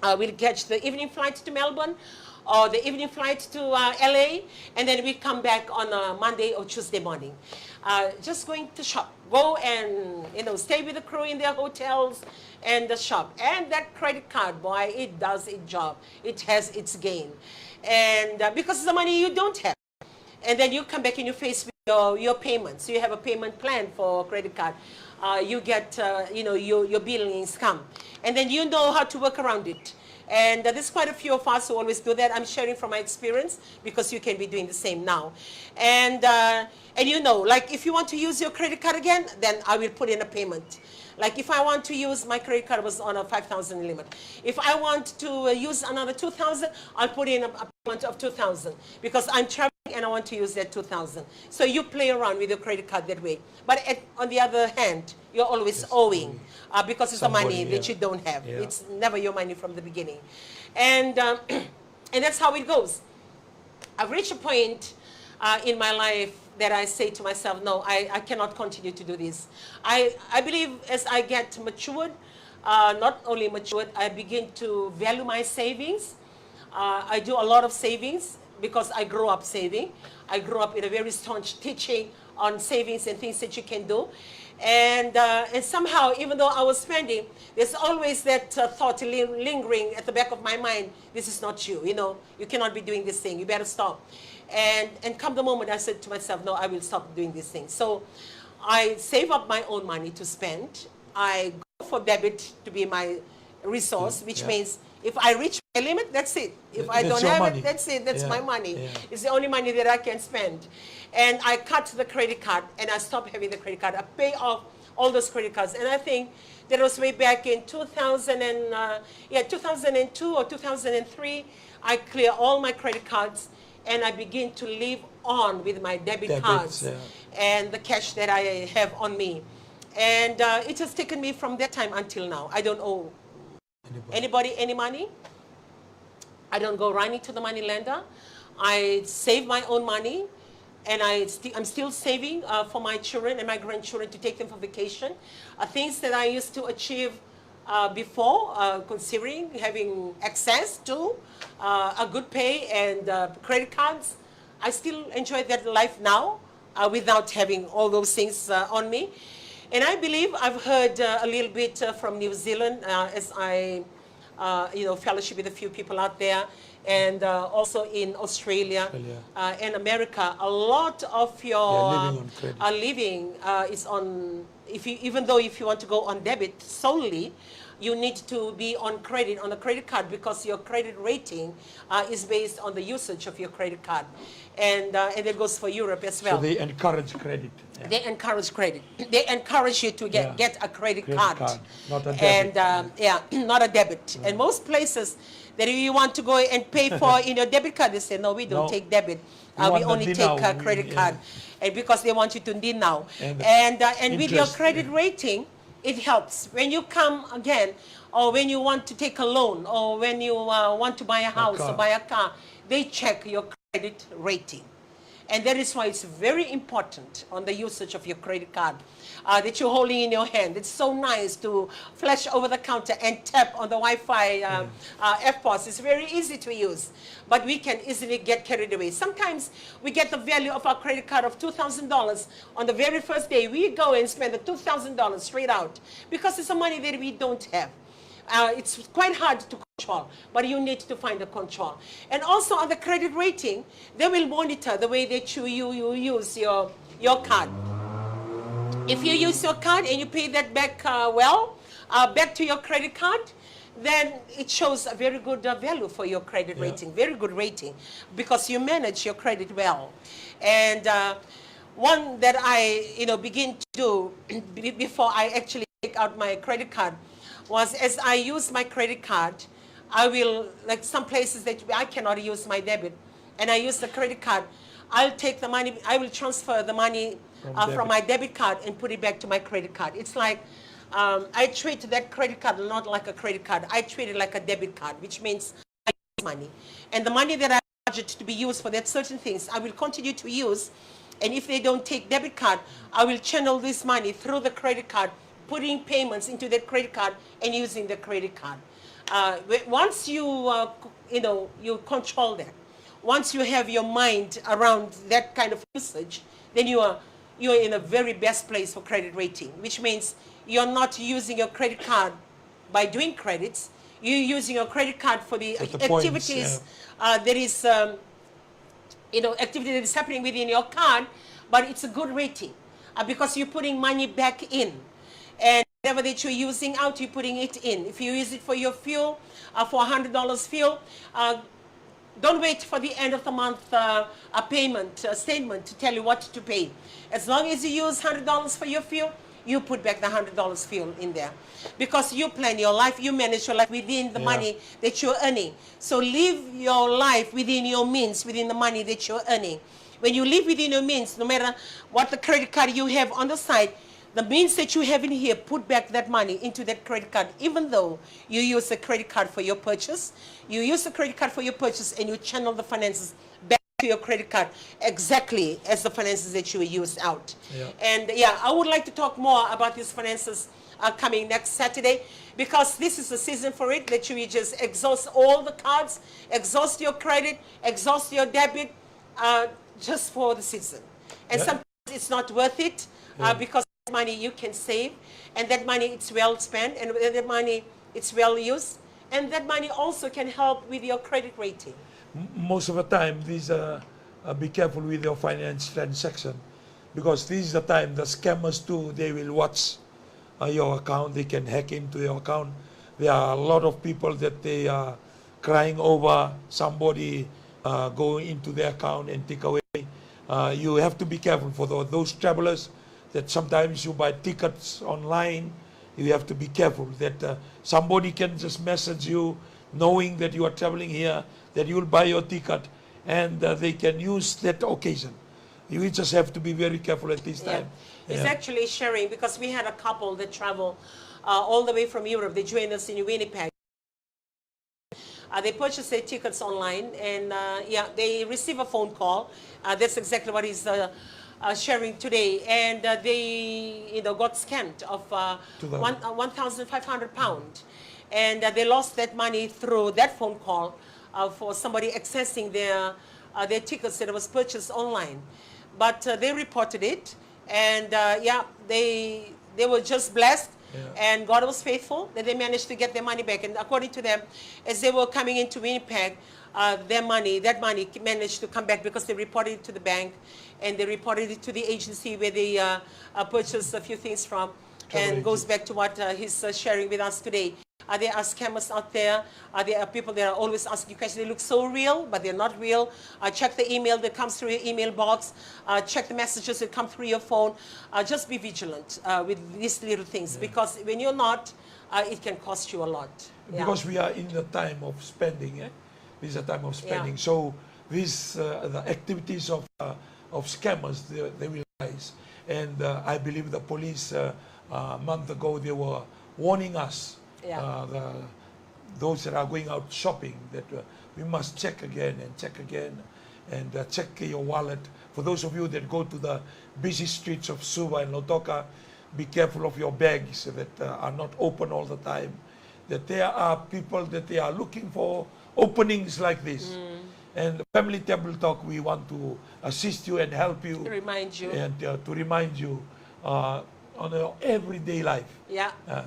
Uh, we'll catch the evening flight to Melbourne or the evening flight to uh, L A, and then we come back on a Monday or Tuesday morning. Uh, just going to shop, go and, you know, stay with the crew in their hotels and the shop. And that credit card, boy, it does its job. It has its gain. And uh, because it's the money you don't have, and then you come back and you face with your, your payments. You have a payment plan for credit card. Uh, you get, uh, you know, your, your billings come. And then you know how to work around it. And uh, there's quite a few of us who always do that. I'm sharing from my experience because you can be doing the same now. And uh, and you know, like, if you want to use your credit card again, then I will put in a payment. Like, if I want to use, my credit card was on a five thousand limit. If I want to uh, use another two thousand, I'll put in a, a payment of two thousand because I'm traveling and I want to use that two thousand. So you play around with your credit card that way. But at, on the other hand, you're always owing uh, because it's the money that you don't have. It's never your money from the beginning. And, um, and that's how it goes. I've reached a point uh, in my life that I say to myself, no, I, I cannot continue to do this. I, I believe as I get matured, uh, not only matured, I begin to value my savings. Uh, I do a lot of savings because I grew up saving. I grew up in a very staunch teaching on savings and things that you can do. And, uh, and somehow, even though I was spending, there's always that uh, thought lingering at the back of my mind, this is not you, you know, you cannot be doing this thing, you better stop. And, and come the moment, I said to myself, no, I will stop doing this thing. So I save up my own money to spend. I go for debit to be my resource, which means if I reach my limit, that's it. If I don't have it, that's it. That's my money. It's the only money that I can spend. And I cut the credit card and I stop having the credit card. I pay off all those credit cards. And I think that was way back in two thousand and, uh, yeah, two thousand two or two thousand three. I clear all my credit cards and I begin to live on with my debit cards and the cash that I have on me. And uh, it has taken me from that time until now. I don't owe anybody any money. I don't go running to the money lender. I save my own money, and I sti- I'm still saving uh, for my children and my grandchildren to take them for vacation. Uh, things that I used to achieve uh, before, uh, considering having access to uh, a good pay and uh, credit cards, I still enjoy that life now uh, without having all those things uh, on me. And I believe I've heard uh, a little bit uh, from New Zealand uh, as I, uh, you know, fellowship with a few people out there. and uh, also in Australia, Australia. Uh, and America, a lot of your uh, living uh, is on. If you, even though if you want to go on debit solely, you need to be on credit, on a credit card, because your credit rating uh, is based on the usage of your credit card, and uh, and it goes for Europe as well. So they encourage credit. Yeah. They encourage credit. They encourage you to get, yeah. Get a credit, credit card, card, not a debit. And um, yeah, not a debit. Mm. And most places that if you want to go and pay for in your debit card, they say, "No, we don't, no, take debit. Uh, we only take a credit card." And because they want you to ndi now. And, and, uh, and with your credit rating, it helps. When you come again, or when you want to take a loan, or when you uh, want to buy a house or buy a car, they check your credit rating. And that is why it's very important on the usage of your credit card uh, that you're holding in your hand. It's so nice to flash over the counter and tap on the Wi-Fi uh, uh, F pos. It's very easy to use, but we can easily get carried away. Sometimes we get the value of our credit card of two thousand dollars on the very first day. We go and spend the two thousand dollars straight out because it's a money that we don't have. Uh, it's quite hard to control, but you need to find the control. And also on the credit rating, they will monitor the way that you, you, you use your, your card. If you use your card and you pay that back uh, well, uh, back to your credit card, then it shows a very good uh, value for your credit rating, very good rating, because you manage your credit well. And uh, one that I, you know, begin to do before I actually take out my credit card was as I use my credit card, I will, like some places that I cannot use my debit and I use the credit card, I'll take the money, I will transfer the money from, uh, from my debit card and put it back to my credit card. It's like um, I treat that credit card not like a credit card. I treat it like a debit card, which means money. And the money that I budget to be used for that certain things, I will continue to use. And if they don't take debit card, I will channel this money through the credit card, putting payments into that credit card and using the credit card. Uh, once you, uh, you know, you control that, once you have your mind around that kind of usage, then you are you are in a very best place for credit rating, which means you're not using your credit card by doing credits, you're using your credit card for the activities uh, that is, um, you know, activity that is happening within your card, but it's a good rating uh, because you're putting money back in. And whatever that you're using out, you're putting it in. If you use it for your fuel, uh, for a hundred dollars fuel, uh, don't wait for the end of the month uh, a payment a statement to tell you what to pay. As long as you use hundred dollars for your fuel, you put back the hundred dollars fuel in there, because you plan your life, you manage your life within the money that you're earning. So live your life within your means, within the money that you're earning. When you live within your means, no matter what the credit card you have on the side, the means that you have in here, put back that money into that credit card, even though you use the credit card for your purchase. You use the credit card for your purchase and you channel the finances back to your credit card exactly as the finances that you used out. And yeah, I would like to talk more about these finances uh, coming next Saturday, because this is the season for it, that you just exhaust all the cards, exhaust your credit, exhaust your debit, uh, just for the season. And sometimes it's not worth it uh, because that money you can save, and that money it's well spent, and that money it's well used, and that money also can help with your credit rating. Most of the time, these are uh, be careful with your finance transaction, because this is the time the scammers too, they will watch uh, your account, they can hack into your account. There are a lot of people that they are crying over somebody uh, going into their account and take away. Uh, you have to be careful for tho- those travelers that sometimes you buy tickets online. You have to be careful that uh, somebody can just message you knowing that you are traveling here, that you will buy your ticket, and uh, they can use that occasion. You just have to be very careful at this time. It's actually sharing, because we had a couple that travel uh, all the way from Europe. They joined us in Winnipeg. Uh, they purchased their tickets online, and uh, yeah, they receive a phone call. Uh, that's exactly what he's uh, uh, sharing today. And uh, they, you know, got scammed of uh, one uh, one thousand five hundred pound, and uh, they lost that money through that phone call uh, for somebody accessing their uh, their tickets that was purchased online. But uh, they reported it, and uh, yeah, they they were just blessed And God was faithful that they managed to get their money back. And according to them, as they were coming into Winnipeg, uh, their money, that money managed to come back because they reported it to the bank and they reported it to the agency where they uh, uh, purchased a few things from. And goes back to what uh, he's uh, sharing with us today. Are there are scammers out there? Are there are people that are always asking you questions? They look so real, but they're not real. Uh, check the email that comes through your email box. Uh, check the messages that come through your phone. Uh, just be vigilant uh, with these little things because when you're not, uh, it can cost you a lot. Yeah. Because we are in the time of spending, eh? This is a time of spending. So these uh, the activities of uh, of scammers, they, they will rise. And uh, I believe the police uh, a month ago they were warning us, uh, the, those that are going out shopping, that uh, we must check again and check again and uh, check your wallet. For those of you that go to the busy streets of Suva and Lautoka, be careful of your bags that uh, are not open all the time. That there are people that they are looking for openings like this. And Family Table Talk, we want to assist you and help you. To remind you. And uh, to remind you uh, on your everyday life. Yeah. Uh,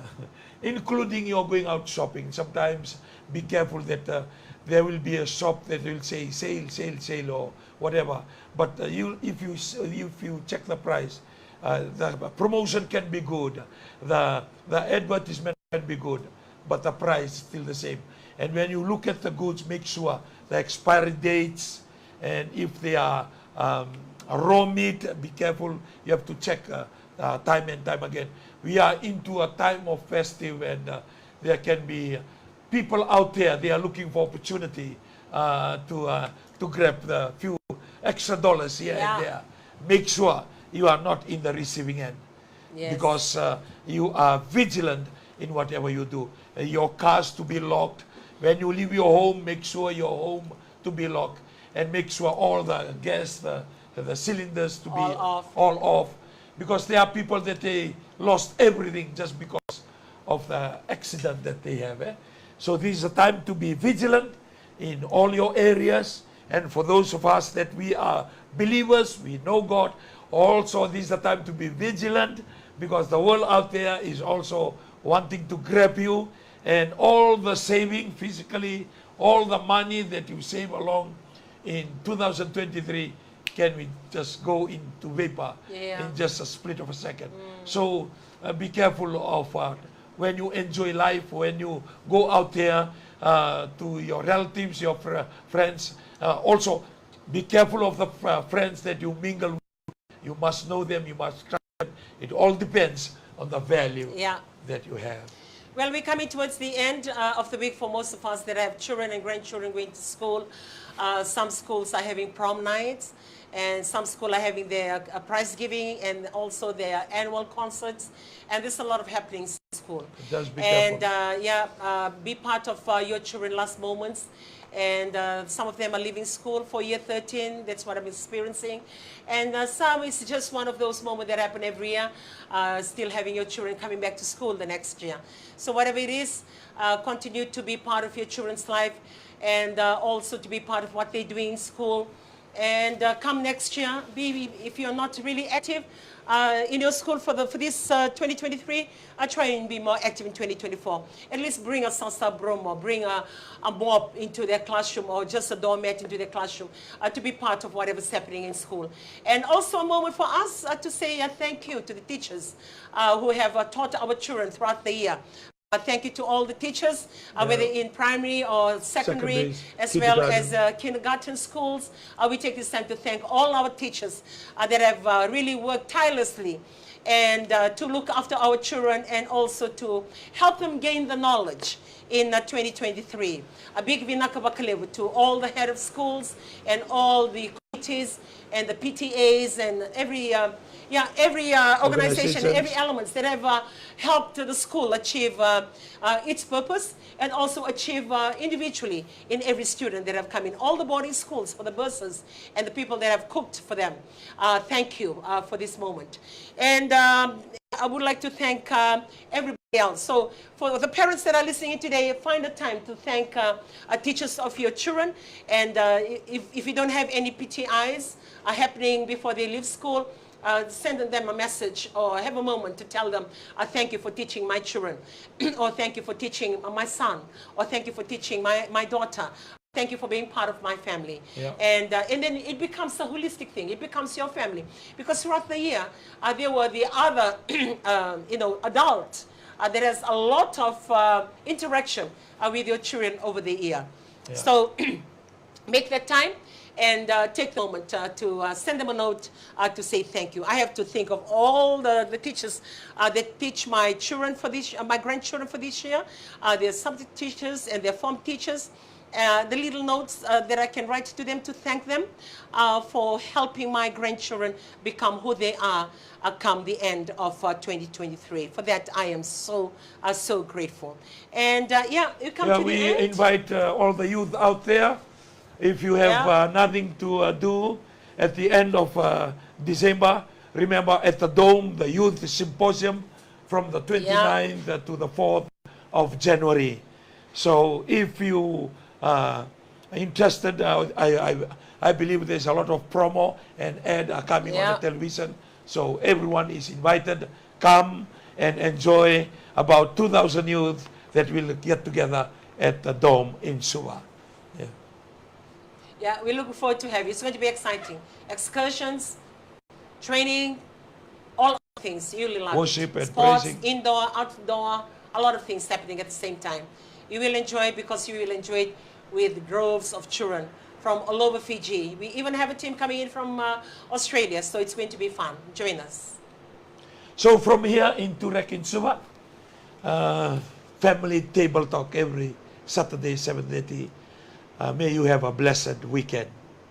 including your going out shopping. Sometimes be careful that uh, there will be a shop that will say sale, sale, sale or whatever. But uh, you, if you s- if you check the price, uh, the promotion can be good, the the advertisement can be good, but the price is still the same. And when you look at the goods, make sure the expiry dates, and if they are um, raw meat, be careful. You have to check uh, uh, time and time again. We are into a time of festive, and uh, there can be people out there, they are looking for opportunity uh, to uh, to grab the few extra dollars here and there. Make sure you are not in the receiving end. Yes. Because uh, you are vigilant in whatever you do. Uh, your cars to be locked. When you leave your home, make sure your home to be locked, and make sure all the gas, the, the cylinders to be all off. All off, because there are people that they lost everything just because of the accident that they have. Eh? So this is a time to be vigilant in all your areas. And for those of us that we are believers, we know God, also this is a time to be vigilant, because the world out there is also wanting to grab you, and all the saving physically, all the money that you save along in two thousand twenty-three, can we just go into vapor in just a split of a second? So uh, be careful of uh, when you enjoy life, when you go out there uh, to your relatives, your fr- friends. Uh, also, be careful of the fr- friends that you mingle with. You must know them, you must trust them. It all depends on the value that you have. Well, we're coming towards the end uh, of the week for most of us that have children and grandchildren going to school. Uh, some schools are having prom nights, and some schools are having their uh, prize giving and also their annual concerts. And there's a lot of happenings in school. Just be careful. And uh, yeah, uh, be part of uh, your children's last moments. And uh, some of them are leaving school for year thirteen. That's what I'm experiencing. And uh, some, it's just one of those moments that happen every year, uh, still having your children coming back to school the next year. So whatever it is, uh, continue to be part of your children's life and uh, also to be part of what they're doing in school. And uh, come next year, be, if you're not really active uh, in your school for the for this uh, twenty twenty-three, uh, try and be more active in twenty twenty-four. At least bring a salsa broom or bring a, a mop into their classroom or just a doormat into their classroom uh, to be part of whatever's happening in school. And also a moment for us uh, to say uh, thank you to the teachers uh, who have uh, taught our children throughout the year. Uh, thank you to all the teachers, uh, whether in primary or secondary, as well as uh, kindergarten schools. Uh, we take this time to thank all our teachers uh, that have uh, really worked tirelessly and uh, to look after our children and also to help them gain the knowledge in uh, twenty twenty-three. A big vinaka vakalevu to all the head of schools and all the committees and the P T As and every uh, yeah every uh, organization, every elements that have uh, helped the school achieve uh, uh, its purpose and also achieve uh, individually in every student that have come in all the boarding schools for the buses and the people that have cooked for them. Uh, thank you uh, for this moment. And um, I would like to thank um, everybody else. So for the parents that are listening today, find the time to thank uh, uh, teachers of your children. And uh, if, if you don't have any P T Is uh, happening before they leave school, uh, send them a message or have a moment to tell them, uh, "Thank you for teaching my children," or, "Thank you for teaching my son," or, "Thank you for teaching my, my daughter. Thank you for being part of my family." Yeah. And, uh, and then it becomes a holistic thing. It becomes your family. Because throughout the year, uh, there were the other, um, you know, adult, uh, that has a lot of, uh, interaction, uh, with your children over the year. Yeah. So make that time and, uh, take the moment, uh, to, uh, send them a note, uh, to say thank you. I have to think of all the, the teachers, uh, that teach my children for this, uh, my grandchildren for this year. Uh, their subject teachers and their form teachers. Uh, the little notes, uh, that I can write to them to thank them, uh, for helping my grandchildren become who they are, uh, come the end of, uh, twenty twenty-three. For that, I am so, uh, so grateful. And, uh, yeah, you come, yeah, to the we end. Invite, uh, all the youth out there. If you have, yeah, uh, nothing to, uh, do at the end of, uh, December, remember, at the Dome, the Youth Symposium from the, yeah, twenty-ninth, uh, to the fourth of January. So if you are interested, uh, I, I, I believe there's a lot of promo and ad are coming on, yeah, the television. So everyone is invited. Come and enjoy about two thousand youth that will get together at the Dome in Suva. Yeah. Yeah, we're looking forward to have you. It's going to be exciting. Excursions, training, all things. You will love it. Worship and sports, praising. Indoor, outdoor, a lot of things happening at the same time. You will enjoy it because you will enjoy it with droves of children from all over Fiji. We even have a team coming in from, uh, Australia, so it's going to be fun. Join us. So from here in Toorak in Suva, uh, family table talk every Saturday, seven thirty. Uh, may you have a blessed weekend.